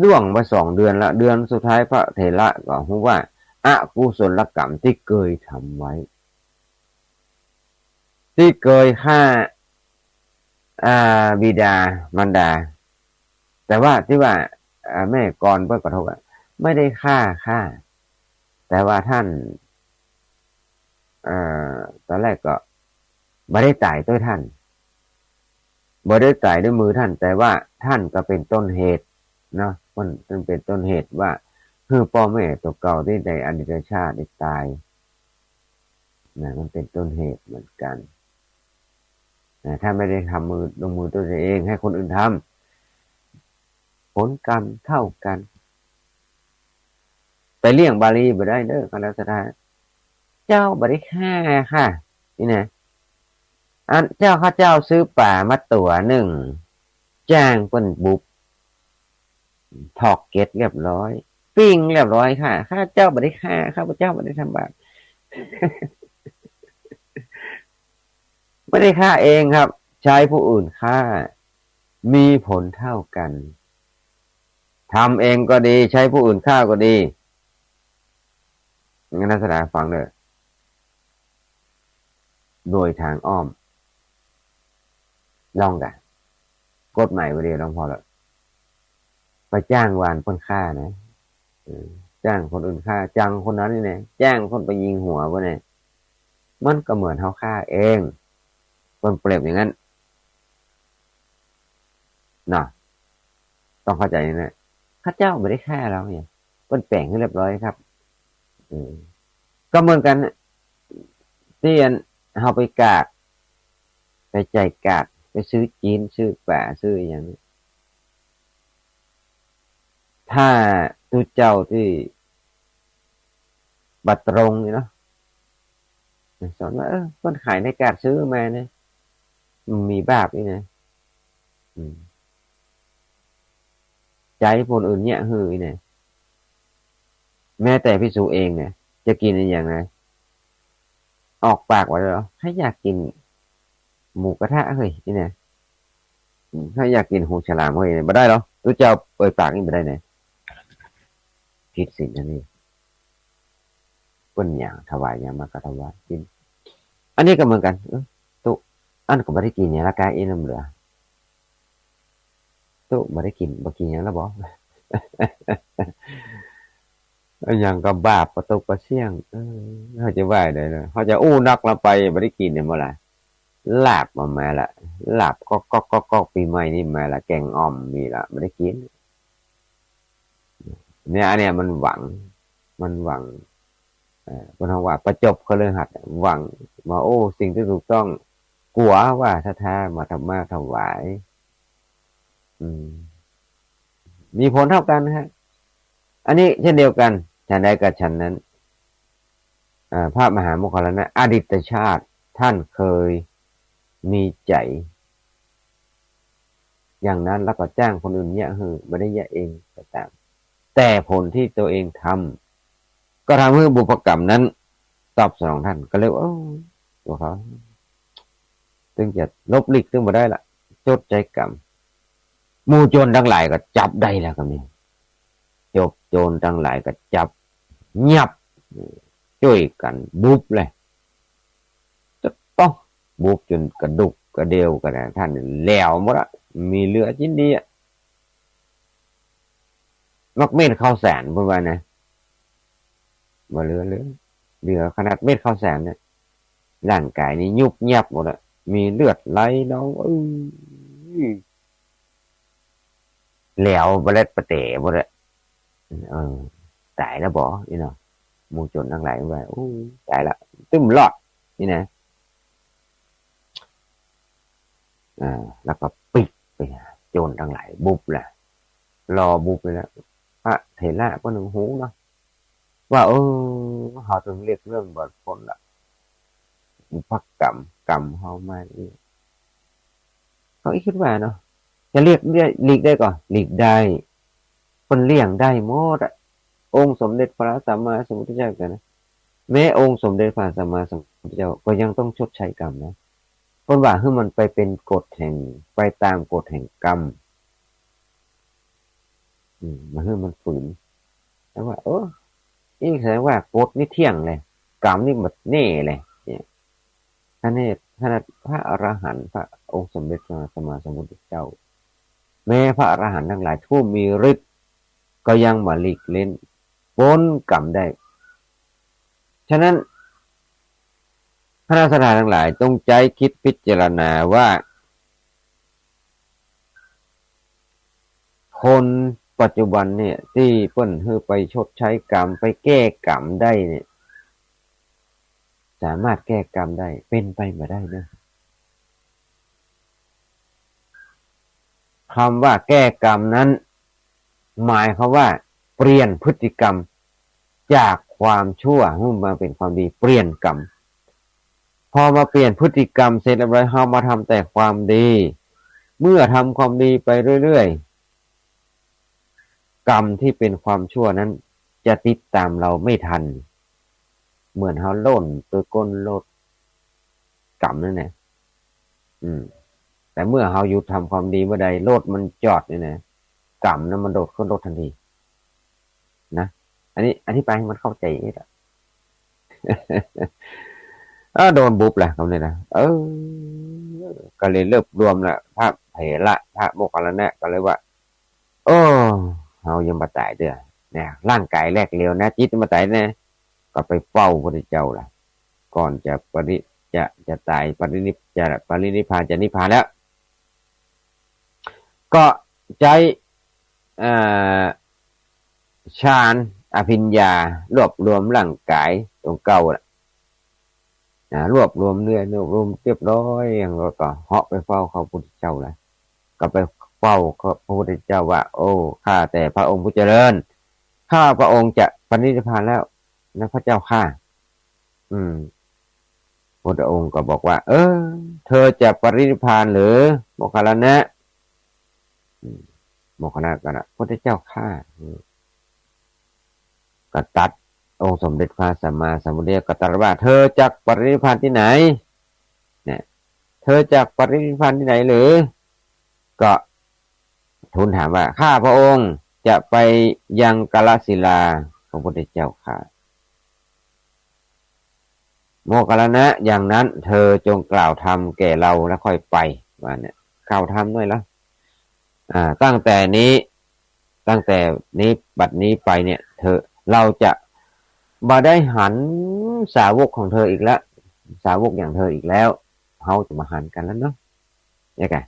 ล่วงไปสองเดือนละ เดือนสุดท้ายพระเถระก็ฮู้ว่า อกุศลกรรมตี้เกยทำไว้ ตี้เกยฆ่า อ่า บิดามารดา แต่ว่าตี้ว่า อ่า แม่กรเปิ้นขอโทษอะ ไม่ได้ฆ่า ฆ่า แต่ว่าท่าน เอ่อ ต๋อนแรกก็บ่ได้ต๋ายตวยท่าน บ่ได้ต๋ายตวยมือท่าน แต่ว่าท่านก็เป๋นต้นเหตุเนาะ มัน มันเป๋นต้นเหตุว่า หื้อป้อแม่ตั๋วเก่าตี้ในอดีตชาติได้ต๋าย นะ มันเป๋นต้นเหตุเหมือนกั๋น นะ ถ้าไม่ได้ทำมือ ลงมือด้วยตัวเอง หื้อคนอื่นทำ ผลกรรมเท่ากั๋น ไปเลี่ยงบาลีบ่ได้เน่อ คณะศรัทธา เจ้าบ่ได้ฆ่าค่ะ นี่นะ อันเจ้า ข้าเจ้าซื้อป๋ามาตั๋วนึ่ง จ้างเปิ้นบุบ ถอกเกล็ดเรียบร้อย ปิ้งเรียบร้อยค่ะ ข้าเจ้าบ่ได้ฆ่า ข้าพเจ้าบ่ได้ทำบาป ไม่ได้ฆ่าเองครับ ใช้ผู้อื่นฆ่า มีผลเท่ากั๋น ทำเองก็ดี ใช้ผู้อื่นฆ่าก็ดี คณะศรัทธาฟังเน่อ โดยทางอ้อม ลองก่ะ กฎหมายบ่ดี ลองผ่อเถอะ ไปจ้างวานเปิ้นฆ่านะ เออ จ้างคนอื่นฆ่า จ้างคนนั้นนี่นะ จ้างคนไปยิงหัวเปิ้นเนี่ย มันก็เหมือนเฮาฆ่าเอง เปิ้นเปรียบอย่างนั้น เนาะ ต้องเข้าใจ๋นะ ข้าเจ้าบ่ได้ฆ่าเฮาเนี่ย เปิ้นแป๋งหื้อเรียบร้อยครับ เออ ก็เหมือนกั๋นน่ะ ตี้อันเฮาไปกาด ไปจ่ายกาด ไปซื้อจีน ซื้อป๋า ซื้ออะหยัง ถ้าตุ๊เจ้าตี้บ่ตรงนี่เนาะ สอนว่า เออ เปิ้นขายในกาดซื้อมาเนี่ย มันมีบาปนี่นะ อืม ใจ๊ผู้อื่นเยียะหื้อนี่นะ แม้แต่ภิกษุเองเนี่ย จะกิ๋นอะหยังนะ ออกปากว่า เฮาอยากกิ๋นหมูกระทะเฮ้ย นี่นะ อืม ถ้าอยากกิ๋นหูฉลามเฮ้ย บ่ได้หรอ ตุ๊เจ้าเอ่ยปากนี่บ่ได้นะ ผิดศีลอันนี้ เปิ้นหยังถวายหยังมาก็ถวายกิ๋น อันนี้ก็เหมือนกั๋น เออ ตุ๊ อั้นก็บ่ได้กิ๋นหยังละกาย เอ๊ะ น้ำเหลือ ตุ๊ บ่ได้กิ๋น บ่กิ๋นหยังละบ่ อะหยังก็บาป ปะตกปะเสี้ยง เออ เฮาจะว่าได้นะ เฮาจะอู้นักละไป บ่ได้กิ๋นเนี่ยบ่ล่ะ ลาบมา มาละ ลาบก๊อกก๊อกก๊อกก๊อก ปี๋ใหม่นี่มาละ แก๋งอ่อมมีละ บ่ได้กิ๋น เนี่ย อันเนี้ยมันหวัง มันหวัง เอ่อ เปิ้นฮ้องว่าประจบคฤหัสถ์ หวังว่า โอ้ สิ่งตี้ถูกต้อง กั๋วว่าศรัทธามาทำ มาถวาย อืม มีผลเต้ากั๋นนะฮะ อันนี้เช่นเดียวกั๋น ฉันใดก็ฉันนั้น อ่า พระมหาโมคคัลลานะ อดีตชาติต้านเกยมีใจ๋ อย่างนั้น แล้วก็จ้างคนอื่นเยียะหื้อ บ่ได้เยียะเองก็ต๋าม แต่ผลตี้ตั๋วเองทำ ก็ทำหื้อบุพกรรมนั้นตอบสนองต้าน ก็เลย เออ ตั๋วเขา ตึงจะหลบหลีกตึงบ่ได้ละ ชดใช้กรรม หมู่โจรตังหลายก็จับได้แล้วก็มี จบโจรตังหลายก็จับ ยับ จ้วยกั๋นบุบเลย จะต้องบุบจ๋นกระดูกกระเดี่ยวกระดาต้านแหลวหมดละ มีเหลือจินดีอะ มักเม็ดข้าวสารเปิ้นว่านะ บ่เหลือเลย เหลือขนาดเม็ดข้าวสารเนี่ย ร่างก๋ายนี่ยุบยับหมดละ มีเลือดไหลนอง เอ้ย แหลวปะเล็ดปะเต๋หมดละ เออ ต๋ายแล้วบ่ นี่เนาะ หมู่โจรตังหลายว่า โอ้ ต๋ายละ ตึ้มรอด นี่นะ อ่า แล้วก็ปิ๊กไป โจรตังหลายบุบละ รอบุบไปแล้ว พระเถระเปิ้นหนึ่งฮู้เนาะ ว่า เออ เฮาตึงเรียกเรื่องบ่พ้นละ บุพกรรม กรรมเฮามานี่ เขากึ๊ดว่าเนาะ จะเรียกได้ หลีกได้ก่อ หลีกได้ เปิ้นเลี่ยงได้หมดอะ องค์สมเด็จพระสัมมาสัมพุทธเจ้ากั๋นนะ แม้องค์สมเด็จพระสัมมาสัมพุทธเจ้าก็ยังต้องชดใช้กรรมนะ เปิ้นว่าหื้อมันไปเป๋นกฎแห่ง ไปต๋ามกฎแห่งกรรม อืม บ่หื้อมันฝืน แต่ว่า เออ นี่แสดงว่ากฎนี่เที่ยงเลย กรรมนี่บ่แน่เลย เนี่ย ขนาด ขนาดพระอรหันต์ พระองค์สมเด็จพระสัมมาสัมพุทธเจ้า แม้พระอรหันต์ตังหลายผู้มีฤทธิ์ ก็ยังบ่หลีกเล้นป๊นกรรมได้ ฉะนั้น คณะศรัทธาตังหลาย จงใจ๊กึ๊ดพิจารณาว่า คนปัจจุบันเนี่ย ตี้เปิ้นหื้อไปชดใช้กรรม ไปแก้กรรมได้เนี่ย สามารถแก้กรรมได้ เป๋นไปบ่ได้เนาะ กำว่าแก้กรรมนั้น หมายความว่าเปลี่ยนพฤติกรรมจากความชั่วหื้อมาเป๋นความดี เปลี่ยนกรรม พอมาเปลี่ยนพฤติกรรมเสร็จเรียบร้อย เฮามาทำแต่ความดี เมื่อทำความดีไปเรื่อยๆ กรรมตี้เป๋นความชั่วนั้นจะติดต๋ามเฮาไม่ทัน เหมือนเฮาล่นไปก้นรถ กรรมนั่นแหละ อืม แต่เมื่อเฮาหยุดทำความดีเมื่อใด รถมันจอดนี่นะ กรรมนั้นมันโดดขึ้นรถทันที นะ อันนี้อธิบายหื้อมันเข้าใจ๋นิดอะ อ้าว โดนบุบแหละกำนี้นะ เออ ก็เลยรวบรวมละ พระเถระ พระโมคคัลลานะ ก็เลยว่า โอ้ เฮายังบ่ต๋ายเตื้อ เนี่ย ร่างก๋ายแลกเหลวนะ จิตบ่ต๋ายนะ ก็ไปเฝ้าพระพุทธเจ้าละ ก่อนจะปริ จะ จะต๋าย ปรินิพ จะปรินิพพาน จะนิพพานแล้ว ก็ใจ๊ เอ่อ ฌานอภิญญารวบรวมร่างก๋ายตั๋วเก่าละ นะ รวบรวมเนื้อ รวบรวมเรียบร้อย แล้วก็เหาะไปเฝ้าพระพุทธเจ้าละ ก็ไปเฝ้าพระพุทธเจ้าว่า โอ้ ข้าแต่พระองค์ผู้เจริญ ข้าพระองค์จะปรินิพพานแล้วนะพระเจ้าข้า อืม พุทธองค์ก็บอกว่า เออ เธอจะปรินิพพานหรือ โมคคัลลานะ อืม โมคคัลลานะก็นะ พุทธเจ้าข้า อืม ก็ตรัส องค์สมเด็จพระสัมมาสัมพุทธเจ้าก็ตรัสว่า เธอจักปรินิพพานตี้ไหน เนี่ย เธอจักปรินิพพานตี้ไหนหรือ ก็ทูลถามว่า ข้าพระองค์จะไปยังกาลสิลา พระพุทธเจ้าข้า โมคคัลลานะ อย่างนั้นเธอจงกล่าวธรรมแก่เราแล้วค่อยไป ว่าเนี่ย กล่าวธรรมด้วยละ อ่า ตั้งแต่นี้ ตั้งแต่นี้ บัดนี้ไปเนี่ย เธอ เราจะบ่ได้หันสาวกของเธออีกแล้ว สาวกอย่างเธออีกแล้ว เฮาจะบ่หันกั๋นแล้วเนาะ เนี่ยกะ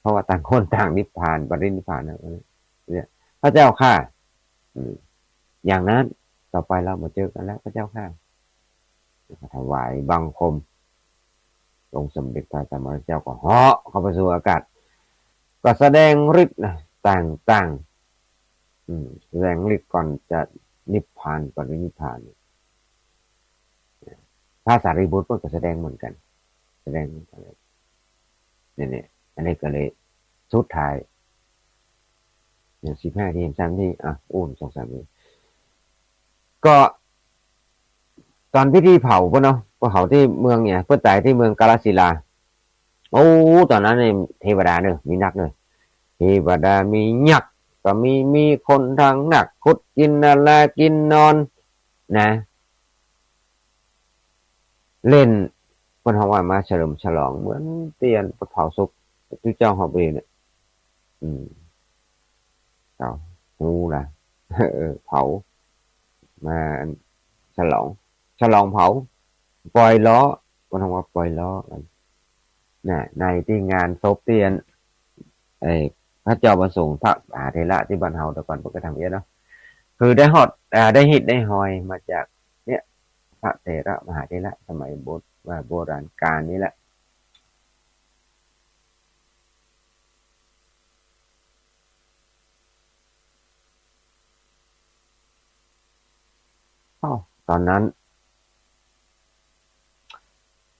เพราะว่าต่างคนต่างนิพพาน ปรินิพพานแล้วเนี่ย พระเจ้าข้า อืม อย่างนั้น ต่อไปเราบ่เจอกั๋นแล้ว พระเจ้าข้า ถวายบังคม องค์สมเด็จพระสัมมาสัมพุทธเจ้าก็เหาะเข้าไปสู่อากาศ ก็แสดงฤทธิ์นะ ต่างๆ อืม แสดงฤทธิ์ก่อนจะนิพพาน ปรินิพพาน พระสารีบุตรก็แสดงเหมือนกั๋น แสดงเหมือนกั๋นเลย เนี่ย เนี่ย อันนี้ก็เลยสุดท้าย เนี่ย สิบห้านาที สามนาที อ่ะ อู้ สองสามนาที ก็ ตอนพิธีเผาเปิ้นเนาะ เปิ้นเผาตี้เมืองเนี่ย เปิ้นต๋ายตี้เมืองกาลสิลา โอ้ ต๋อนนั้นเนี่ย เทวดาเนาะ มีนักเนาะ เทวดา มียักษ์ ก็มี มีคนทั้งนักขุดกินนารากินนอน นะ เล่น เปิ้นฮ้องว่ามาเฉลิมฉลอง เหมือนเตียนเปิ้นเผาศพพระเจ้าเฮาไปเนี่ย อืม เผา ฮู้ละ เออ เผา มาฉลอง ฉลองเผา ปล่อยเลาะ เปิ้นฮ้องว่าปล่อยเลาะกั๋น น่ะ ในตี้งานศพตี้อัน ไอ้ พระเจ้าประสงค์พระมหาเถระตี้บ้านเฮาแต่ก่อนเปิ้นก็ทำเยอะเนาะ คือได้ฮอด อ่า ได้ฮิตได้ฮอยมาจาก เนี่ย พระเถระมหาเถระสมัยโบ ว่าโบราณกาลนี่แหละ อ้าว ต๋อนนั้น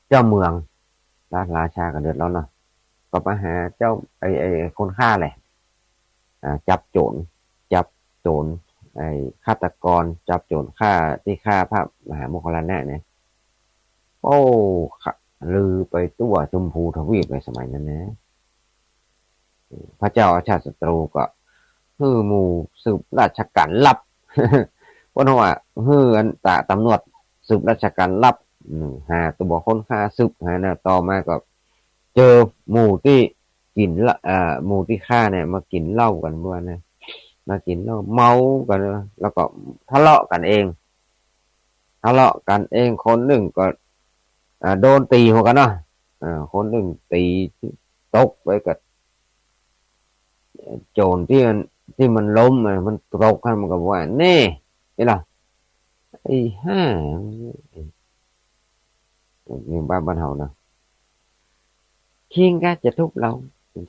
เจ้าเมือง ราช ราชาก็เดือดร้อนเนาะ ก็ไปหาเจ้า ไอ้ ไอ้ ไอ้คนฆ่าแหละ อ่า จับโจร จับโจร ไอ้ฆาตกร จับโจรฆ่า ตี้ฆ่าพระมหาโมคคัลลานะเนี่ย โอ้ ขะ ลือไปทั่วชมพูทวีปเลยสมัยนั้นนะ พระเจ้าอาชาติศัตรูก็หื้อหมู่สืบราชการลับ เปิ้นฮ้องว่าหื้ออันต๋าตำรวจสืบราชการลับ อืม หาตั๋วคนฆ่า สืบหานะ ต่อมาก็เจอหมู่ตี้กิ๋นเหล้า เอ่อ หมู่ตี้ฆ่าเนี่ยมากิ๋นเหล้ากั๋นเปิ้นว่านะ มากิ๋นเหล้าเมากั๋น แล้วก็ทะเลาะกั๋นเอง ทะเลาะกั๋นเอง คนนึ่งก็ อ่า โดนตี๋หัวกั๋นเนาะ อ่า คนนึ่งตี๋ตกไปกับโจรตี้มัน ตี้มันล้มอะ มันตกหั้น มันก็บอกว่า แน่ นี่ล่ะ ไอ้ห่า นี่บ้าน บ้านเฮานะ คิงกะจะทุบเฮา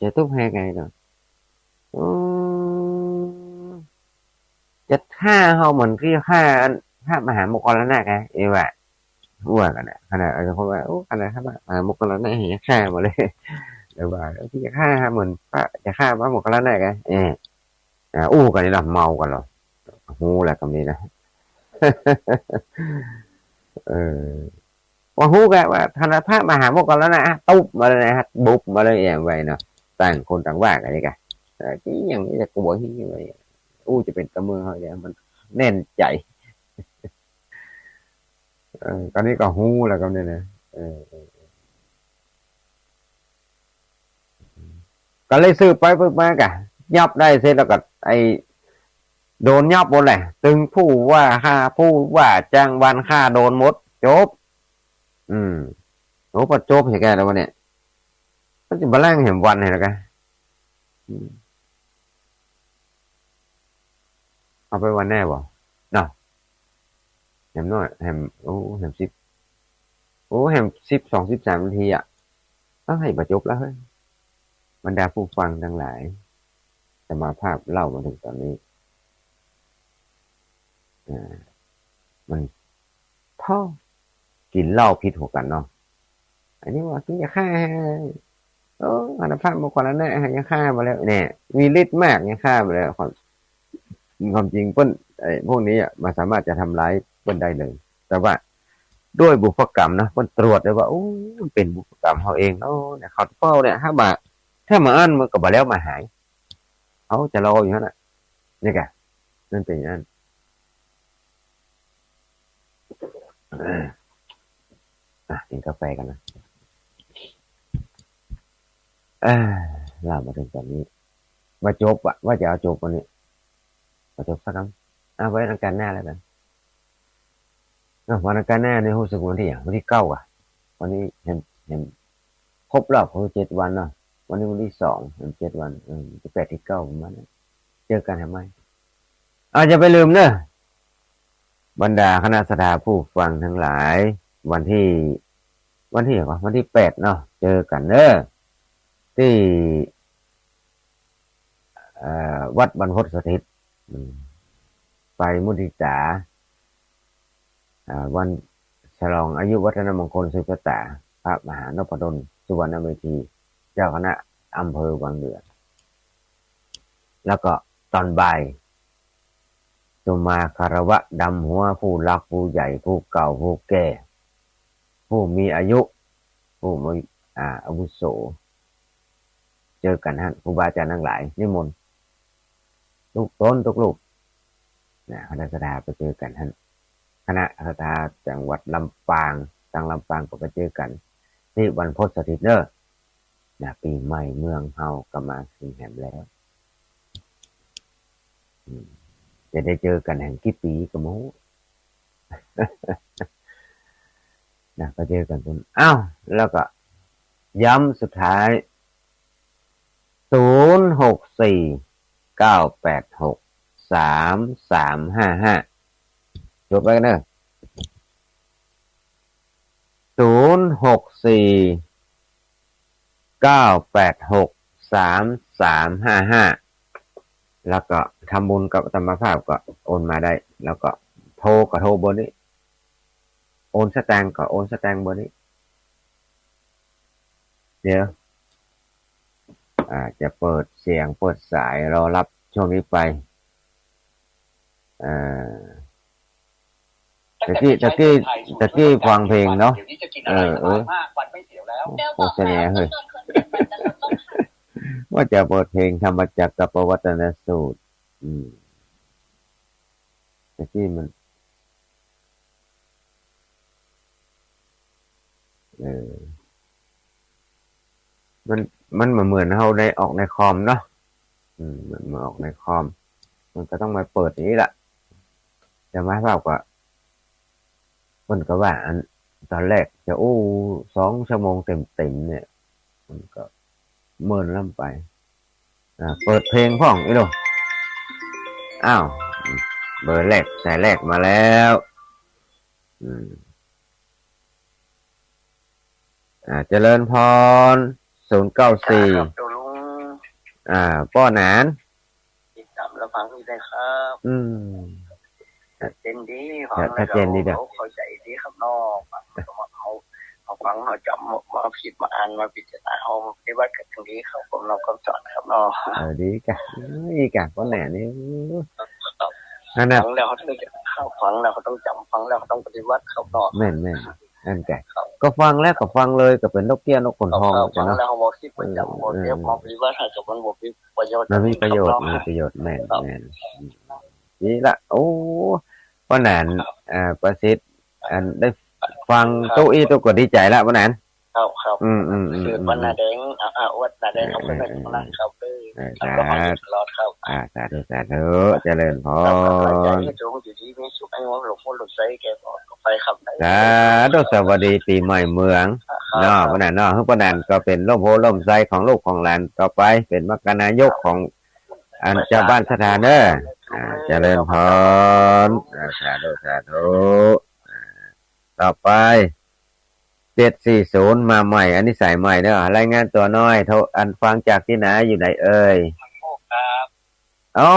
จะทุบเฮาไงเนาะ อืม จะฆ่าเฮาเหมือนตี้ฆ่าอันพระมหาโมคคัลลานะกะ เออว่า ว่ากั๋นนะ ขนาดบางคนว่า โอ้ ขนาดพระมหาโมคคัลลานะยังฆ่าบ่เลย หรือว่าตี้ฆ่าเหมือนพระ จะฆ่าพระโมคคัลลานะกะ เออ อ่า อู้กั๋นนี่เนาะ เมากั๋นเนาะ ฮู้แล้วกำนี้นะ เออ ว่าฮู้กะว่าขนาดพระมหาโมคคัลลานะ ตุ๊บมาเลยนะ ตุ๊บมาเลย อย่างไวเนาะ ต่างคนต่างว่ากั๋นนี่กะ เออ ตี้อย่างนี้จะกลัวตี้ไว้ อู้ จะเป๋นตะเมืองเฮาเนี่ย มันแน่นใจ๋ เออ กำนี้ก็ฮู้แล้วกำนี้นะ เออ เออ เออ ก็เลยสืบไปสืบมากะ ยับได้เสร็จแล้วก็ ไอ้ โดนยับหมดแหละ ตึงผู้ว่าฆ่า ผู้ว่าจ้างวานฆ่า โดนหมด จบ อืม โอ้ ปะจบเหียแกแล้ววะเนี่ย มันจะบ่แล่งแหมวันเหียแล้วกะ อืม เอาไปวันแน่บ่ เนาะ แหมน้อย แหม โอ้ แหมสิบ โอ้ แหมสิบสอง สิบสามนาทีอะ เอ้ย บ่จบแล้วเฮ้ย บรรดาผู้ฟังตังหลาย อาตมาภาพเล่ามาเถิงต๋อนนี้ อ่า มัน ท้อ กิ๋นเหล้าผิดหัวกั๋นเนาะ อันนี้ว่า กินยาฆ่า โอ้ อันนั้นพระโมคคัลลานะ ยาฆ่ามาแล้ว เนี่ย มีฤทธิ์มาก ยาฆ่ามาแล้ว ความ ความจริงเปิ้น ไอ้พวกนี้อะ มันสามารถจะทำร้ายเปิ้นได้เลย แต่ว่าด้วยบุพกรรมนะ เปิ้นตรวจได้ว่า โอ้ มันเป๋นบุพกรรมเฮาเอง โอ้ เนี่ย เขาเฝ้าเนี่ย ถ้าบ่า ถ้าบ่อั้นมันก็บ่แล้วบ่หาย เขาจะรออยู่หั้นน่ะ นี่กะ มันเป๋นอย่างนั้น อ่ะ กินกาแฟก่อนนะ อ่า เล่ามาเถิงต๋อนนี้ บ่จบอะ ว่าจะเอาจบวันนี้ บ่จบสักกำ เอาไว้วันอังคารหน้าแล้วกั๋น อ่ะ วันอังคารหน้านี่ฮู้สึกวันตี้หยัง วันตี้เก้าอะ วันนี้หัน หันครบรอบของเจ็ดวันเนาะ วันนี้วันตี้สอง หันเจ็ดวัน เออ ตี้แปดตี้เก้าประมาณนั้น เจอกั๋นแหมใหม่ อ่ะ อย่าไปลืมเนอะ บรรดาคณะศรัทธาผู้ฟังตังหลาย วันตี้ วันตี้หยังวะ วันตี้แปดเนาะ เจอกั๋นเนอะ ตี้ เอ่อ วัดบรรพตสถิต อืม ไปมุทิตา อ่า วันฉลองอายุวัฒนมงคลสืบชะตา พระมหานพดล สุวรรณเมธี เจ้าคณะอำเภอวังเหนือ แล้วก็ต๋อนบ่าย สุมาคารวะดำหัวผู้หลักผู้ใหญ่ ผู้เก่าผู้แก่ ผู้มีอายุ ผู้มี อ่า อาวุโส เจอกั๋นหั้น ครูบาอาจ๋ารย์ตังหลาย นิมนต์ ทุกต๋นทุกรูป นะ คณะศรัทธาไปเจอกั๋นหั้น คณะศรัทธาจังหวัดลำปาง ตังลำปางก็ไปเจอกั๋น ตี้บรรพตสถิตเนอะ นะ ปี๋ใหม่เมืองเฮาก็มาเถิงแหมแล้ว อืม จะได้เจอกั๋นแหมกี่ปี๋ก็บ่ฮู้ นะ ก็เจอกั๋นตรง อ้าว แล้วก็ย้ำสุดท้าย ศูนย์หกสี่ เก้าแปดหก สามสามห้าห้า จดไว้กั๋นเนอะ ศูนย์หกสี่ เก้าแปดหก สามสามห้าห้า แล้วก็ทำบุญกับอาตมาภาพก็โอนมาได้ แล้วก็โทรก็โทรเบอร์นี้ โอนสตางค์ก็โอนสตางค์เบอร์นี้ เดี๋ยว อ่า จะเปิดเสียงเปิดสายรอรับช่วงนี้ไป อ่า ตะกี้ ตะกี้ ตะกี้ฟังเพลงเนาะ เดี๋ยวนี้จะกินอะไร เออ เออ สบายมาก วันไม่เสียแล้ว โฆษณาเฮ้ย ว่าจะเปิดเพลงธรรมจักรกัปปวัตตนสูตร อืม ตะกี้มัน เออ มัน มันบ่เหมือนเฮาได้ออกในคอมเนาะ อืม มันมาออกในคอม มันก็ต้องมาเปิดอย่างนี้ล่ะ แต่หมายความว่า เปิ้นก็ว่าอัน ต๋อนแรกจะอู้สองชั่วโมงเต็มๆ เนี่ย มันก็เมินล้ำไป อ่า เปิดเพลงพ่องอีหลู อ้าว เบอร์แรก สายแรกมาแล้ว อืม อ่า เจริญพร ศูนย์เก้าสี่ ครับ ตกลง อ่า ป้อหนาน ติดต๋ามรับฟังอยู่ได้ครับ อืม ชัดเจนดี ชัด ฟังแล้ว ชัดเจนดีเด้อ เข้าใจ๋ดีครับเนาะ ฟัง เฮา เฮาฟัง เฮาจ๋ำ มาคิด มาอ่าน มาพิจารณา เฮาปฏิบัติกั๋นอย่างนี้ครับ ผมนำคำสอนครับเนาะ เออ ดีกะ ดีกะ ป้อหนานนี่ ครับ นั่นน่ะ ฟังแล้วเฮาต้อง ฟังแล้วเฮาต้องจ๋ำ ฟังแล้วเฮาต้องปฏิบัติครับเนาะ แม่น แม่น อันกะ ครับ ก็ฟังแล้วก็ฟังเลย ก็เป๋นนกเอี้ยนกขนทอง ครับ จ้ะ ฟัง เนาะ แล้วเฮาบ่คิด บ่จ๋ำ เออ บ่เก็บ เออ บ่ปฏิบัติ ให้กับมันบ่มีประโยชน์ มันมีประโยชน์ ครับ มีประโยชน์ แม่น แม่น ครับ อืม ดีละ โอ้ ป้อหนาน ครับ อ่า ประสิทธิ์ อันได้ฟัง ครับ ตุ๊อี้ตุ๊ก็ดีใจ๋ละ ป้อหนาน ครับ ครับ อืม อืม อืม คือ อืม ป้อหนานแดง อ่า อ่า วัดหนานแดง เออ ขอบคุณ เออ มากครับ เออ เออ ครับ สาธุ ตลอดครับ อ่า สาธุ สาธุ เจริญพร ครับ ครับ ขอบใจ ให้โชคดี มีสุข ให้หลงมนต์หลงไส้แก่ปอด ไปครับ สาธุ สวัสดีปี๋ใหม่เมือง ครับ เนาะ ครับ ป้อหนานเนาะ ป้อหนานก็เป๋นร่มโพธิ์ร่มไทรของลูกของหลานต่อไป เป๋นมรรคนายกของ อันเจ้าบ้านศรัทธาเนอะ อ่า เจริญพร อ่า สาธุ สาธุ อ่า ต่อไป เจ็ดสี่ศูนย์ มาใหม่ อันนี้สายใหม่เนอะ รายงานตั๋วหน่อย โทร อันฟังจากตี้ไหน อยู่ไหนเอ่ย ทางโมกครับ อ๋อ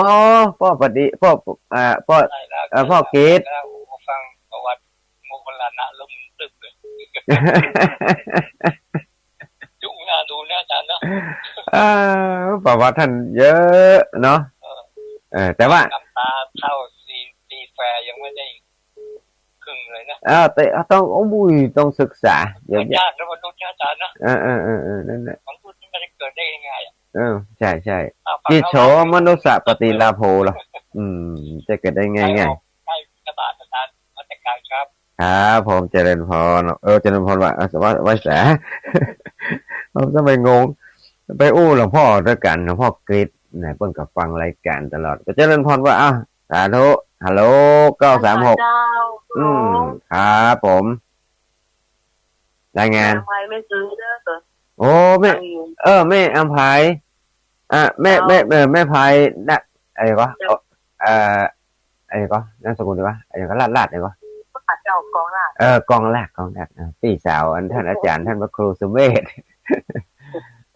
ป้อประดิษฐ์ ป้อ อ่า ป้อ ใช่แล้ว เอ่อ ป้อเกต ใช่แล้ว ฟังประวัติโมคคัลลานะแล้วมึนตึ๊บเลย จุกหน้าดูนะอาจารย์เนาะ อ่า ประวัติต้านเยอะเนาะ เออ เออ แต่ว่า น้ำตาเท่าซี ซีแฟร์ยังไม่ได้ครึ่งเลยนะ อ่า แต่ต้อง โอ้ย ต้องศึกษาเยอะแยะ ยากนะมนุษย์นะอาจารย์นะ เออ เออ เออ เออ นั่นแหละ มนุษย์นี่มันจะเกิดได้ยังไงอะ เออ ใช่ ใช่ อ่า ฟัง กิจโฉมนุสสะปฏิลาโภเหรอ อืม จะเกิดได้ง่ายๆ ใช่ ใช่ ครับผม เจริญพร เออ เจริญพรว่า เออ ว่า ว่าสา ผมจะไปงง ไปอู้หลวงพ่อด้วยกัน หลวงพ่อกฤษนะ เปิ้นก็ฟังรายการตลอด ก็เจริญพรว่า อ้าว สาธุ ฮัลโหล เก้าสามหก เจ้า อืม ครับผม รายงาน แม่อำไพ แม่ซื้อเด้อ โอ้ แม่ ฟังอยู่ เออ แม่อำไพ อ่ะ แม่ เจ้า แม่ เออ แม่ไพนะ อะไรวะ เจ้า เอ่อ อะไรวะ นามสกุลดีวะ อะไรวะ ลาด ลาด อะไรวะ เจ้า กองลาด เออ กองลาด กองลาด อ่ะ ปี้สาวอันท่านอาจารย์ ท่านพระครูสุเมธ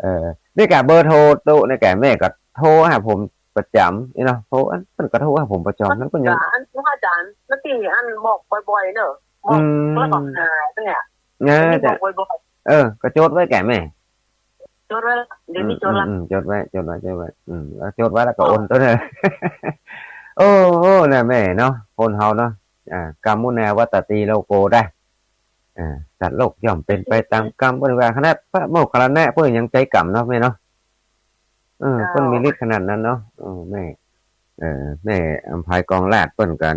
เออ นี่กะเบอร์โทรตุ๊นี่กะ แม่ก็โทรหาผมประจ๋ำนี่เนาะ โทร อัน เปิ้นก็โทรหาผมประจ๋ำ แล้วเปิ้นยัง อัน อาจารย์ แล้วตี้อันบอกบ่อยๆ เนอะ บอก อืม แล้วก็หายไปเนี่ย เออ นี่บอกบ่อยๆ เออ ก็จดไว้แก่แม่ จดไว้ละ เดี๋ยวนี้จดละ อืม อืม อืม จดไว้ จดไว้ จดไว้ อืม แล้วจดไว้แล้วก็ อ๋อ โอนเต้าเน่อ โอ้ โอ้ น่ะแม่เนาะ คนเฮาเนาะ อ่า กัมมุนาวัตตีโลโกได้ อ่า สัตว์โลกย่อมเป็นไปตามกรรม เปิ้นว่าขนาดพระโมคคัลลานะเปิ้นยังใจ๊กรรมเนาะแม่เนาะ เออ เจ้า เปิ้นมีฤทธิ์ขนาดนั้นเนาะ เออ แม่ เออ แม่อำไพกองลาดเปิ้นก็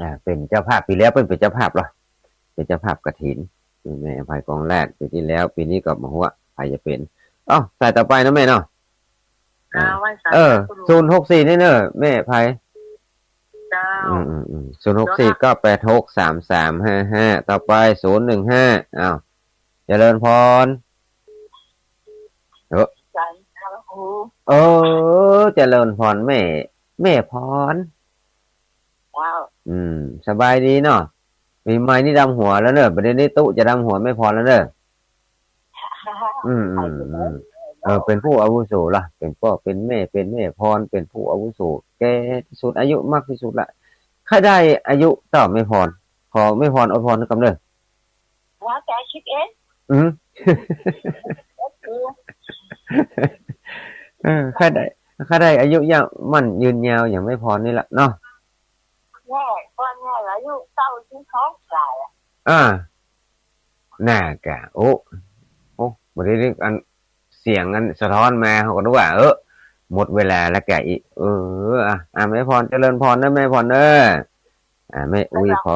อ่า เป๋นเจ้าภาพ ปี๋แล้วเปิ้นเป๋นเจ้าภาพเหรอ เป๋นเจ้าภาพกฐิน แม่อำไพกองลาด ปี๋ตี้แล้ว ปี๋นี้ก็บ่ฮู้ว่าใผจะเป๋น เอ้า สายต่อไปนะแม่เนาะ อ่า อ่า ไหว้สา เออ ธุ ศูนย์หกสี่ นี่เน่อ แม่อำไพ เจ้า อืม อืม อืม ศูนย์หกสี่ เก้าแปดหก สามสามห้าห้า ต่อไป ศูนย์หนึ่งห้า อ้าว เจริญพร เออ สาธุ เออ เจริญพรแม่ แม่พร เจ้า อืม สบายดีเนาะ ปี๋ใหม่นี่ดำหัวแล้วเน่อ บ่าเดี่ยวนี้ตุ๊จะดำหัวแม่พรแล้วเน่อ อืม อืม อืม เออ เป๋นผู้อาวุโสละ เป๋นป้อ เป๋นแม่ เป๋นแม่พร เป๋นผู้อาวุโส แก่ตี้สุด อายุมากตี้สุดละ ใค่ได้อายุเต้าแม่พร ขอแม่พรอวยพรกำเน่อ ว่าแต่คิดเอง อืม เออ ใค่ได้ ใค่ได้อายุยาวมั่นยืนยาวอย่างแม่พรนี่ละเนาะ แม่พรเนี่ยอายุเก้าสิบสองปีอะ อ่า น่ากะ โอ้ โอ้ บ่าเดี่ยวนี้อัน เสียงอันสะท้อนมา เฮาก็นึกว่า เออ หมดเวลาแล้วกะ อิ เออ อ่ะ อ่ะ แม่พร เจริญพรเน่อ แม่พรเน่อ อ่า แม่อวยพ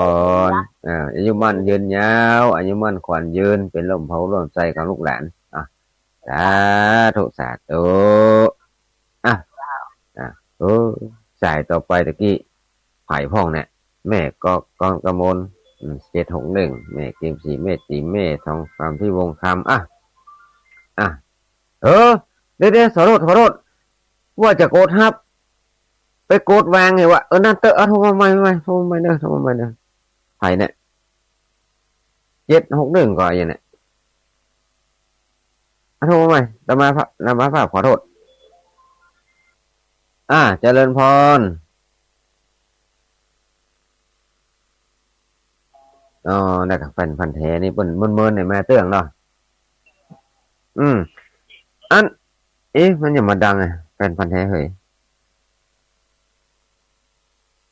ร เจ้า อ่า อายุมั่นยืนยาว อายุมั่นขวัญยืน เป๋นร่มโพธิ์ร่มไทรของลูกหลาน อ่ะ สาธุ สาธุ อ่ะ อ่ะ เออ สายต่อไปตะกี้ ใผพ่องเนี่ย แม่ก็ กรกมล อืม เจ็ดหกหนึ่ง แม่เกมศรีเมธ ศรีเมธ ทองคำ ที่วงคำ อ่ะ อ่ะ เออ เดี๋ยว เดี๋ยว ขอโทษ ขอโทษ ว่าจะกดฮับ ไปกดวางไงวะ เออ นั่นเต๊อะ เอาโทรมาใหม่ ใหม่ โทรมาใหม่เน่อ โทรมาใหม่เน่อ ใผเนี่ย เจ็ดหกหนึ่ง ก็อย่างเนี่ย อ่ะ โทรมาใหม่ อาตมาภาพ อาตมาภาพขอโทษ อ่า เจริญพร อ๋อ นั่นกะแฟนพันธุ์แท้นี่เปิ้นเมินๆ เนี่ยมาเตื้องเนาะ อืม อัน เอ๊ะ มันยังบ่ดังอะ แฟนพันธุ์แท้เหย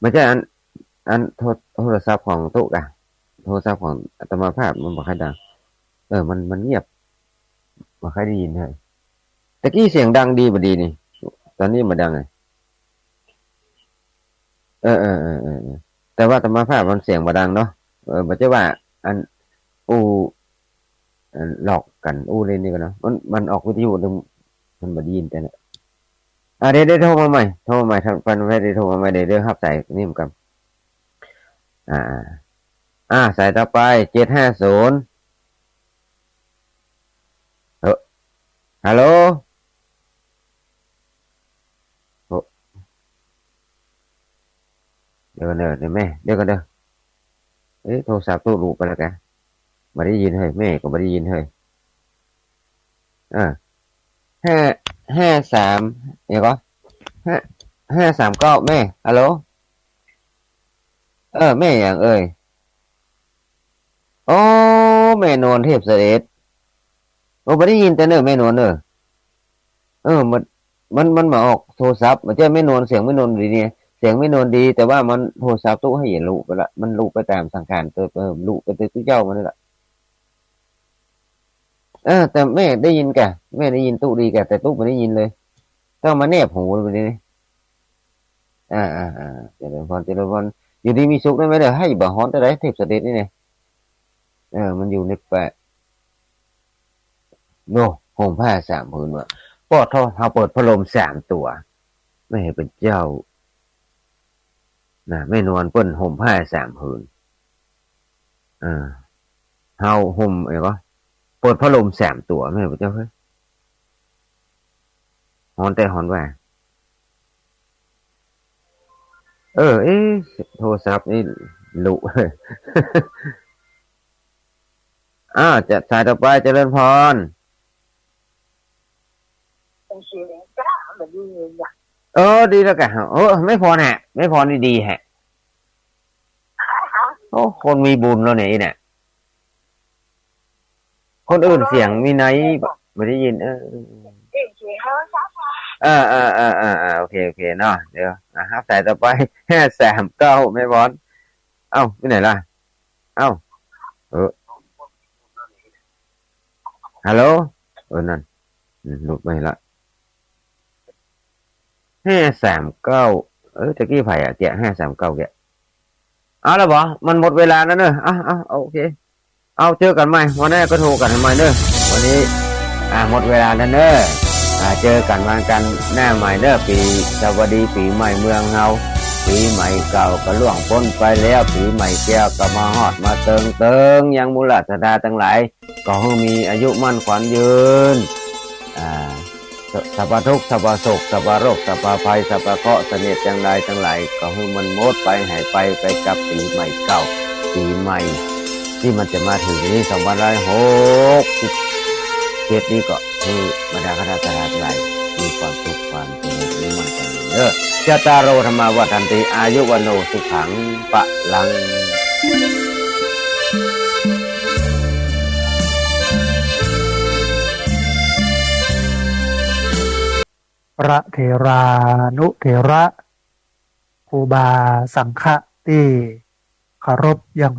บ่ใจ้ อัน อันโทร โทรศัพท์ของตุ๊กะ โทรศัพท์ของอาตมาภาพมันบ่ค่อยดัง เออ มัน มันเงียบ บ่ค่อยได้ยินเลย ตะกี้เสียงดังดีบ่ดีนี่ ต๋อนนี้บ่ดังเลย เออ เออ เออ เออ เออ แต่ว่าอาตมาภาพมันเสียงบ่ดังเนาะ เออ บ่ใจ้ว่า อัน อู้ อัน หลอกกั๋นอู้เล่นนี่ก่อเนาะ มัน มันออกวิทยุนี่ มันบ่ได้ยินแต่เนี่ย อ่ะ เดี๋ยว เดี๋ยวโทรมาใหม่ โทรมาใหม่ ท่าน ท่านแพทย์ เดี๋ยวโทรมาใหม่ เดี๋ยว เดี๋ยวฮับสายนี่เหมือนกั๋น อ่า อ่า อ่า สายต่อไป เจ็ดห้าศูนย์ เออ ฮัลโหล โอ้ เดี๋ยวก่อนเน่อ เดี๋ยวแม่ เดี๋ยวก่อนเน่อ เอ๊ะ โทรศัพท์ตุ๊หลุดไปแล้วกะ บ่ได้ยินเฮ้ย แม่ก็บ่ได้ยินเฮ้ย อ่า ห้า ห้าสาม เดี๋ยวก่อน ห้า ห้าสามเก้า แม่ ฮัลโหล เออ แม่หยังเอ่ย โอ้ แม่นวลเทพเสด็จ โอ้ บ่ได้ยินแต่เน่อ แม่นวลเน่อ เออ มัน มัน มันมาออกโทรศัพท์ บ่ใจ้แม่นวล เสียงแม่นวลดีเนี่ย เสียงแม่นวลดี แต่ว่ามันโทรศัพท์ตุ๊หื้อหลุดไปละ มันหลุดไปต๋ามสังขาร เออ หลุดไปตุ๊เจ้ามันนี่ละ เออ แต่แม่ได้ยินแก่ แม่ได้ยินตุ๊ดีแก่ แต่ตุ๊บ่ได้ยินเลย ต้องมาแนบหูไปนี่ อ่า อ่า อ่า เจริญพร เจริญพร อยู่ดีมีสุขได้ไหมเด้อ ไห้บ่ฮ้อนเต้าใด เทพเสด็จนี่เนี่ย เออ มันอยู่ในแปะ โน่ ห่มผ้าสามผืนว่ะ ปอดโธ่ เฮาเปิดพัดลมสามตั๋ว แม่เป็นเจ้า นะ แม่นวลเปิ้นห่มผ้าสามผืน อ่า เฮาห่มอะไรวะ เปิดพัดลมสามตั๋ว แม่เป็นเจ้าเฮ้ย ฮ้อนแต๊ฮ้อนว่า เออ เอ๊ะ โทรศัพท์นี่หลุ อ้าว จะสายต่อไป เจริญพร เออ ดีแล้วกะ เออ แม่พรฮะ แม่พรดีๆ ฮะ โอ้ คนมีบุญแล้วเนี่ย อีเนี่ย คนอื่นเสียงมีไหนบ่ได้ยิน เออ เออ เออ เออ เออ เออ โอเค โอเค เนาะ เดี๋ยว อ่ะ ฮับสายต่อไป ห้าสามเก้า แม่พร เอ้า ไปไหนล่ะ เอ้า เออ ฮัลโหล เออ นั่น อืม หลุดไปละ ห้าสามเก้า เอ้ย ตะกี้ไผอะ เกียะ ห้าสามเก้า เกียะ เอาละบ่ มันหมดเวลาแล้วเนอะ เอา เอา โอเค เอา เจอกั๋นใหม่ วันหน้าก็โทรกั๋นใหม่เนอะ วันนี้ อ่า หมดเวลาแล้วเนอะ อ่า เจอกั๋นวันจันทร์หน้าใหม่เนอะ ปี๋สวัสดี ปี๋ใหม่เมืองเฮา ปี๋ใหม่เก่าก็ล่วงป๊นไปแล้ว ปี๋ใหม่แก้วก็มาฮอดมาเติง เติงยังหมู่ราษฎาตังหลาย ก็หื้อมีอายุมั่นขวัญยืน อ่า สัพพะทุกข์ สัพพะโศก สัพพะโรค สัพพะภัย สัพพะเคราะห์เสนียดจัญไรตังหลาย ก็หื้อมันหมดไป หายไป ไปกับปี๋ใหม่เก่า ปี๋ใหม่ตี้มันจะมาเถิงนี้ สองพันห้าร้อยหกสิบเจ็ด นี้ก็หื้อบรรดาคณะสัตยาตังหลาย มีความสุขความเจริญ มีมั่นขวัญยืนเด้อ จัตตาโร ธัมมา วัฑฒันติ อายุ วัณโณ สุขัง พะลัง พระเถรานุเถระ ครูบาสังฆะตี้เคารพอย่าง